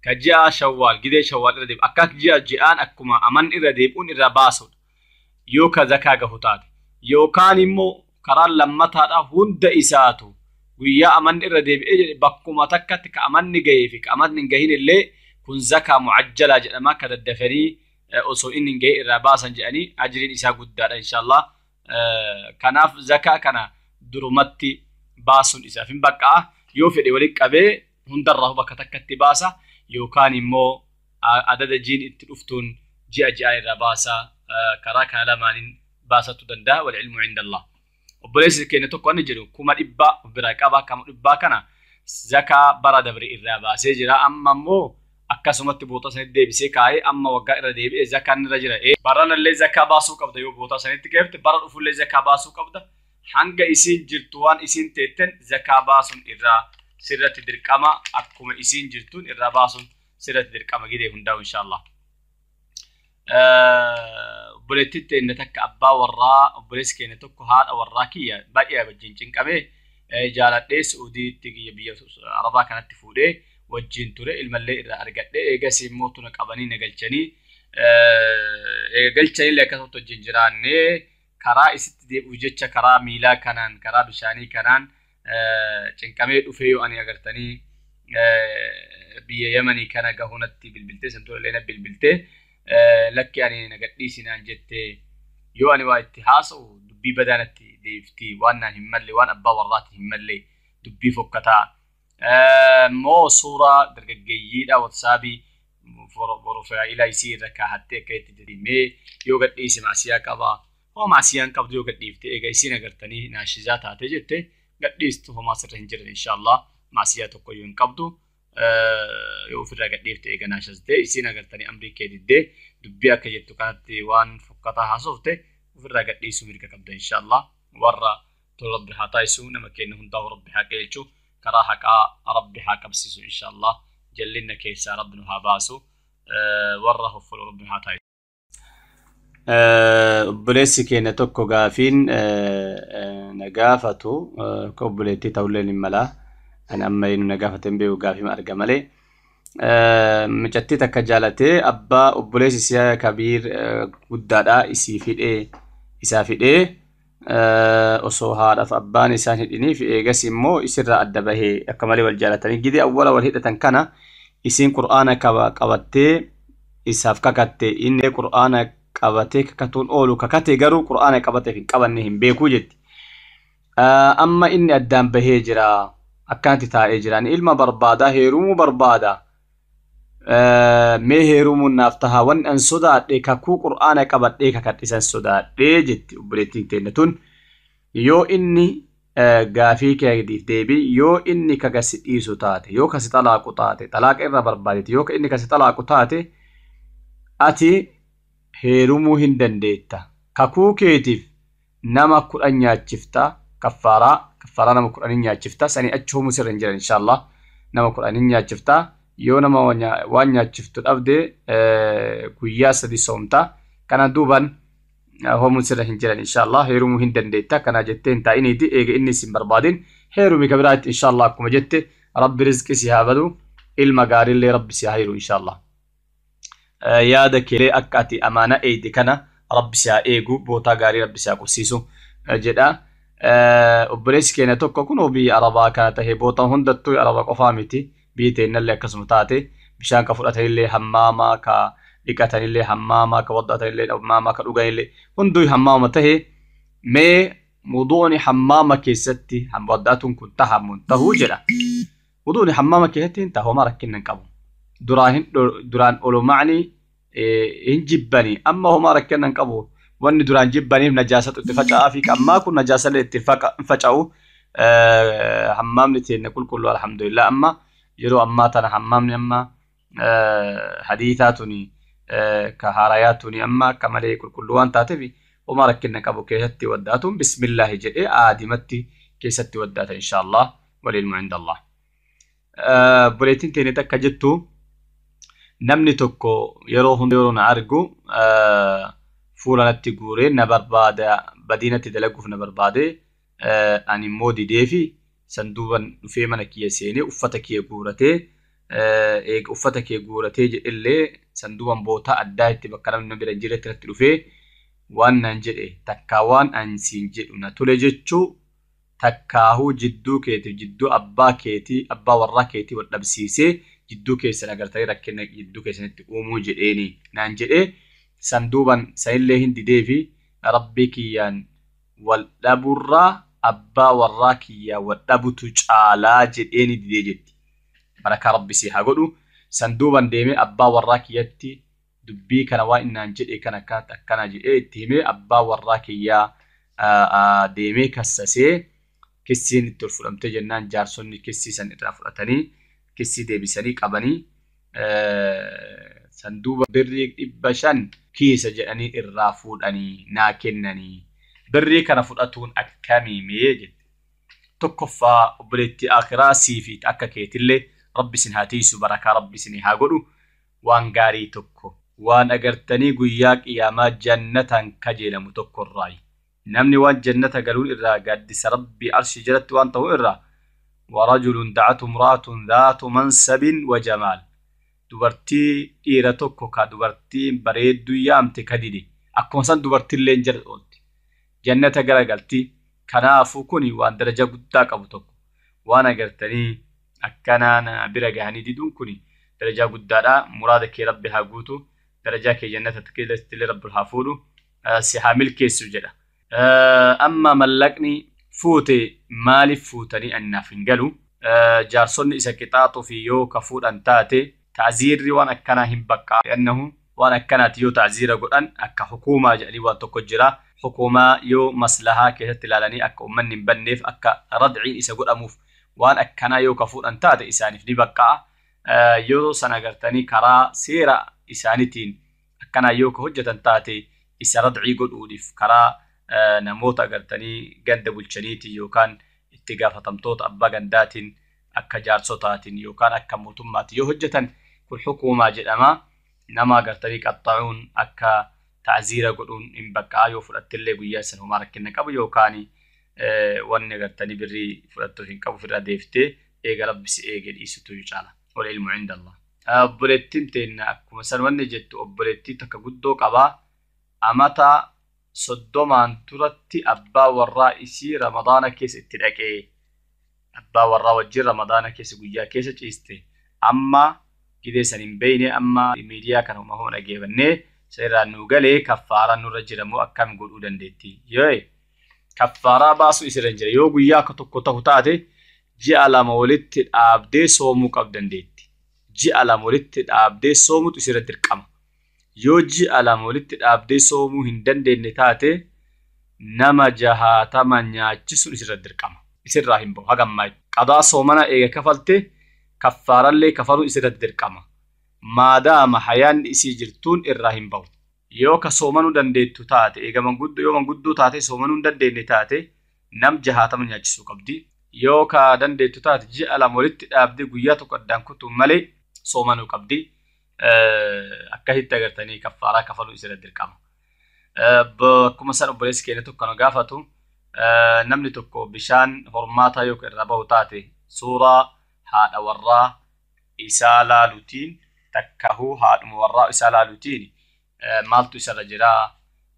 كجاء شوال جدي شوال إذا ديب أكاك جاء جيان أكما أمن إذا ديبون إذا باسود Yoo ka zakaa gahu taate yookaan immoo karaa lammataadha hunda isaatu guyyaa amanni irra deebi'ee jedhe bakkuma takkatti ka amanni gahee fi ka amanni hin gahin illee kun zakaa mucajjalaa jedhama ka daddafanii osoo inni hin gahin irraa baasan jedhanii ajriin isaa guddaadha inshaallah. Kanaaf zakaa kana durumatti baasuun isaaf hin baqqa'a. Yoo fedhe walitti qabee hundarraa bakka takkatti baasa yookaan immoo adada jiin itti dhuftuun ji'a ji'a irraa baasa. Karaa kana lamaaniin baasatu danda'a. Wal ilmu inda Allah. Obboleessi keenya tokko inni jedhu 100,000 of biraa qaba. 100,000 kana zakaa bara dabre irraa baasee jira. Amma immoo akkasumatti boota sanitti deebisee kaa'ee amma waggaa irra deebi'ee zakaan irra jira. Baranallee zakaa baasuu qabda yoo boota sanitti keefte, bara dhufullee zakaa baasuu qabda. Hanga isiin jirtu waan isiin teetten zakaa baasuun irraa sirratti dirqama. Akkuma isiin jirtuun irraa baasuun sirratti dirqama gidee hundaa'u inshaallah. Obboleettiin teenya takka abbaa warraa obboleessi keenya tokko haadha warraa kiyya baay'ee wajjin cinqamee jaaladhee Suudiitti biyya Arabaa kanatti fuudhee wajjin ture ilmallee irraa argadhee eegas immoo tuna qabanii na galchanii galchanillee akkasumatti wajjin jiraannee karaa isitti deebi'u jecha karaa miilaa kanaan karaa bishaanii kanaan cinqamee dhufee yoo ani agartanii biyya Yamanii kana gahunatti bilbiltee santuurallee na bilbiltee lakki ani na gadhiisinaan jettee yoo ani waa itti haasa'u dubbii badaanatti deebifti waan naan hin malle waan abbaa warraatti hin malle dubbii fokkataa immoo suuraa dargaggeeyyiidha watsaabii porofaayilaa isii irra kaahattee akka itti jedhimee yoo gadhiise maasiyaa qaba hoo maasiyaan qabdu yoo gadhiifte eega isiin agartanii naashizaa taate jette gadhiistu homaa sirra hin jiran inshaallah maasiyaa tokko iyyuu hin qabdu. Yoo ofirraa gadhiifte eega naashaztee isiin agartanii amrii kee diddee dubbii akka jettu kanatti waan fokkataa haasofte ofirraa gadhiisuu mirga qabda inshaallah. Warra tolu rabbi haa taasisu nama keenya hundaa'u rabbi haa qajeelchu karaa haqaa rabbi haa qabsiisu inshaallah. Jallinna keessaa rabbi nu haa baasu warra hoffolu rabbi haa taasisu. Obboleessi keenya tokko gaafiin na gaafatu akka obboleettii ta'ullee ni mala. Ani amma inni na gaafate hin beeku gaafii arga malee. Mucattii takka jaalatee abbaa obboleessi isaa kabiir guddaadha isii fidhee isaa fidhee osoo haadhaaf abbaan isaan hidhiniif eegas immoo isirraa adda bahee akka malee wal jaalatanii gidee awwala wal hidhatan kana isiin qur'aana qabattee isaaf kakatte inni qur'aana qabatee kakatuun oolu kakate garuu qur'aana qabateef hin qabanne hin beekuu jetti. Amma inni addaan bahee jira. Akkanatti taa'ee jira. Ani ilma barbaada heerumuu barbaada. Mee heerumuun naaf tahaa wanni an sodaadhe kakuu qur'aana qabadhee kakadhisan sodaadhee jetti obboleettiin keenya tun. Yoo inni gaafii keetiif deebii yoo inni kasi dhiisu taate yoo kasi xalaaqu taate xalaaqa irra barbaadetti yoo inni kasi xalaaqu taate ati heerumuu hin dandeetta. Kakuu keetiif nama 10 nyaachifta kaffaaraa nama 10 nyaachifta sanii achi hoomuu sirra hin jiran inshaallah nama 10 nyaachifta. Yoo nama waan nyaachiftu dhabde guyyaa 3 soomta kana duuban hoomuu sirra hin jiran inshaallah heerumuu hin dandeetta. Kana jettee hin taa'iniiti eega inni isin barbaadin heerumi ka biraatti inshaallah akkuma jette rabbi rizqi si haa badu ilma gaariillee rabbi si haa hiru inshaallah. Yaada keelee akka ati amaana eeyde kana rabbi si haa eegu bootaa gaarii rabbi si haa qubsiisu jedha. Obboleessi keenya tokko kunoo biyya Arabaa kana tahee bootaan hundattuu Araba qofaa miti biyyi teennallee akkasuma taate bishaan ka fudhatanillee hammaamaa ka dhiqatanillee hammaamaa ka waddaatanillee hammaamaa ka dhuganillee hunduu hammaama tahee mee wuduuni hammaama keessatti waddaatuun kun tahamuun tahuu jedha. Wuduuni hammaama keessatti hin tahu homaa rakkinna hin qabu. Duraan oluma'anii hin jibbanii amma homaa rakkinna hin qabu. Wanni duraan jibbaniif najaasatu itti faca'aa fi ammaa kun najaasallee itti faca'u hammaamni teenya qulqulluu alhamdulillah. Amma yeroo ammaa tana hammaamni amma hadiitaa tuni ka haarayaa tuni amma akka malee qulqulluu waan taateef homaa rakkinna qabu keessatti waddaatuun bismillaahi jedhee aadimatti keessatti waddaata inshaallah walilmu inda Allah. Obboleettiin teenya takka jettu namni tokko yeroo hunda yeroo na argu fuula natti guuree na barbaada badiinatti dalaguuf na barbaade ani immoo didee fi sanduuban dhufee mana kiyya seenee uffata kiyya guuratee eega uffata kiyya guuratee jedhellee sanduuban bootaa addaa itti bakka namni bira hin jirretti natti dhufee Waan naan jedhe takkaa waan an siin jedhu na tole jechuu takkaahuu jidduu keetiif jidduu abbaa keetii abbaa warraa keetii wal dhabsiisee jidduu keessan agartanii rakkina jidduu keessanitti uumuu jedheeni naan jedhee san duuban sanillee hin didee fi rabbii kiyyaan wal dhaburraa abbaa warraa kiyyaa wal dhabutu caalaa jedheeni didee jetti. Barakaa rabbi si haa godhu. San duuban deemee abbaa warraa kiyyatti dubbii kana waan innaan jedhe kana akkana jedhee itti himee abbaa warraa kiyyaa deemee kassasee kissiin itti ol fudhamtee jennaan jaarsonni kissii san irraa fudhatanii kissii deebisanii qabanii san duuba birrii 500 kiisa jedhanii irraa fuudhanii naa kennanii birrii kana fudhatuun akkamii mee jette. Tokkoffaa obboleettii akhiraa sii fi akka keetillee rabbi isin haa tiisu barakaa rabbi isin haa godhu waan gaarii tokko waan agartanii guyyaa qiyaamaa jannataan kajeelamu tokkorraayi. Namni waan jannata galuun irraa gaaddisa rabbi arshii jalatti waan ta'u irraa warajulun da'atu imra'atun dhaatu mansabin wa jamaal. Dubartii dhiira tokko ka dubartiin bareedduu yaamte ka dide akkuma san dubartiillee jala oolti jannata garagalti. Kanaafuu kuni waan daraja guddaa qabu tokko waan agartanii akkanaan bira gahanii diduun kuni darajaa guddaadha. Muraada kee rabbi haa guutu, darajaa kee jannata keessatti rabbi haa fuudhu, si haa milkeessu jedha. Amma mallaqni fuute maaliif fuutanii annaaf hin galu? Jaarsonni isa qixaaxuu fi yoo ka fuudhan taate ta'ziirri waan akkanaa hin baqqaa. Annahu waan akkanaati yoo ta'ziira godhan akka hukuumaa jedhanii waan tokko jira. Hukuumaa yoo maslahaa keessatti ilaalanii akka uummanni hin banneef akka radciin isa godhamuuf waan akkanaa yoo ka fuudhan taate isaaniif ni baqqaa. Yoo sana agartanii karaa seera isaaniitiin akkanaa yoo ka hojjetan taate isa radcii godhuudhiif karaa namoota agartanii ganda bulchaniitiin yookaan itti gaafatamtoota abbaa gandaatiin akka jaarsotaatiin yookaan akka mootummaatiin yoo hojjetan kun hukuumaa jedhama. Nama agartanii qaxxa'uun akka ta'ziira godhuun hin baqqaa yoo fudhattillee guyyaa san homaa rakkina qabu yookaan wanni agartanii birrii fudhattuuf hin qabu ofirraa deeftee eega rabbi si eege dhiisutu caala. Wal ilmu inda Allah. Obboleettiin teenna akkuma san wanni jettu obboleettii takka guddoo qabaa. Amata 30 turatti abbaa warraa isii ramadaana keessa itti dhaqee abbaa warraa wajjin ramadaana keessa guyyaa keessa ciiste. Amma gidee san hin beeyne amma miidiyaa kana homa homa dhageeffannee seeraan nu galee kaffaaraan nurra jiramoo akkam godhuu dandeetti? Yoo kaffaaraa baasuu isirra hin jira. Yoo guyyaa akka tokko ta'u taate ji'a 2 walitti dhaabdee soomuu qab dandeetti. Ji'a 2 walitti dhaabdee soomutu isirra dirqama. Yoo ji'a 2 walitti dhaabdee soomuu hin dandeenye taate nama 60 nyaachisuun isirra dirqama. Isirraa hin bahu hagammaa. Qadaa soomana eega kafalte kaffaarallee kafaluun isirra dirqama. Maadaama hayaanni isii jirtuun irraa hin bahu. Yoo ka soomanuu dandeettu taate eega manguddoo yoo manguddoo taate soomanuu hin dandeenye taate nam 60 nyaachisuu qabdi. Yoo ka dandeettu taate ji'a 2 walitti dhaabdee guyyaa tokko addaan kutuun malee soomanuu qabdi. Akkasitti agartanii kaffaaraa kafaluu isirra dirqama. Akkuma san obboleessi keenya tokko nu gaafatu namni tokko bishaan hormaataa yoo irra bahu taate suuraa haadha warraa isaa laaluutiin takkahuu haadhuma warraa isaa laaluutiin maaltu isarra jira?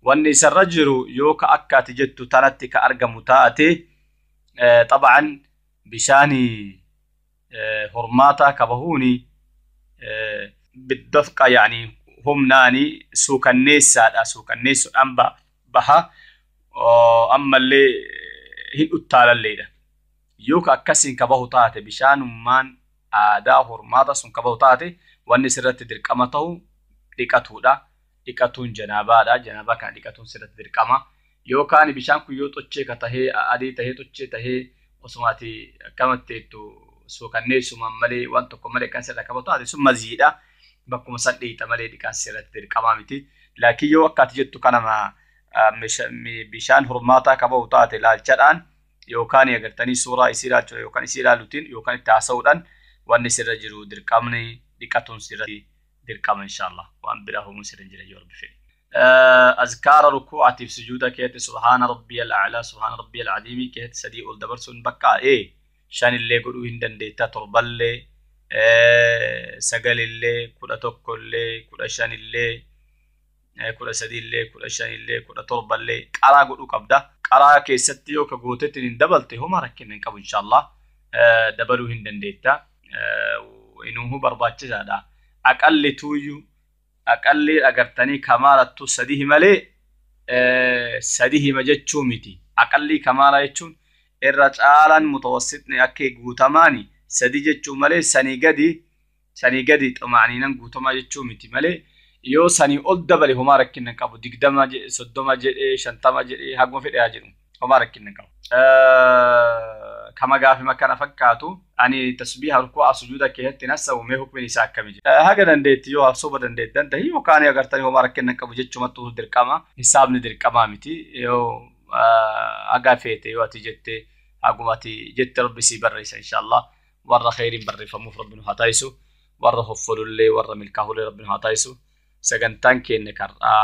Wanni isarra jiru yoo ka akka ati jettu tanatti ka argamu taate xaba'an bishaan hormaataa ka bahuuni biddafqa yaani humnaani suukanneessaadha. Suukanneessuudhaan baha ammallee hin uttaalalleedha. Yoo ka akkasiin ka bahu taate bishaanummaan aadaa hormaata sun ka bahu taate wanni sirratti dirqama ta'u dhiqatuudha. Dhiqatuun janaabaadha. Janaabaa kana dhiqatuun sirratti dirqama. Yookaan bishaan kun yoo xochee ka tahee adii tahee xochee tahee osumaati akkamatti jettu suukanneessumaan malee waan tokko malee kan sirra qabu taate sun maziidha. Bakkuma san dhiixa malee dhiqaan sirratti dirqamaa miti. Laakiin yoo akka ati jettu kanama bishaan hormaataa ka bahu taate laalchadhaan yookaan agartanii suuraa isii ilaalchuu yookaan isii ilaaluutiin yookaan itti haasa'uudhaan wanni sirra jiru dirqamni dhiqatuun sirratti dirqama inshaallah. Waan biraa homuun sirra hin jira yoo rabbi fedhe. Azkaara rukuu'aatiif sujuuda keessatti subhaana rabbiyal a'laa subhaana rabbiyal aziimii keessatti 3 ol dabarsuun bakka 5 illee godhuu hin dandeetta, 7 illee 9 illee 11 illee 15 illee 13 illee 15 illee 17 illee qaraa godhuu qabda. Qaraa keessatti yoo ka gootetti hin dabalte homaa rakkina hin qabu inshaallah. Dabaluu hin dandeetta. Inuu barbaachisaadha. Aqalli tuuyyuu aqalli agartanii kamaalattu 3 malee 3 hima jechuu miti. Aqalli kamaala jechuun irra caalaan mutawassitni akka guutamaani 3 jechuu malee sanii gadi xumaaniinan guutamaa jechuu miti malee yoo sanii ol dabale homaa rakkina hin qabu. 20 30 jedhee 50 jedhee haguma fedhe haa jedhu homaa rakkina hin qabu. Kama gaafi makana fakkaatu ani tasbiiha ruku'a sujuuda keessatti nasabu mee hukmiin isaa akkami jedha. Haga dandeetti yoo soba dandeettan tahi yookaan agartanii homaa rakkina hin qabu jechumattu dirqama hisaabni dirqamaa miti yoo haga feete yoo ati jette haguma ati jette rabbi si barreessa inshaallah. Warra khayriin barreeffamuuf rabbi nu haa taasisu, warra hoffolullee warra milkaa'ullee rabbi nu haa taasisu. Sagantaan keenya karraa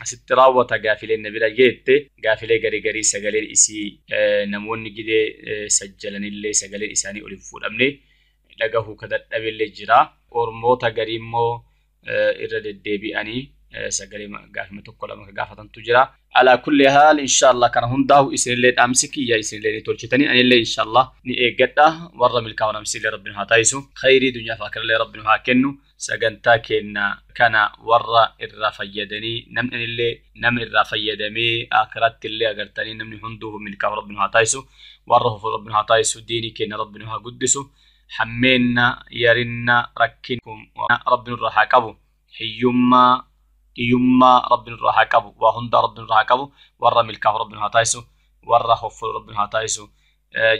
asitti raawwata. Gaafileen na bira geette gaafilee garii garii sagaleen isii namoonni gidee sajjalanillee sagaleen isaanii ol hin fuudhamne dhagahuu ka dadhabillee jira. Ormoota garii immoo irra deddeebi'anii sagalee gaafima tokko lama ka gaafatantu jira. Alaa kulli haal inshaallah kana hundaa'u isinillee dhaamsi kiyya isinillee ni tolchitanii anillee inshaallah ni eeggadha. Warra milkaa'u namsillee rabbi nu haa taasisu. Khayrii dunyaa fi akhiirallee rabbi nu haa kennu. Sagantaa keenya kana warra irraa fayyadanii namni illee nama irraa fayyadamee akhiratti illee agartanii namni hunduu milkaa'u rabbi nu haa taasisu. Warra hufu rabbi nu haa taasisu. Diinii keenya rabbi nu haa guddisu. Hammeenna yarinna rakkin rabbi nurraa haa qabu. Hiyyummaa hiyyummaa rabbi nurraa haa qabu. Waa hundaa rabbi nurraa haa qabu. Warra milkaa'u rabbi nu haa taasisu. Warra hoffu rabbi nu haa taasisu.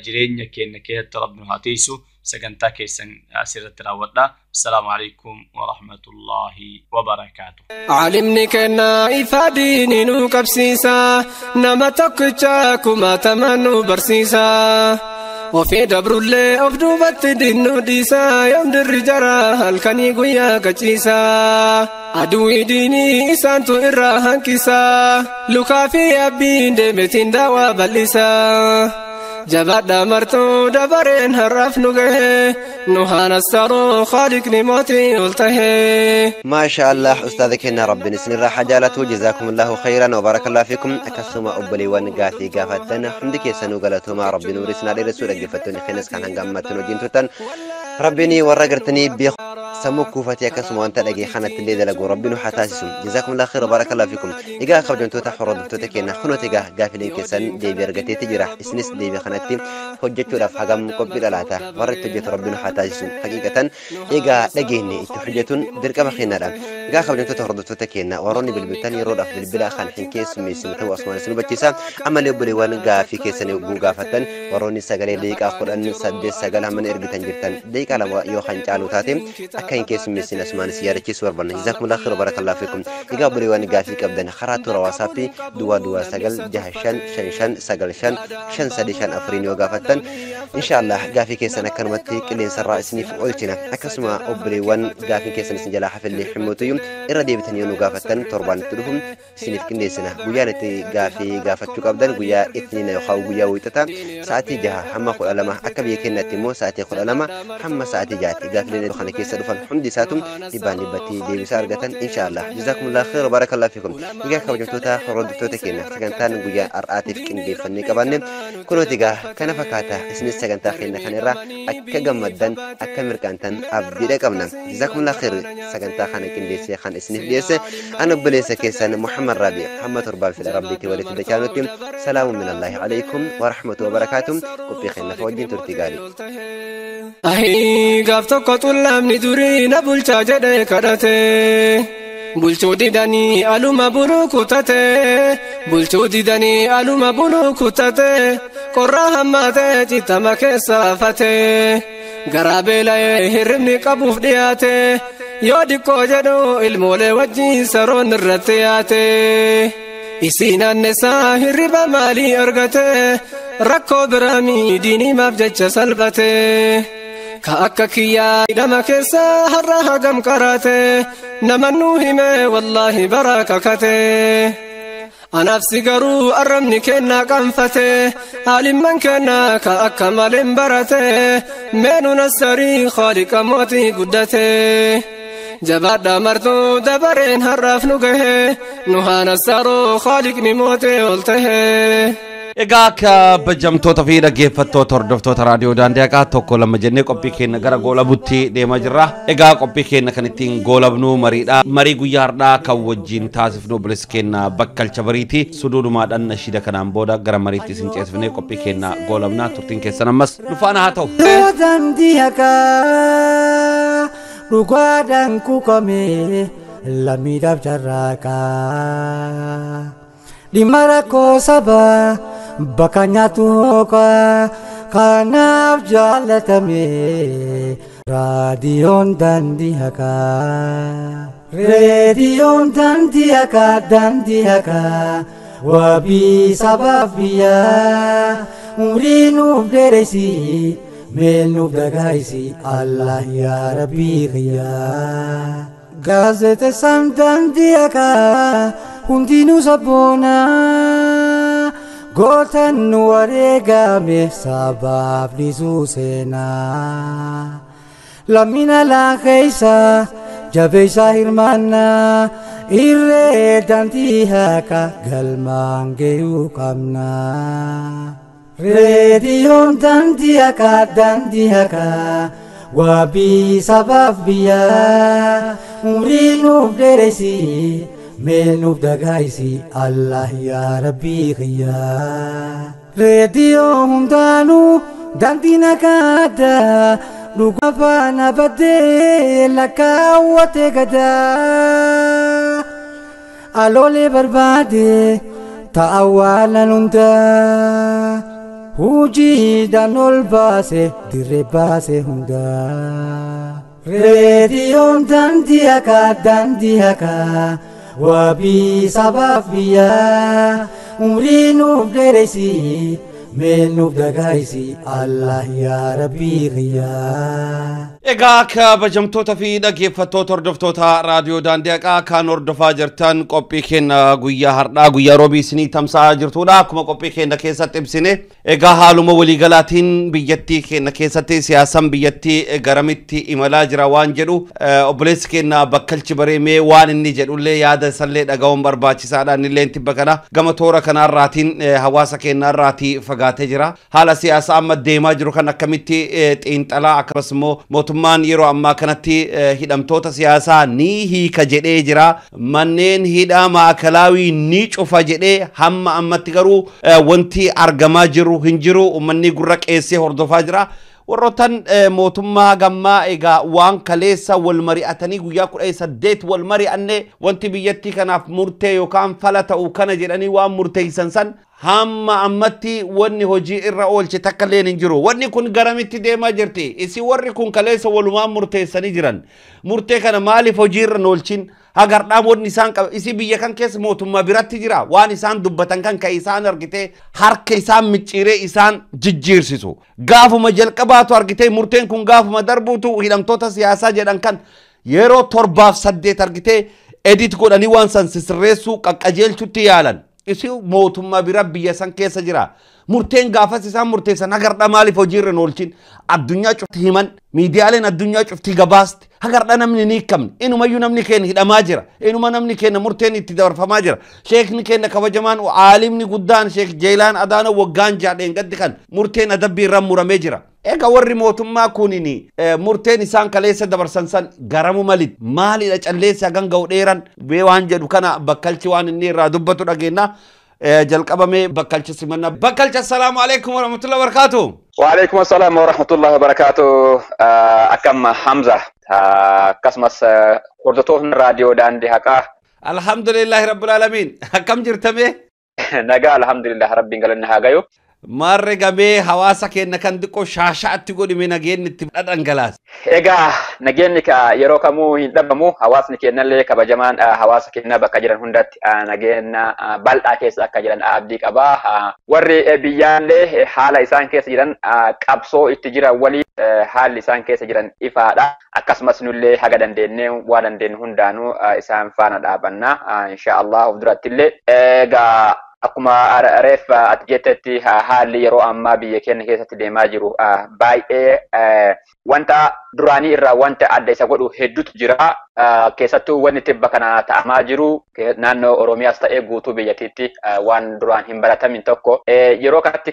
Jireenya keenya keessatti rabbi nu haa tiisu. Sagantaa keessan asirratti raawwadha. Assalaamu alaikum wa rahmatullahi wa barakaatuh. Caalimni kennaa ifa diinii nu qabsiisa. Nama tokkicha kumaatama nu barsiisa. Ofii dabrullee of duubatti dinnu dhiisa. Yoom dirri jara halkanii guyyaa gachiisa. Aduwwi diinii isaantu irraa hanqisa. Lukaa fi abbiin deemetiin daawaa bal'isa. Jabaadha martuu dabareen har'aaf nu gahe. Nu haanassaruu khaaliqni mootii ol tahe. ما شاء الله أستاذ كنا ربنا سن راح جالته جزاكم الله خيرا وبارك الله فيكم. أكسما أبلي وان قافي قافتنا حمدك يسنو قالته ما ربنا ورسنا لرسول قفتني خنس كان هنقمتنا وجنتوتن ربني ورقرتني بيخ سمو كوفتي أكسما وانت لقي خانة اللي دلقوا ربنا حتاسسم. جزاكم الله خير وبارك الله فيكم. إيقا خبجنتوتا حردتوتا كنا خنوتي قافلين كسن دي بيرقتي تجرح إسنس دي بخانتي حجتو لف حقم قبل لاتا ورد تجت ربنا حتاسسم حقيقة. إيقا لقيني اتحجتون دركب خينا لأ إيقا خبجنتوتا حردتوتا كنا وروني بالبلتاني رود أف بالبلا خان حين كيس ميسم تو أسمان سنو بتشيسا أما ليبلي وان قافي كيسن يقو قافتن وروني سقالي ليك أخر أن سدس سقالها من إرقتن جرتن ديك على يوخان جالو تاتم أكاين كيس ميسين أسمان سيارة كيس وربنا. جزاكم الله خير وبارك الله فيكم. إيقا بلي وان قافي كبدن خراتو رواسابي دوا دوا سقال جهشان شنشان سقال شن شن سدشان أفرين وقافتن إن شاء الله قافي كيسن أكرمتي كلين سراء سنيف قلتنا أكسما أبلي وان قافي كيسن سنجلا حفل اللي حموتيوم إردي بتنيون وقافتن تربان تلهم سنيف كنديسنا قيانتي قافي قافتشو قبدن قيا اثنين يخاو قيا ويتتا ساعتي جها حما خل ألمه أكبي كنا تيمو ساعتي خل ألمه حما ساعتي جاتي قافلين دخان كيسن دفن حمدي ساتم إبان لبتي دي بسارقة إن شاء الله. جزاكم الله خير وبارك الله فيكم. إيقا كوجمتوتا خردتوتا كنا سكنتان قيا أرآتي في كندي فني قبانم كنوتي كان فكاتا إسنس سكنتا خيرنا خنرا أكا جمدن أكا مركانتن أبدي رقمنا. جزاكم الله خير. سكنتا خان كندي خان إسنف ليس أنا بليس كيسان محمد ربيع محمد رباب في ربي تولي تدكانوتي. سلام من الله عليكم ورحمة وبركاته. قبي خيرنا فوجين ترتقالي. Ahii gaaf tokko xullaamni durii na bulchaa jedhee kadhate. Bulchuu didanii aluma buluu kutate. Bulchuu didanii aluma buluu kutate. Qorraa hammaatee cittama keessa hafate. Garaa beela'ee hirribni qabuuf dhiyaate. Yoo diqqoo jedhu ilmoolee wajjin saroon irratti yaate. Isiin annesaa hirriba maalii argate? Rakkoo biraamii diinimaaf jecha salphate. Ka akka kiyyaa hidhama keessa har'a hagam qaraate. Namannuu hime wallaahi baraa kakate. Anaaf si garuu arrabni kennaa qaanfate. Haalimman kennaa ka akka maleen barate. Meenuu nassarii khaaliqa mootii guddate. Jabaadhaa martuu dabareen har'aaf nu gahe nu haanassaruu khaaliqni mootee ol tahe. Egaa kabajamtoota fi dhaggeeffattoota hordoftoota raadiyoo daandii haqaa 1 2 jennee qophii keenya gara goolabutti deemaa jirra. Egaa qophii keenya kan ittiin goolabnu mariidha. Marii guyyaa har'aa kan wajjin taasifnu obboleessi keenya Bakkalcha Bariiti. Suduudumaadhaan nashiida kanaan booda gara mariitti isin ceesifnee qophii keenya goolabnaa. Turtiin keessan ammas nu faana haa ta'u. Daandii haqaa dhugaadhaan kuukame lammiidhaaf carraaqaa. Dhimma rakkoo sabaa bakka nyaatu hooqa kanaaf jaalatame raadiyoon daandii haqaa. Reediyoon daandii haqaa daandii haqaa wabii sabaaf biyyaa umrii nuuf dheeresi meel nuuf dagaayisi Allah yaa Rabbii kiyyaa. Gaazexeessaan daandii haqaa hundinuu sabboonaa. Gootan nu wareegame sabaaf dhiisuu seenaa. Lammina laakeessa jabeessa hirmaannaa irree daandii haqaa galmaan gahuu qabnaa. Reediyoon daandii haqaa daandii haqaa wabii sabaaf biyyaa umrii nuuf dheeresi. Meel nuuf dagaayisi Allah yaa Rabbii kiyyaa. Reediyoo hundaanuu daandii nagaadha dhugaa faana baddee lakkaawwatee gadaa. Aloolee barbaade ta'a waalan hundaa hujiidhaan ol baase dirree baase hundaa. Reediyoon daandii haqaa daandii haqaa. Wabii sabaaf biyyaa umrii nuuf dheeresi meel nuuf dagaayisi Allah yaa Rabbii kiyyaa. Egaa kabajamtoota fi dhaggeeffattoota hordoftoota raadiyoo daandii haqaa kan hordofaa jirtan qophii keenya guyyaa har'aa guyyaa roobii isinii tamsa'aa jirtudha. Akkuma qophii keenya keessatti ibsine egaa haaluma waliigalaatiin biyyattii keenya keessatti siyaasaan biyyattii garamitti imalaa jira waan jedhu obboleessi keenya Bakkalchi Bareemee waan inni jedhullee yaada isallee dhaga'uun barbaachisaadha. Innillee tibba kana gama toora kanarraatiin hawaasa keenyarraatii fagaatee jira. Haala siyaasaa amma deemaa jiru kan akkamitti xiinxalaa akkasumas immoo mootummaan yeroo ammaa kanatti hidhamtoota siyaasaa ni hiika jedhee jira. Manneen hidhaa maakalaawii ni cufa jedhee hamma ammatti garuu wanti argamaa jiru hin jiru. Uummanni gurra qeessee hordofaa jira. Warroottan mootummaa gammaa egaa waan kaleessa wal mari'atanii guyyaa 18 wal mari'anne wanti biyyattii kanaaf murtee yookaan fala ta'u kana jedhanii waan murteessan san hamma ammatti wanni hojii irra oolche takka illee hin jiru. Wanni kun garamitti deemaa jirti? Isin warri kun kaleessa walumaan murteessanii jiran. Murtee kana maaliif hojii irra hin oolchin? Hagardhaa wanni isaan qaba. Isin biyya kan keessa mootummaa biratti jira. Waan isaan dubbatan kan ka isaan argitee harka isaan micciiree isaan jijjiirsisu. Gaafuma jalqabaatu argitee murteen kun gaafuma darbuutu hidhamtoota siyaasaa jedhan kan yeroo 7 fi 8 argitee edit godhanii waan san sisirreessuu qaqqajeelchutti yaalan. Isin mootummaa bira biyya san keessa jira. Murteen gaafas isaan murteessan hagardhaa maaliif hojii irra hin oolchin? Addunyaa cufti himan, miidiyaaleen addunyaa cufti gabaasti. Hagardhaa namni ni hiikamne. Inumayyuu namni keenya hidhamaa jira. Inuma namni keenya murteen itti dabarfamaa jira. Sheekni keenya kabajamaan aalimni guddaan Sheek Jeelaan Adaanoo waggaan 6 gaddi kan murteen adabbii irra muramee jira. Egaa warri mootummaa kunini murteen isaan kaleessa dabarsan san garamu malit maalidha calleessa hagan ga'u dheeran bee waan jedhu kana Bakkalchi waan inni irraa dubbatu dhageenya. Jalqabame Bakkalcha simannaa. Bakkalcha assalaamu alaikum warahmatullahi wabarakatuh. Wa alaikum assalam warahmatullahi wabarakatuh. Akkam Hamza akkasumas hordoftoonni raadiyoo daandii haqaa. Alhamdulillahi rabbil alamin. Akkam jirtame? Nagaa alhamdulillah rabbiin galanni haa gayu. Maarree gamee hawaasa keenya kan xiqqoo shaashaatti godhime nageenyi itti dhadhangalaas. Egaa nageenyi yeroo kamuu hin dhabamu hawaasni keenyallee kabajamaan hawaasa keenya bakka jiran hundatti nageenya bal'aa keessa akka jiran abdii qaba. Warri biyyaallee haala isaan keessa jiran qabsoo itti jiran waliin haalli isaan keessa jiran ifaadha. Akkasumas nullee haga dandeenye waa dandeenyu hundaanuu isaan faana dhaabanna. Inshaallah of duratti illee. Egaa Akkuma reef ati jettetti haalli yeroo ammaa biyya keenya keessatti deemaa jiru baay'ee wanta duraanii irraa wanta adda isa godhu hedduutu jira. Keessattuu wanni tibba kana ta'amaa jiru naannoo Oromiyaas ta'ee guutuu biyyattiitti waan duraan hin baratamin tokko. Yeroo kanatti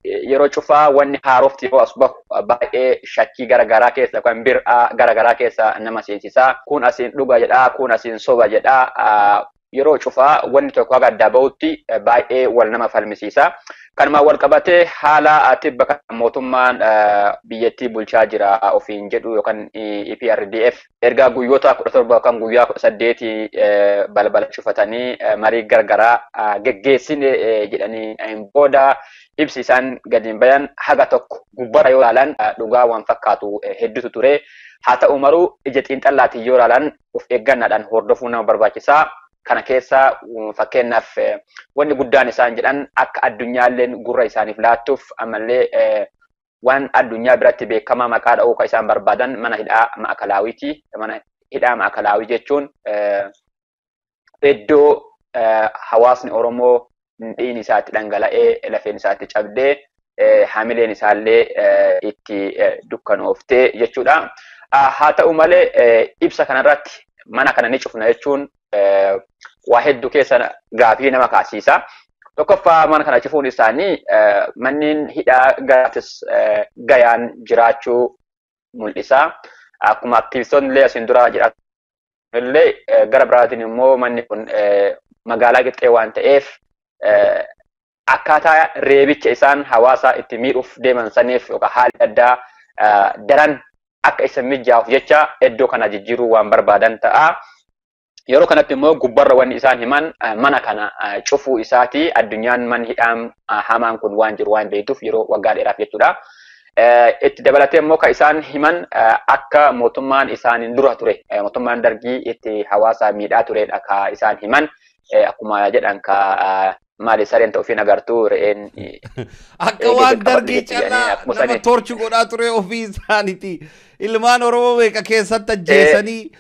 yeroo cufaa wanni haarofti yeroo as bahu baay'ee shakkii garaagaraa keessa yookaan bir'aa garaagaraa keessa nama seensisa. Kun asiin dhuga jedhaa, kun asiin soba jedhaa. Yeroo cufaa wanni tokko haga addaa bahutti baay'ee wal nama falmisiisa. Kanuma wal qabatee haala tibba kana mootummaan biyyattii bulchaa jira ofiin jedhu yookaan EPRDF ergaa guyyoota 17 yookaan guyyaa 18 balbala cufatanii marii gargaraa geggeessine jedhanii booda ibsi isaan gadi bayan haga tokko gubbarra yoo ilaalan dhugaa waan fakkaatu hedduutu ture. Haa ta'u maruu ija xiinxallaatiin yoo ilaalan of eeggannaadhaan hordofuu nama barbaachisaa. Kana keessa fakkeenyaaf wanni guddaan isaan jedhan akka addunyaalleen gurra isaaniif laattuuf ammallee waan addunyaa biratti beekamaa maqaa dha'uu kan isaan barbaadan mana hidhaa Ma'akalaawiiti. Mana hidhaa Ma'akalaawii jechuun iddoo hawaasni Oromoo dhiigni isaatti dhangala'ee lafeen isaatti cabdee hamileen isaallee itti dukkanooftee jechuudha. Haa ta'u malee ibsa kanarratti mana kana ni cufna jechuun waa hedduu keessa gaafii nama kaasiisa. Tokkoffaa mana kana cufuun isaanii manneen hidhaa gaatis gayaan jiraachuu mul'isa. Akkuma aktivistoonni illee asiin dura jiraatan illee gara biraatiin immoo manni kun magaalaa qixxee waan ta'eef akkaataa reebicha isaan hawaasa itti miidhuuf deeman saniif yookaan haalli addaa daran akka isa mijaa'uuf jecha iddoo kana jijjiiruu waan barbaadan ta'a. Yeroo kanatti immoo gubbarra wanni isaan himan mana kana cufuu isaati. Addunyaan manni hidhaan hamaan kun waan jiru waan beektuuf yeroo waggaa dheeraaf jechuudha. Itti dabalatee immoo kan isaan himan akka mootummaan isaaniin dura ture mootummaan dargii itti hawaasa miidhaa turedha kan isaan himan. Akkuma jedhan ka maali sareen ta'uu ofiin agartuu re'een akka waan dargii callaa nama torchi godhaa ture ofii isaaniiti. Ilmaan Oromoo meeqa keessatti ajjeesanii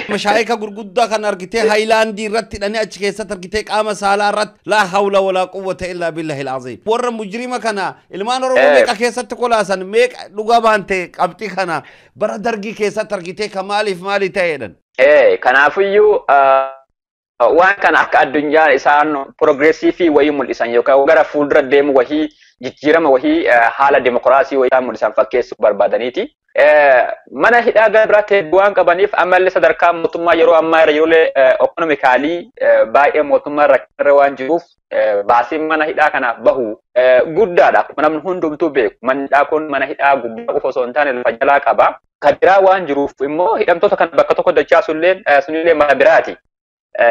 mashaayika gurguddaa kan argitee haayilaandii irratti hidhanii achi keessatti argitee qaama saalaa irratti laa hawla walaa quwwata illaa billahil aziim. Warra mujrima kana ilmaan Oromoo meeqa keessatti kolaasan meeqa dhugaa baante qabxii kana bara dargii keessatti argitee ka maaliif maali ta'eedhan. Kanaafiyyuu waan kana akka addunyaan isaan progressiivii wayii mul'isan yookaan gara fuuldura deemu wayii jijjiirama wayii haala demokiraasii wayii mul'isan fakkeessuu barbaadaniiti. Mana hidhaa gara biraatti hedduu waan qabaniif ammallee sadarkaa mootummaa yeroo ammaa irra yeroolee ekonomikaalii baay'ee mootummaa irra waan jiruuf baasiin mana hidhaa kanaaf bahu guddaadha. Akkuma namni hundumtuu beeku manni hidhaa kun mana hidhaa gubbaa qofa osoo hin taane lafa jalaa qaba. Kan biraa waan jiruuf immoo hidhamtoota kana bakka tokko dachaasullee sunillee mana biraati.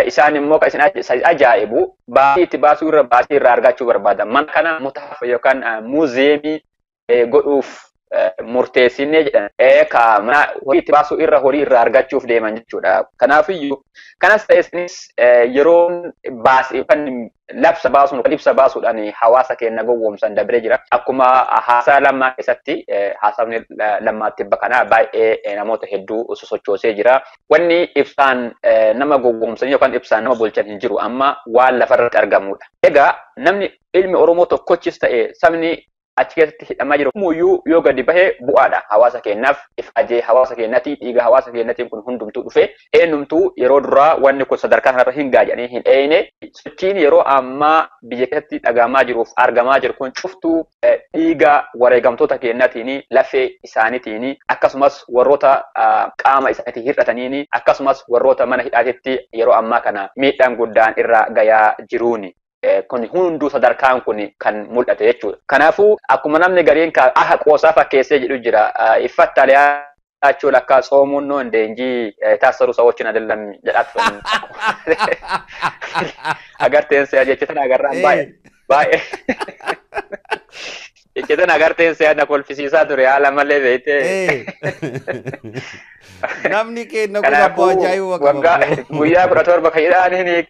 Isaan immoo kan isin ajaa'ibu baasii itti baasuu irra baasii irraa argachuu barbaadan. Mana kana mutaafa yookaan muuziyeemii godhuuf murteessinee jedhan. Ka mana horii itti baasuu irra horii irraa argachuuf deeman jechuudha. Kanaafiyyuu kanas ta'e isinis yeroon baasii yookaan labsa baasuun yookaan ibsa baasuudhaan hawaasa keenya gowwoomsan dabree jira. Akkuma haasaa lammaa keessatti haasawni lammaa tibba kanaa baay'ee namoota hedduu sosochoosee jira. Wanni ibsaan nama gowwoomsan yookaan ibsaan nama bulchan hin jiru amma waan lafarratti argamudha. Egaa namni ilmi Oromoo tokkochis ta'e sabni achi keessatti hidhamaa jiru muyyuu yoo gadi bahee bu'aadha hawaasa keenyaaf ifaajee hawaasa keenyatti dhiiga hawaasa keenyatiin kun hundumtuu dhufe eenyumtuu yeroo duraa wanni kun sadarkaa kanarra hin gaajanii hin eeyne sochiin yeroo ammaa biyya keessatti dhagahamaa jiruuf argamaa jiru kun cuftuu dhiiga wareegamtoota keenyatiin lafee isaaniitiin akkasumas warroota qaama isaaniitiin hir'ataniin akkasumas warroota mana hidhaatitti yeroo ammaa kana miidhaan guddaan irra gayaa jiruuni. Kun hunduu sadarkaan kun kan mul'ate jechuudha. Kanaafuu akkuma namni gariin aha qoosaa fakkeessee jedhu jira. Iffattaliyaachuu lakkaa tsoomuun noo indeenjii taasisuu sawochiin adellam jedhaatu. Agarteen se'a jecha sana agarraan baay'ee baay'ee. Jecha sana agarteen se'a na kolfisiisaa ture haala malee beektee. Namni keenya kun abbaa ajaa'iba qaba. Guyyaa 17 kan jedhaniin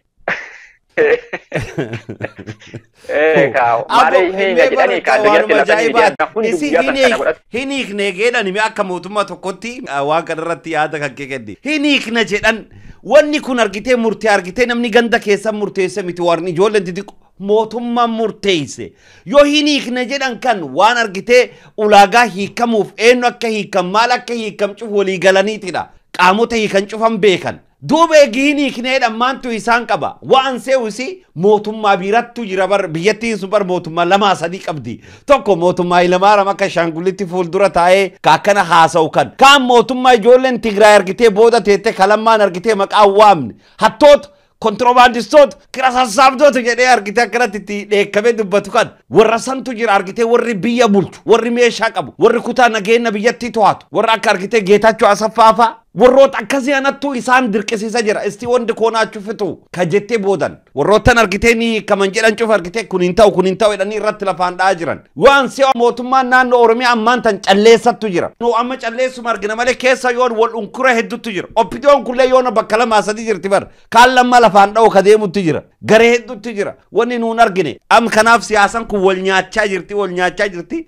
Hin hiikne jedhan akka mootummaa tokkotti waan kanarratti yaada kan kenne. Hin hiikne jedhan wanni kun argitee murtee argitee namni ganda keessa murteesse miti warri ijoolleen xixiqqoo Mootummaan murteesse. Yoo hin hiikne jedhan kan waan argitee ulaagaa hiikamuuf eenyu akka hiikam maal akka hiikam cufu walii galaniitidha. Qaamota hiikan cufan beekan. Duuba eegi hin hiikneedha maantu isaan qaba. Waan seewisi mootummaa biirattu jira bar biyyattiin sun bar mootummaa 2-3 qabdi. Tokko mootummaa Hayilamaariyaam akka shaangullitti fuuldura taa'ee ka akkana haasa'u kan. Kaan mootummaa ijoolleen Tigraay argitee booda teettee kalammaan argitee maqaa waamne. Hattoota kontiroobaandistoota kira sassaabdoota jedhee argitee akkanatti itti dheekkamee dubbatu kan. Warra santu jira argitee warri biyya bulchu, warri meeshaa qabu, warri kutaa nageenya biyyattii to'atu, warra akka argitee Geetaachoo Asaffaa fa'a. Warroota akkasii anattuu isaan dirqisiisa jira. Isti wanti koonaachuu fitu ka jettee boodan. Warroottan argitee ni hiikaman jedhan cufa argitee kun hin ta'u kun hin ta'u jedhanii irratti lafaan dha'aa jiran. Waan si'a mootummaan naannoo Oromiyaa ammaan tan calleessattu jira. Nu amma calleessuma argina malee keessa yoon wal unkura hedduutu jira. Oppidoon kullee yoona bakka 2-3 jirti bar. Kaan lamma lafaan dha'u ka deemutti jira. Garee hedduutti jira. Wanni nuun argine. Am kanaaf siyaasaan kun wal nyaachaa jirti wal nyaachaa jirti.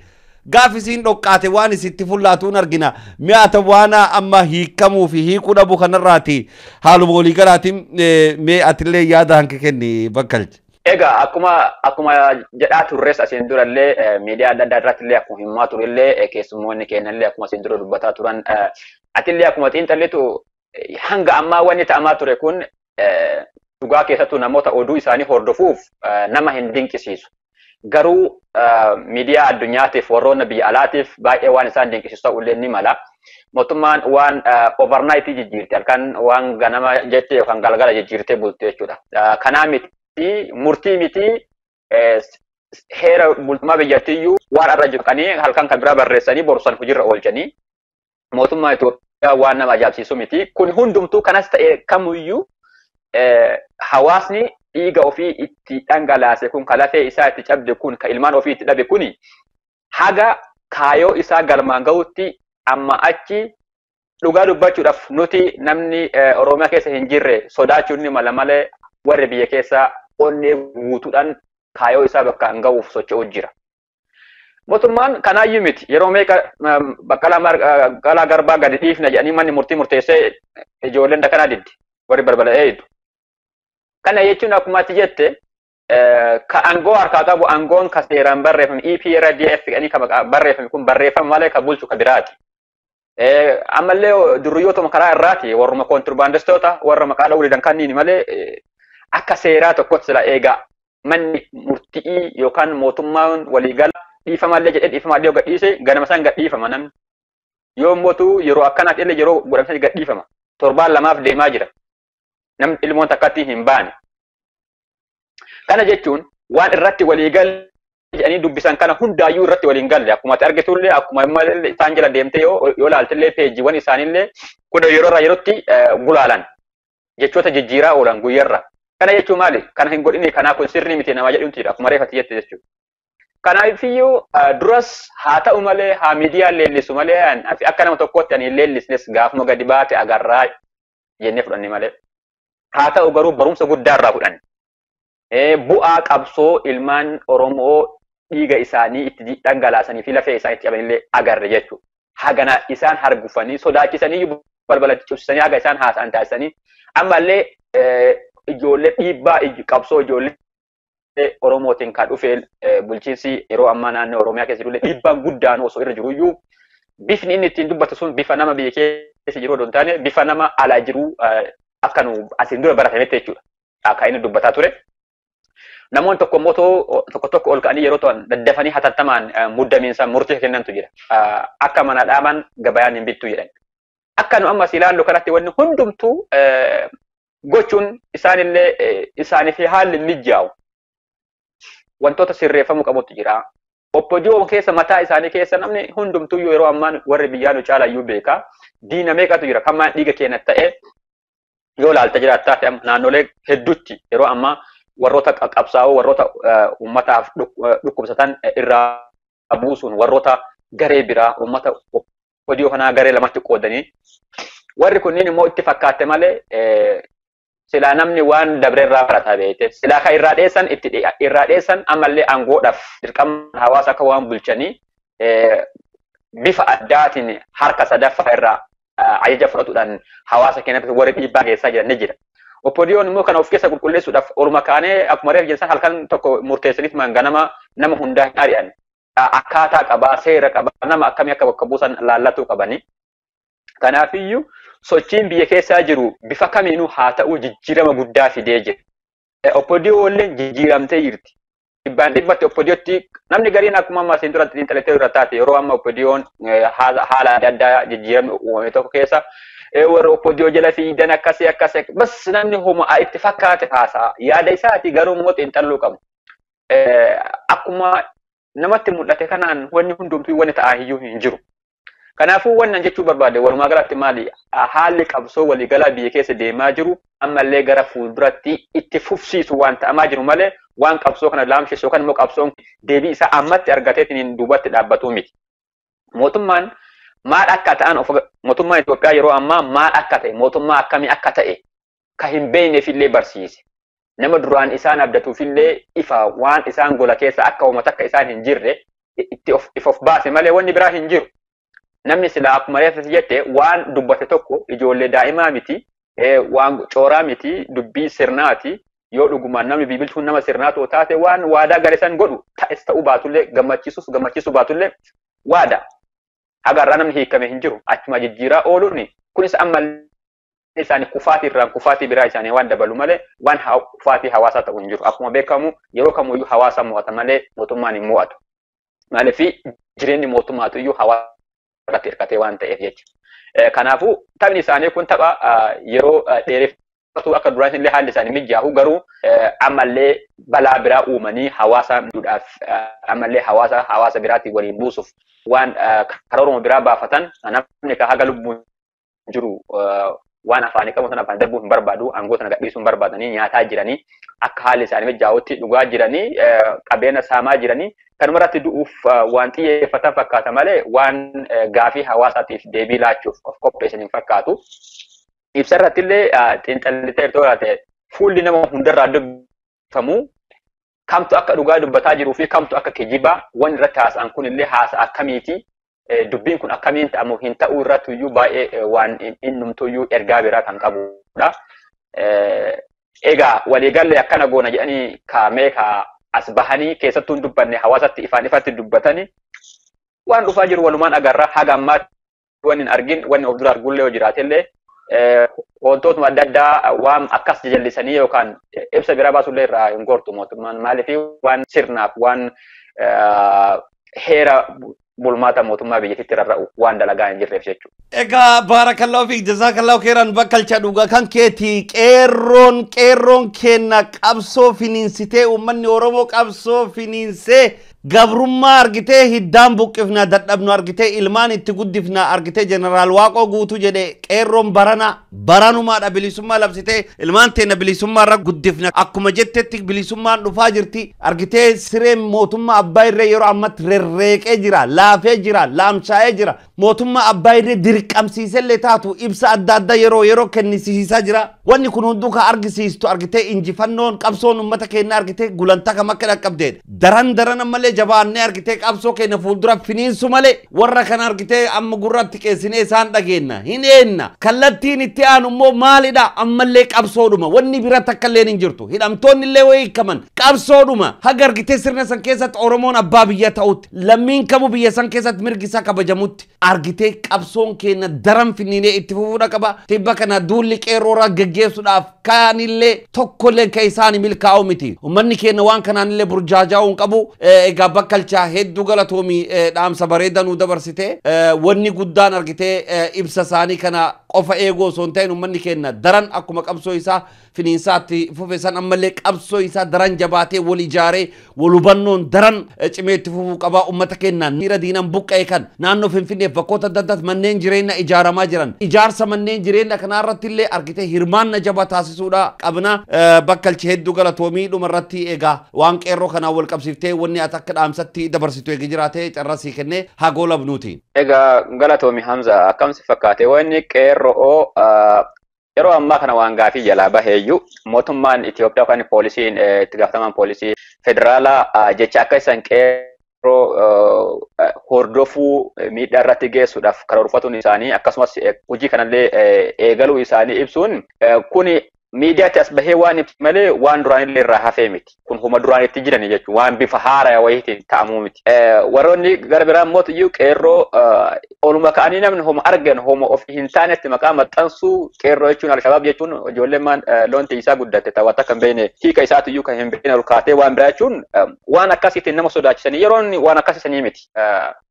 Gaaf isiin dhoqqaate waan isitti fullaatuun argina. Mi'aata waan amma hiikamuu fi hiikuu dhabu kanarraati haaluma walii galaatiin mee atillee yaada hanka kenni bakkalcha. Egaa akkuma jedhaa turres asiin durallee miidiyaa adda addaa irratti illee akkuma himaa turellee keessummoonni keenyallee akkuma asiin dura dubbataa turan atillee akkuma xiinxallitu hanga ammaa wanni ta'amaa ture kun dhugaa keessattuu namoota oduu isaanii hordofuuf nama hin dinqisiisu. Garuu miidiyaa addunyaatiif warroonni biyya alaatiif baay'ee waan isaan dinqisiisu ta'ullee ni mala. Mootummaan waan overnight jijjiirte halkan waan ganama jette yookaan galgala jijjiirtee bulte jechuudha. Kanaa miti murtii miti heera bultummaa biyyattiiyyuu waan irra jiru qanii halkan kan biraa barreessanii borsan hojiirra oolchanii mootummaa Itoophiyaa waan nama ajaa'ibsiisu miti. Kun hundumtuu kanas ta'e kamiyyuu hawaasni dhiiga ofii itti dhangalaase kun ka lafee isaa itti cabde kun ka ilmaan ofii itti dhabe kuni haga kaayoo isaa galmaan gahutti amma achi dhugaa dubbachuudhaaf nuti namni Oromiyaa keessa hin jirre sodaachuun ni mala malee warri biyya keessa onnee guutuudhaan kaayoo isaa bakka hin gahuuf socho'u jira. Mootummaan kanaayyuu miti yeroo meeqa Baqqalaa Garbaa gadi dhiifna jedhanii manni murtii murteessee ijoolleen dakanaa diddi warri balbala eeyyitu. Kana jechuun akkuma ati jette ka aangoo harkaa qabu aangoon ka seeraan barreeffame EPRDF jedhanii ka barreeffame kun barreeffama malee ka bulchu ka biraati. Ammallee duriyyootuma karaa irraati warruma kontirbaandistoota warra maqaa dha'uu didan kanniini malee akka seeraa tokkotti sila eegaa manni murtii yookaan mootummaan waliigala dhiifamallee jedhee dhiifamallee yoo gadhiise ganama isaan gadhiifama namni. Yoo mootu yeroo akkanaatti illee yeroo godhamsa gadhiifama. Torbaan lamaaf deemaa jira. Namni ilmoon takkatti hin baane. Kana jechuun waan irratti waliigalle jedhanii dubbisan kana hundaayyuu irratti waliin galle akkuma ati argitullee akkuma isaan jala deemtee yoo ilaaltillee peejiiwwan isaaniillee kun yeroo irraa yerootti gulaalan jechoota jijjiiraa oolan guyyarra. Kana jechuun maali? Kana hin godhini kanaa kun sirrii miti namaa jedhuuti akkuma reefatti jette jechuudha. Kanaafiyyuu duras haa ta'u malee haa miidiyaan leellisu malee akka nama tokkootti ani hin leellisnes gaafuma gadi baate agarraa jennee fudhanne malee. Haa ta'u garuu barumsa guddaa irraa fudhanne. Bu'aa qabsoo ilmaan Oromoo dhiiga isaanii itti dhangalaasanii fi lafee isaanii itti cabanillee agarre jechuudha. Hagana isaan hargufanii sodaachisanii balbala cufsisanii haga isaan haasa'an taasisanii ammallee ijoollee dhiibbaa qabsoo ijoollee Oromootiin kan dhufe bulchiinsi yeroo ammaa naannoo Oromiyaa keessa jirullee dhiibbaan guddaan osoo irra jiruyyuu bifni inni ittiin dubbatu sun bifa nama biyya keessa jiru odoo hin taane bifa nama alaa jiru akka nu asiin dura baratametti jechuudha. Akka inni dubbataa ture. Namoonni tokko immoo tokko tokko ol ka'anii yeroo ta'an daddafanii hatattamaan muddamiinsa murtii kennantu jira. Akka mana dhaaban gabayaan hin bittu jedhan. Akka nu ammas ilaallu kanatti wanni hundumtuu gochuun isaanillee isaaniif haalli mijaa'u. Wantoota sirreeffamuu qabutu jira. Oppodiyoo keessa mataa isaanii keessa namni hundumtuu yeroo ammaan warri biyyaa nu caalayyuu beeka. Diina meeqatu jira? Kan maan dhiiga keenya ta'e yoo ilaalta jiraattaa ta'e naannolee hedduutti yeroo ammaa warroota qabsaa'oo warroota uummataaf dhukkubsatan irraa buusuun warroota garee biraa uummata oppodiyoo kanaa garee lamatti qoodanii warri kunniin immoo itti fakkaatte malee silaa namni waan dabre irraa barataa beekte silaa kan irraa dheessan itti irraa dheessan ammallee aangoodhaaf dirqama hawaasa akka waan bulchanii bifa addaatiin harka sadaffaa irraa ajaja fudhatuudhaan hawaasa keenyatti warri dhiibbaa geessaa jiran ni jira. OPDOn immoo kana of keessa qulqulleessuudhaaf orma kaanee akkuma reef jedhan halkan tokko murteessaniif ganama nama hundaa hin ari'an. Akkaataa qabaa, seera qabaa, nama akkamii akka bakka buusan laallatuu qabani. Kanaafiyyuu sochiin biyya keessaa jiru bifa kamiinuu haa ta'u jijjiirama guddaa fidee jira. OPDO illee jijjiiramtee jirti. Dhibbaan dhibbatti OPDOtti namni gariin akkuma ammaa siin duratti xiinxalatee irra taate yeroo amma OPDOn haala adda addaa jijjiiramni uumame tokko keessa warra OPDO jala fiidan akkasii akkasii bas namni homa itti fakkaate haasa'a. Yaada isaati garuu immoo xiinxalluu qabu. Akkuma namatti mul'ate kanaan wanni hundumtuu wanni ta'aa iyyuu hin jiru. Kanaafuu wannan jechuu barbaade walumaa galatti maali haalli qabsoo waliigalaa biyya keessa deemaa jiru ammallee gara fuulduratti itti fufsiisu waan ta'amaa jiru malee waan qabsoo kana laamshisu yookaan immoo qabsoon deebii isaa ammatti argateetiin duubatti dhaabbatuu miti. Mootummaan maal akka ta'an mootummaan Itoophiyaa yeroo ammaa maal akka ta'e mootummaa akkamii akka ta'e ka hin beekneefillee barsiise. Nama duraan isaan abdatuufillee ifa waan isaan gola keessa akka uummata akka isaan hin jirre itti of baase malee wanni biraa hin jiru. Namni silaa akkuma reeffa jette waan dubbate tokko ijoollee daa'imaa miti, waan cooraa miti, dubbii sirnaati. Yoo dhugumaan namni bibilchuun nama sirnaa ta'u taate waan waadaa gale san godhu ta'es ta'uu baatullee gammachiisus gammachiisuu baatullee waada. Haga irraa namni hiikame hin jiru. Achuma jijjiiraa ooluun kunis ammallee isaanii kufaatii irraan kufaatii biraa isaanii waan dabalu malee waan kufaatii hawaasaa ta'u hin jiru. Akkuma beekamu yeroo kamuyyuu hawaasa mo'ata malee mootummaan hin mo'atu. Maaliif jireenyi mootummaatu iyyuu hawaasa irratti hirkatee waan ta'eef jecha. Kanaafuu taphni isaanii kun tapha yeroo dheereffatu akka duraan illee haalli isaanii mijaahu garuu ammallee balaa biraa uumanii hawaasa miidhuudhaaf ammallee hawaasa biraatiin waliin buusuuf waan karooruma biraa baafatan namni haga lubbuun jiru waan afaanii qabu sana afaan darbuu hin barbaadu aangoo sana gadhiisuu hin barbaadanii nyaataa jiranii akka haalli isaanii mijaa'utti dhugaa jiranii qabeenya saamaa jiranii kanuma irratti du'uuf waan xiyyeeffatan fakkaata malee waan gaafii hawaasaatiif deebii laachuuf of qopheessan hin fakkaatu. Ibsa irratti illee xiinxallitee taate fuulli nama hundarraa dubbifamu kamtu akka dhugaa dubbataa jiruu fi kamtu akka kijibaa waan irratti haasa'an kun illee haasa'a akkamiiti. Dubbiin kun akkamiin ta'amu hin ta'uu irratti iyyuu baay'ee waan innumtuyyuu ergaa biraa kan qabudha. Egaa waliigallee akkana goona jedhanii kaamee ka as bahanii keessattuu hin dubbanne hawaasatti ifaan ifatti dubbatanii waan dhufaa jiru walumaan agarra haga ammaatti wanni hin argin wanni of dura argullee yoo jiraatellee wantootuma adda addaa waan akkas jajallisanii yookaan ibsa biraa baasullee irraa hin gortu mootummaan maaliif waan sirnaaf waan heera bulmaata mootummaa biyyattiitti rarra'u waan dalagaa hin jirreef jechuudha. Egaa baarakallahu fiik jazaakallahu khairan bakkalcha dhugaa kan keeti qeerroon kenna qabsoo finiinsitee uummanni Oromoo qabsoo finiinsee gabrummaa argitee hiddaan buqqifna dadhabnu argitee ilmaan itti guddifna argitee jeneraal Waaqoo Guutuu jedhe qeerroon barana baranumaadha bilisummaa labsitee ilmaan teenna bilisummaa irra guddifna akkuma jettetti bilisummaan dhufaa jirti argitee sireen mootummaa abbaa irree yeroo ammatti rerreeqee jira laafee jira laamshaa'ee jira mootummaa abbaa irree dirqamsiisellee taatu ibsa adda addaa yeroo yeroo kennisiisaa jira wanni kun hunduu ka argisiistu argitee injifannoon qabsoon uummata keenya argitee gulantaa kam akka dhaqqabdeedha daran daran ammallee jabaannee argitee qabsoo keenya fuuldura finiinsu malee warra kana argitee amma gurratti qeessinee isaan dhageenna hin eenna kallattiin itti aanu immoo maalidha ammallee qabsoodhuma wanni bira takka illee hin jirtu hidhamtoonni illee wayii hiikaman qabsoodhuma haga argitee sirna san keessatti Oromoon abbaa biyya ta'utti lammiin kamuu biyya san keessatti mirgi isaa kabajamutti argitee qabsoon keenya daran finiinee itti fufuudha qaba tibba kana duulli qeerrooraa geggeessuudhaaf kaanillee tokkollee ka isaanii milkaa'u miti uummanni keenya waan kanaanillee burjaajaa'uu hin qabu egaa bakkalchaa hedduu galatoomii dhaamsa bareedaa nuu dabarsite wanni guddaan argitee ibsa isaanii kana qofa eeguu osoo hin ta'in uummanni keenya daran akkuma qabsoo isaa finiinsaatti fufe san ammallee qabsoo isaa daran jabaatee wal ijaaree wal hubannoon daran cimee itti fufuu qabaa uummata keenya miira diinan buqqa'e kan naannoo Finfinneef bakkoota adda addaatti manneen jireenyaa ijaaramaa jiran ijaarsa manneen jireenyaa kanarratti illee argitee hirmaanna jabaa taasisuudha qabna bakkalchi hedduu galatoomii dhumarratti egaa waan qeerroo kanaan wal qabsiiftee wanni ati akka dhaamsatti dabarsitu eegi jiraate carrasii kennee haa goolabnuuti. Egaa galatoomi Hamza akkamsi fakkaate wanni qeerroo yeroo ammaa kana waan gaafii jalaa baheeyyuu mootummaan Itoophiyaa yookaan poolisiin itti gaafatamaan poolisii federaalaa jecha akka isaan qeerroo hordofuu miidhaa irratti geessuudhaaf karoorfatuun isaanii akkasumas hojii kanallee eegaluu isaanii ibsuun kuni Miidiyaatti as bahee waan ibsu malee waan duraan illee irraa hafee miti. Kun huma duraan itti jirani jechuudha. Waan bifa haaraa wayiitiin ta'amuu miti. Warroonni gara biraa immoo iyyuu qeerroo oluma ka'anii namni homa argan homa ofii hin taanetti maqaa maxxansuu qeerroo jechuun Alshabaab jechuun ijoolleen maan loon tiisaa guddatte taphatta kan beekne hiika isaatu iyyuu kan hin beekne ol kaatee waan biraa jechuun waan akkasiitiin nama sodaachisanii yeroon waan akkasii miti.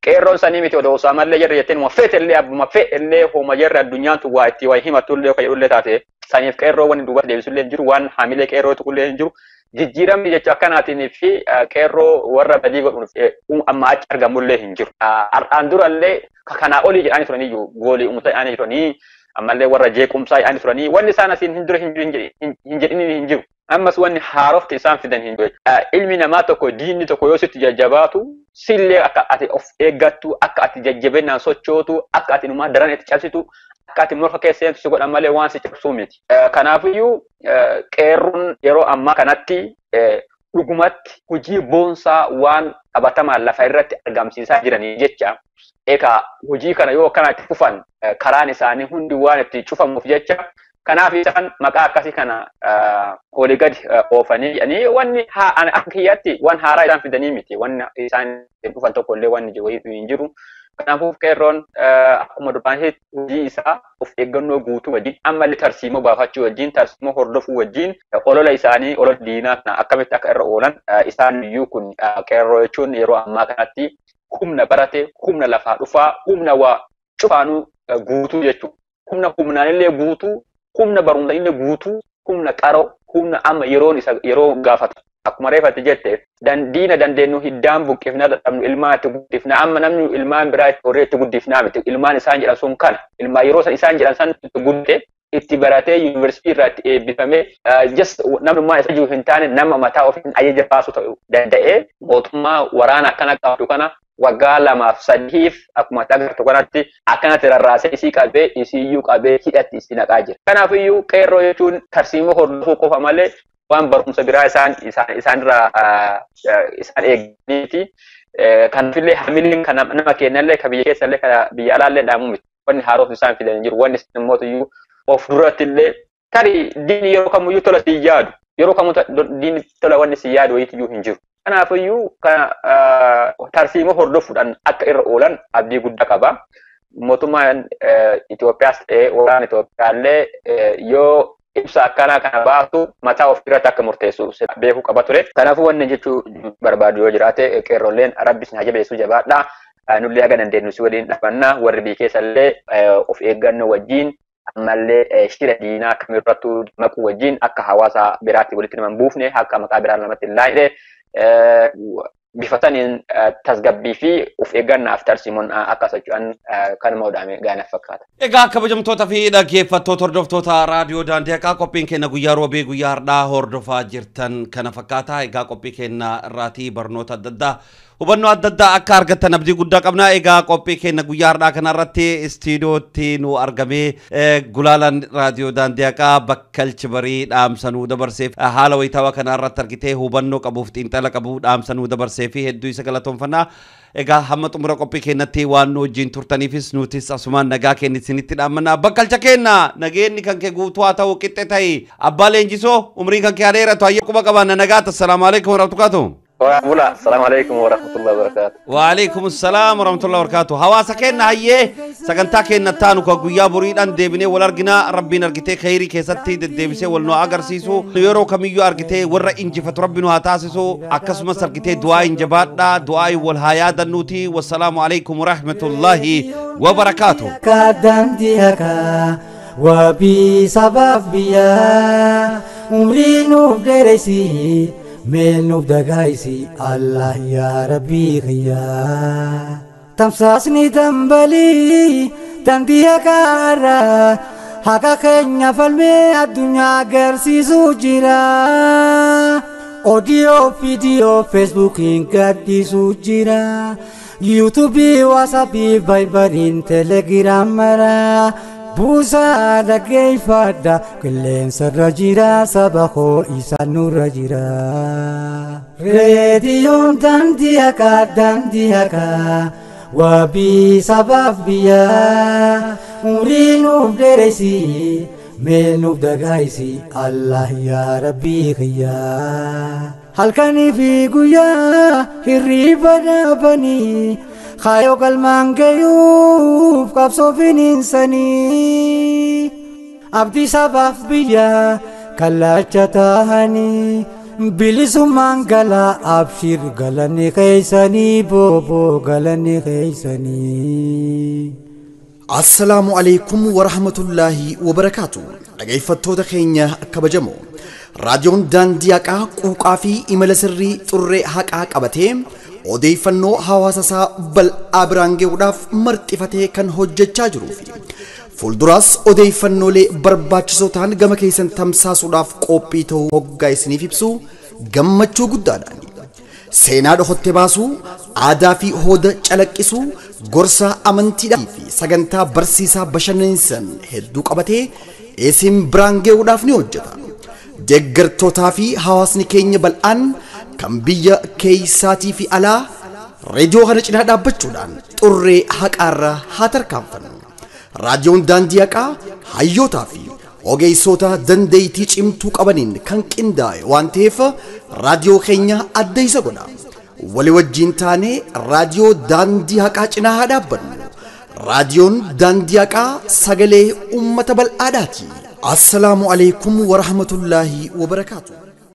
Qeerroon sanii miti odoo osaamallee jirre jetteen homa feetellee abbuma feetellee homa jirre addunyaan tun waa itti waa himatullee kan jedhullee taate saniif qeerroo wanni duubatti deebisullee hin jiru waan hamilee qeerroo tuqullee hin jiru. Jijjiiramni jecha akkanaatiin fi qeerroo warra badii godhuun amma achi argamullee hin jiru. Har'aan durallee kanaa olii jedhanii turaniyyuu goolii uummata jedhanii turanii ammallee warra jeequmsaa jedhanii turanii wanni isaan asiin hin dura hin jedhiniin hin jiru. Ammas wanni haarofti isaan fidan hin jiru. Ilmi namaa tokko diinni tokko yoo sitti jajjabaatu sillee akka ati of eeggattu akka ati jajjabinaan sochootu akka ati numaa daran itti cabsitu akka ati morka keessa seentu si godhan malee waan si cabsuu miti. Kanaafiyyuu qeerroon yeroo ammaa kanatti dhugumatti hojii boonsaa waan qabatamaan lafa irratti argamsiisaa jiranii jecha egaa hojii kana yoo akkanatti fufan karaan isaanii hundi waan itti cufamuuf jecha kanaaf isaan maqaa akkasii kana olii gadi oofanii jedhanii wanni akka kiyyaatti waan haaraa isaan fidanii miti wanni isaan dhufan tokko illee wanni wayii hin jiru. Kanaafuu qeerroon akkuma duraan hojii isaa of eeggannoo guutuu wajjin ammallee tarsiimoo baafachuu wajjin tarsiimoo hordofuu wajjin olola isaanii olola diinaa kana akkamitti akka irra oolan isaan iyyuu kun qeerroo jechuun yeroo ammaa kanatti humna barate humna lafaa dhufaa humna waa cufaanuu guutuu jechuudha. Humna humnaanillee guutuu humna barumsaanillee guutuu humna qaroo humna amma yeroon isa yeroo gaafatu. Akkuma reefatti jette diina dandeenyu hiddaan buqqifnaa dadhabnu ilmaan itti guddifnaa amma namni ilmaan biraa itti horee itti guddifnaa miti ilmaan isaan jedhan sun kana ilmaan yeroo san isaan jedhan san itti guddate itti baratee yuunivarsiitii irraa itti eebbifamee just namnummaa isa jiru hin taane nama mataa ofiin ajaja baasuu ta'uu danda'ee mootummaa waraana akkana qabdu kana waggaa 2 fi 3 akkuma agartu kanatti akkanatti rarraasee isii qabee isiiyyuu qabee hidhatti isii naqaa jira. Kanaafiyyuu qeerroo jechuun tarsiimoo hordofuu qofa malee waan barumsa biraa isaan isaanirraa isaan eeganiiti. Kanaafillee hamileen kan nama kennallee kan biyya keessallee kan biyya alaallee dhaamuu miti. Wanni haaroof isaan fidan jiru. Wanni immoo iyyuu of duratti illee tarii diinni yeroo kamiyyuu tola si yaadu. Yeroo kamuu diinni tola wanni si yaadu wayiitu hin jiru. Kanaafiyyuu kana tarsiimoo hordofuudhaan akka irra oolan abdii guddaa qaba. Mootummaan Itoophiyaas ta'ee waraana Itoophiyaallee yoo ibsa akkanaa kana baasu mataa of irratti akka murteessu beekuu qaba ture. Kanaafuu wanni jechuu barbaadu yoo jiraate qeerrolleen Rabbis na jabeessu jabaadha. Nullee haga dandeenyu si waliin dhaabannaa warri biyya keessallee of eeggannoo wajjin ammallee shira diinaa kamirrattuu maquu wajjin akka hawaasa biraatti walitti nama hin buufne akka maqaa biraa namatti hin laayine bifa saniin tasgabbii fi of eeggannaaf tarsiimoon akka socho'an kanuma odaame gaanaaf fakkaata. Egaa kabajamtoota fi dhaggeeffattoota hordoftoota raadiyoo daandii haqaa qophiin keenya guyyaa roobee guyyaa har'aa hordofaa jirtan kana fakkaata. Egaa qophii keenya irraatii barnoota adda addaa hubannoo adda addaa akka argattan abdii guddaa qabna. Egaa qophii keenya guyyaa har'aa kanarratti istiidiyootti nu argamee gulaalaan raadiyoo daandii haqaa Bakkalchi Barii dhaamsa nuu dabarseef haala wayitaawaa kanarratti argitee hubannoo qabuuf xiinxala qabu dhaamsa nuu dabarsee fi hedduu isa galatoomfannaa. Egaa hamma xumura qophii keenyatti waan nu wajjin turtaniifis nutis asumaan nagaa keenya isinitti dhaammanna. Bakkalcha keenya nageenyi kan kee guutuu haa ta'u qixxe ta'i. Abbaa Leenjisoo umriin kan kee haa dheeratu hayyee quba qabaanna nagaata. Assalaamu alaikum warahmatullahi wabarakatuh. Assalaamu alaikum warahmatullahi wabarakatuh. Wa alaikum assalam warahmatullahi wabarakatuh. Hawaasa keenya hayyee sagantaa keenya taanu ka guyyaa boriidhaan deebinee wal argina. Rabbiin argitee khayrii keessatti deddeebisee wal nu agarsiisu. Yeroo kamiyyuu argitee warra injifatu Rabbi nu haa taasisu. Akkasumas argitee du'aa hin jabaadha. Du'aa wal haa yaadannuuti. Wassalaamu alaikum warahmatullahi wabarakatuh. Daandii haqaa wabii sabaaf biyyaa umrii nuuf dheeressii. Meel nuuf dagaayisi Allah yaa Rabbii kiyyaa. Tamsaasni dambalii daandii haqaarraa haqa keenya falmee addunyaa agarsiisuu jira. Odiyoo viidiyoo feesbuukiin gaddisuu jira. Yuutuubii waasappii vaayibariin teelegiraamara. Buusaa dhaggeeffadha qilleensarra jira saba koo isaan nurra jira. Reediyoon daandii haqaa daandii haqaa wabii sabaaf biyyaa umrii nuuf dheeressi Mee nuuf dagaayisi Allah yaa Rabbii kiyyaa. Halkanii fi guyyaa hirriba dhaabanii kaayoo galmaan gayuuf qabsoo finiinsanii. Abdii sabaaf biyya kallacha tahanii bilisummaan galaa abshir galanni keeysanii booboo galanni keeysanii. Assalaamu alaikum warahmatullaahi wabarakaatu. Dhaggeeffattoota keenya kabajamoo, raadiyoon Daandii Haqaa quuqaa fi imala sirrii xurree haqaa qabatee odeeffannoo hawaasa isaa bal'aa biraan gahuudhaaf marxifatee kan hojjechaa jiruu fi fuulduraas odeeffannoolee barbaachisoo ta'an gama keessan tamsaasuudhaaf qophii ta'uu hoggaa isiniif ibsu gammachuu guddaadhaan. Seenaa dhokotte baasuu, aadaa fi hooda calaqqisuu, gorsa amantiidhaa fi sagantaa barsiisaa bashannansiisan hedduu qabatee isin biraan gahuudhaaf ni hojjeta. Deeggartootaa fi hawaasni keenya bal'aan kan biyya keessaatii fi alaa reediyoo kana cinaa dhaabbachuudhaan xurree haqaarra haa tarkaanfannu. Raadiyoon Daandii Haqaa hayyootaa fi ogeessota dandeettii cimtuu qabaniin kan qindaa'e waan ta'eef raadiyoo keenya adda isa godha. Walii wajjin taanee raadiyoo Daandii Haqaa cinaa haa dhaabbannu. Raadiyoon Daandii Haqaa sagalee uummata bal'aadhaati. Assalaamu alaikum warahmatullaahi wabarakaatu.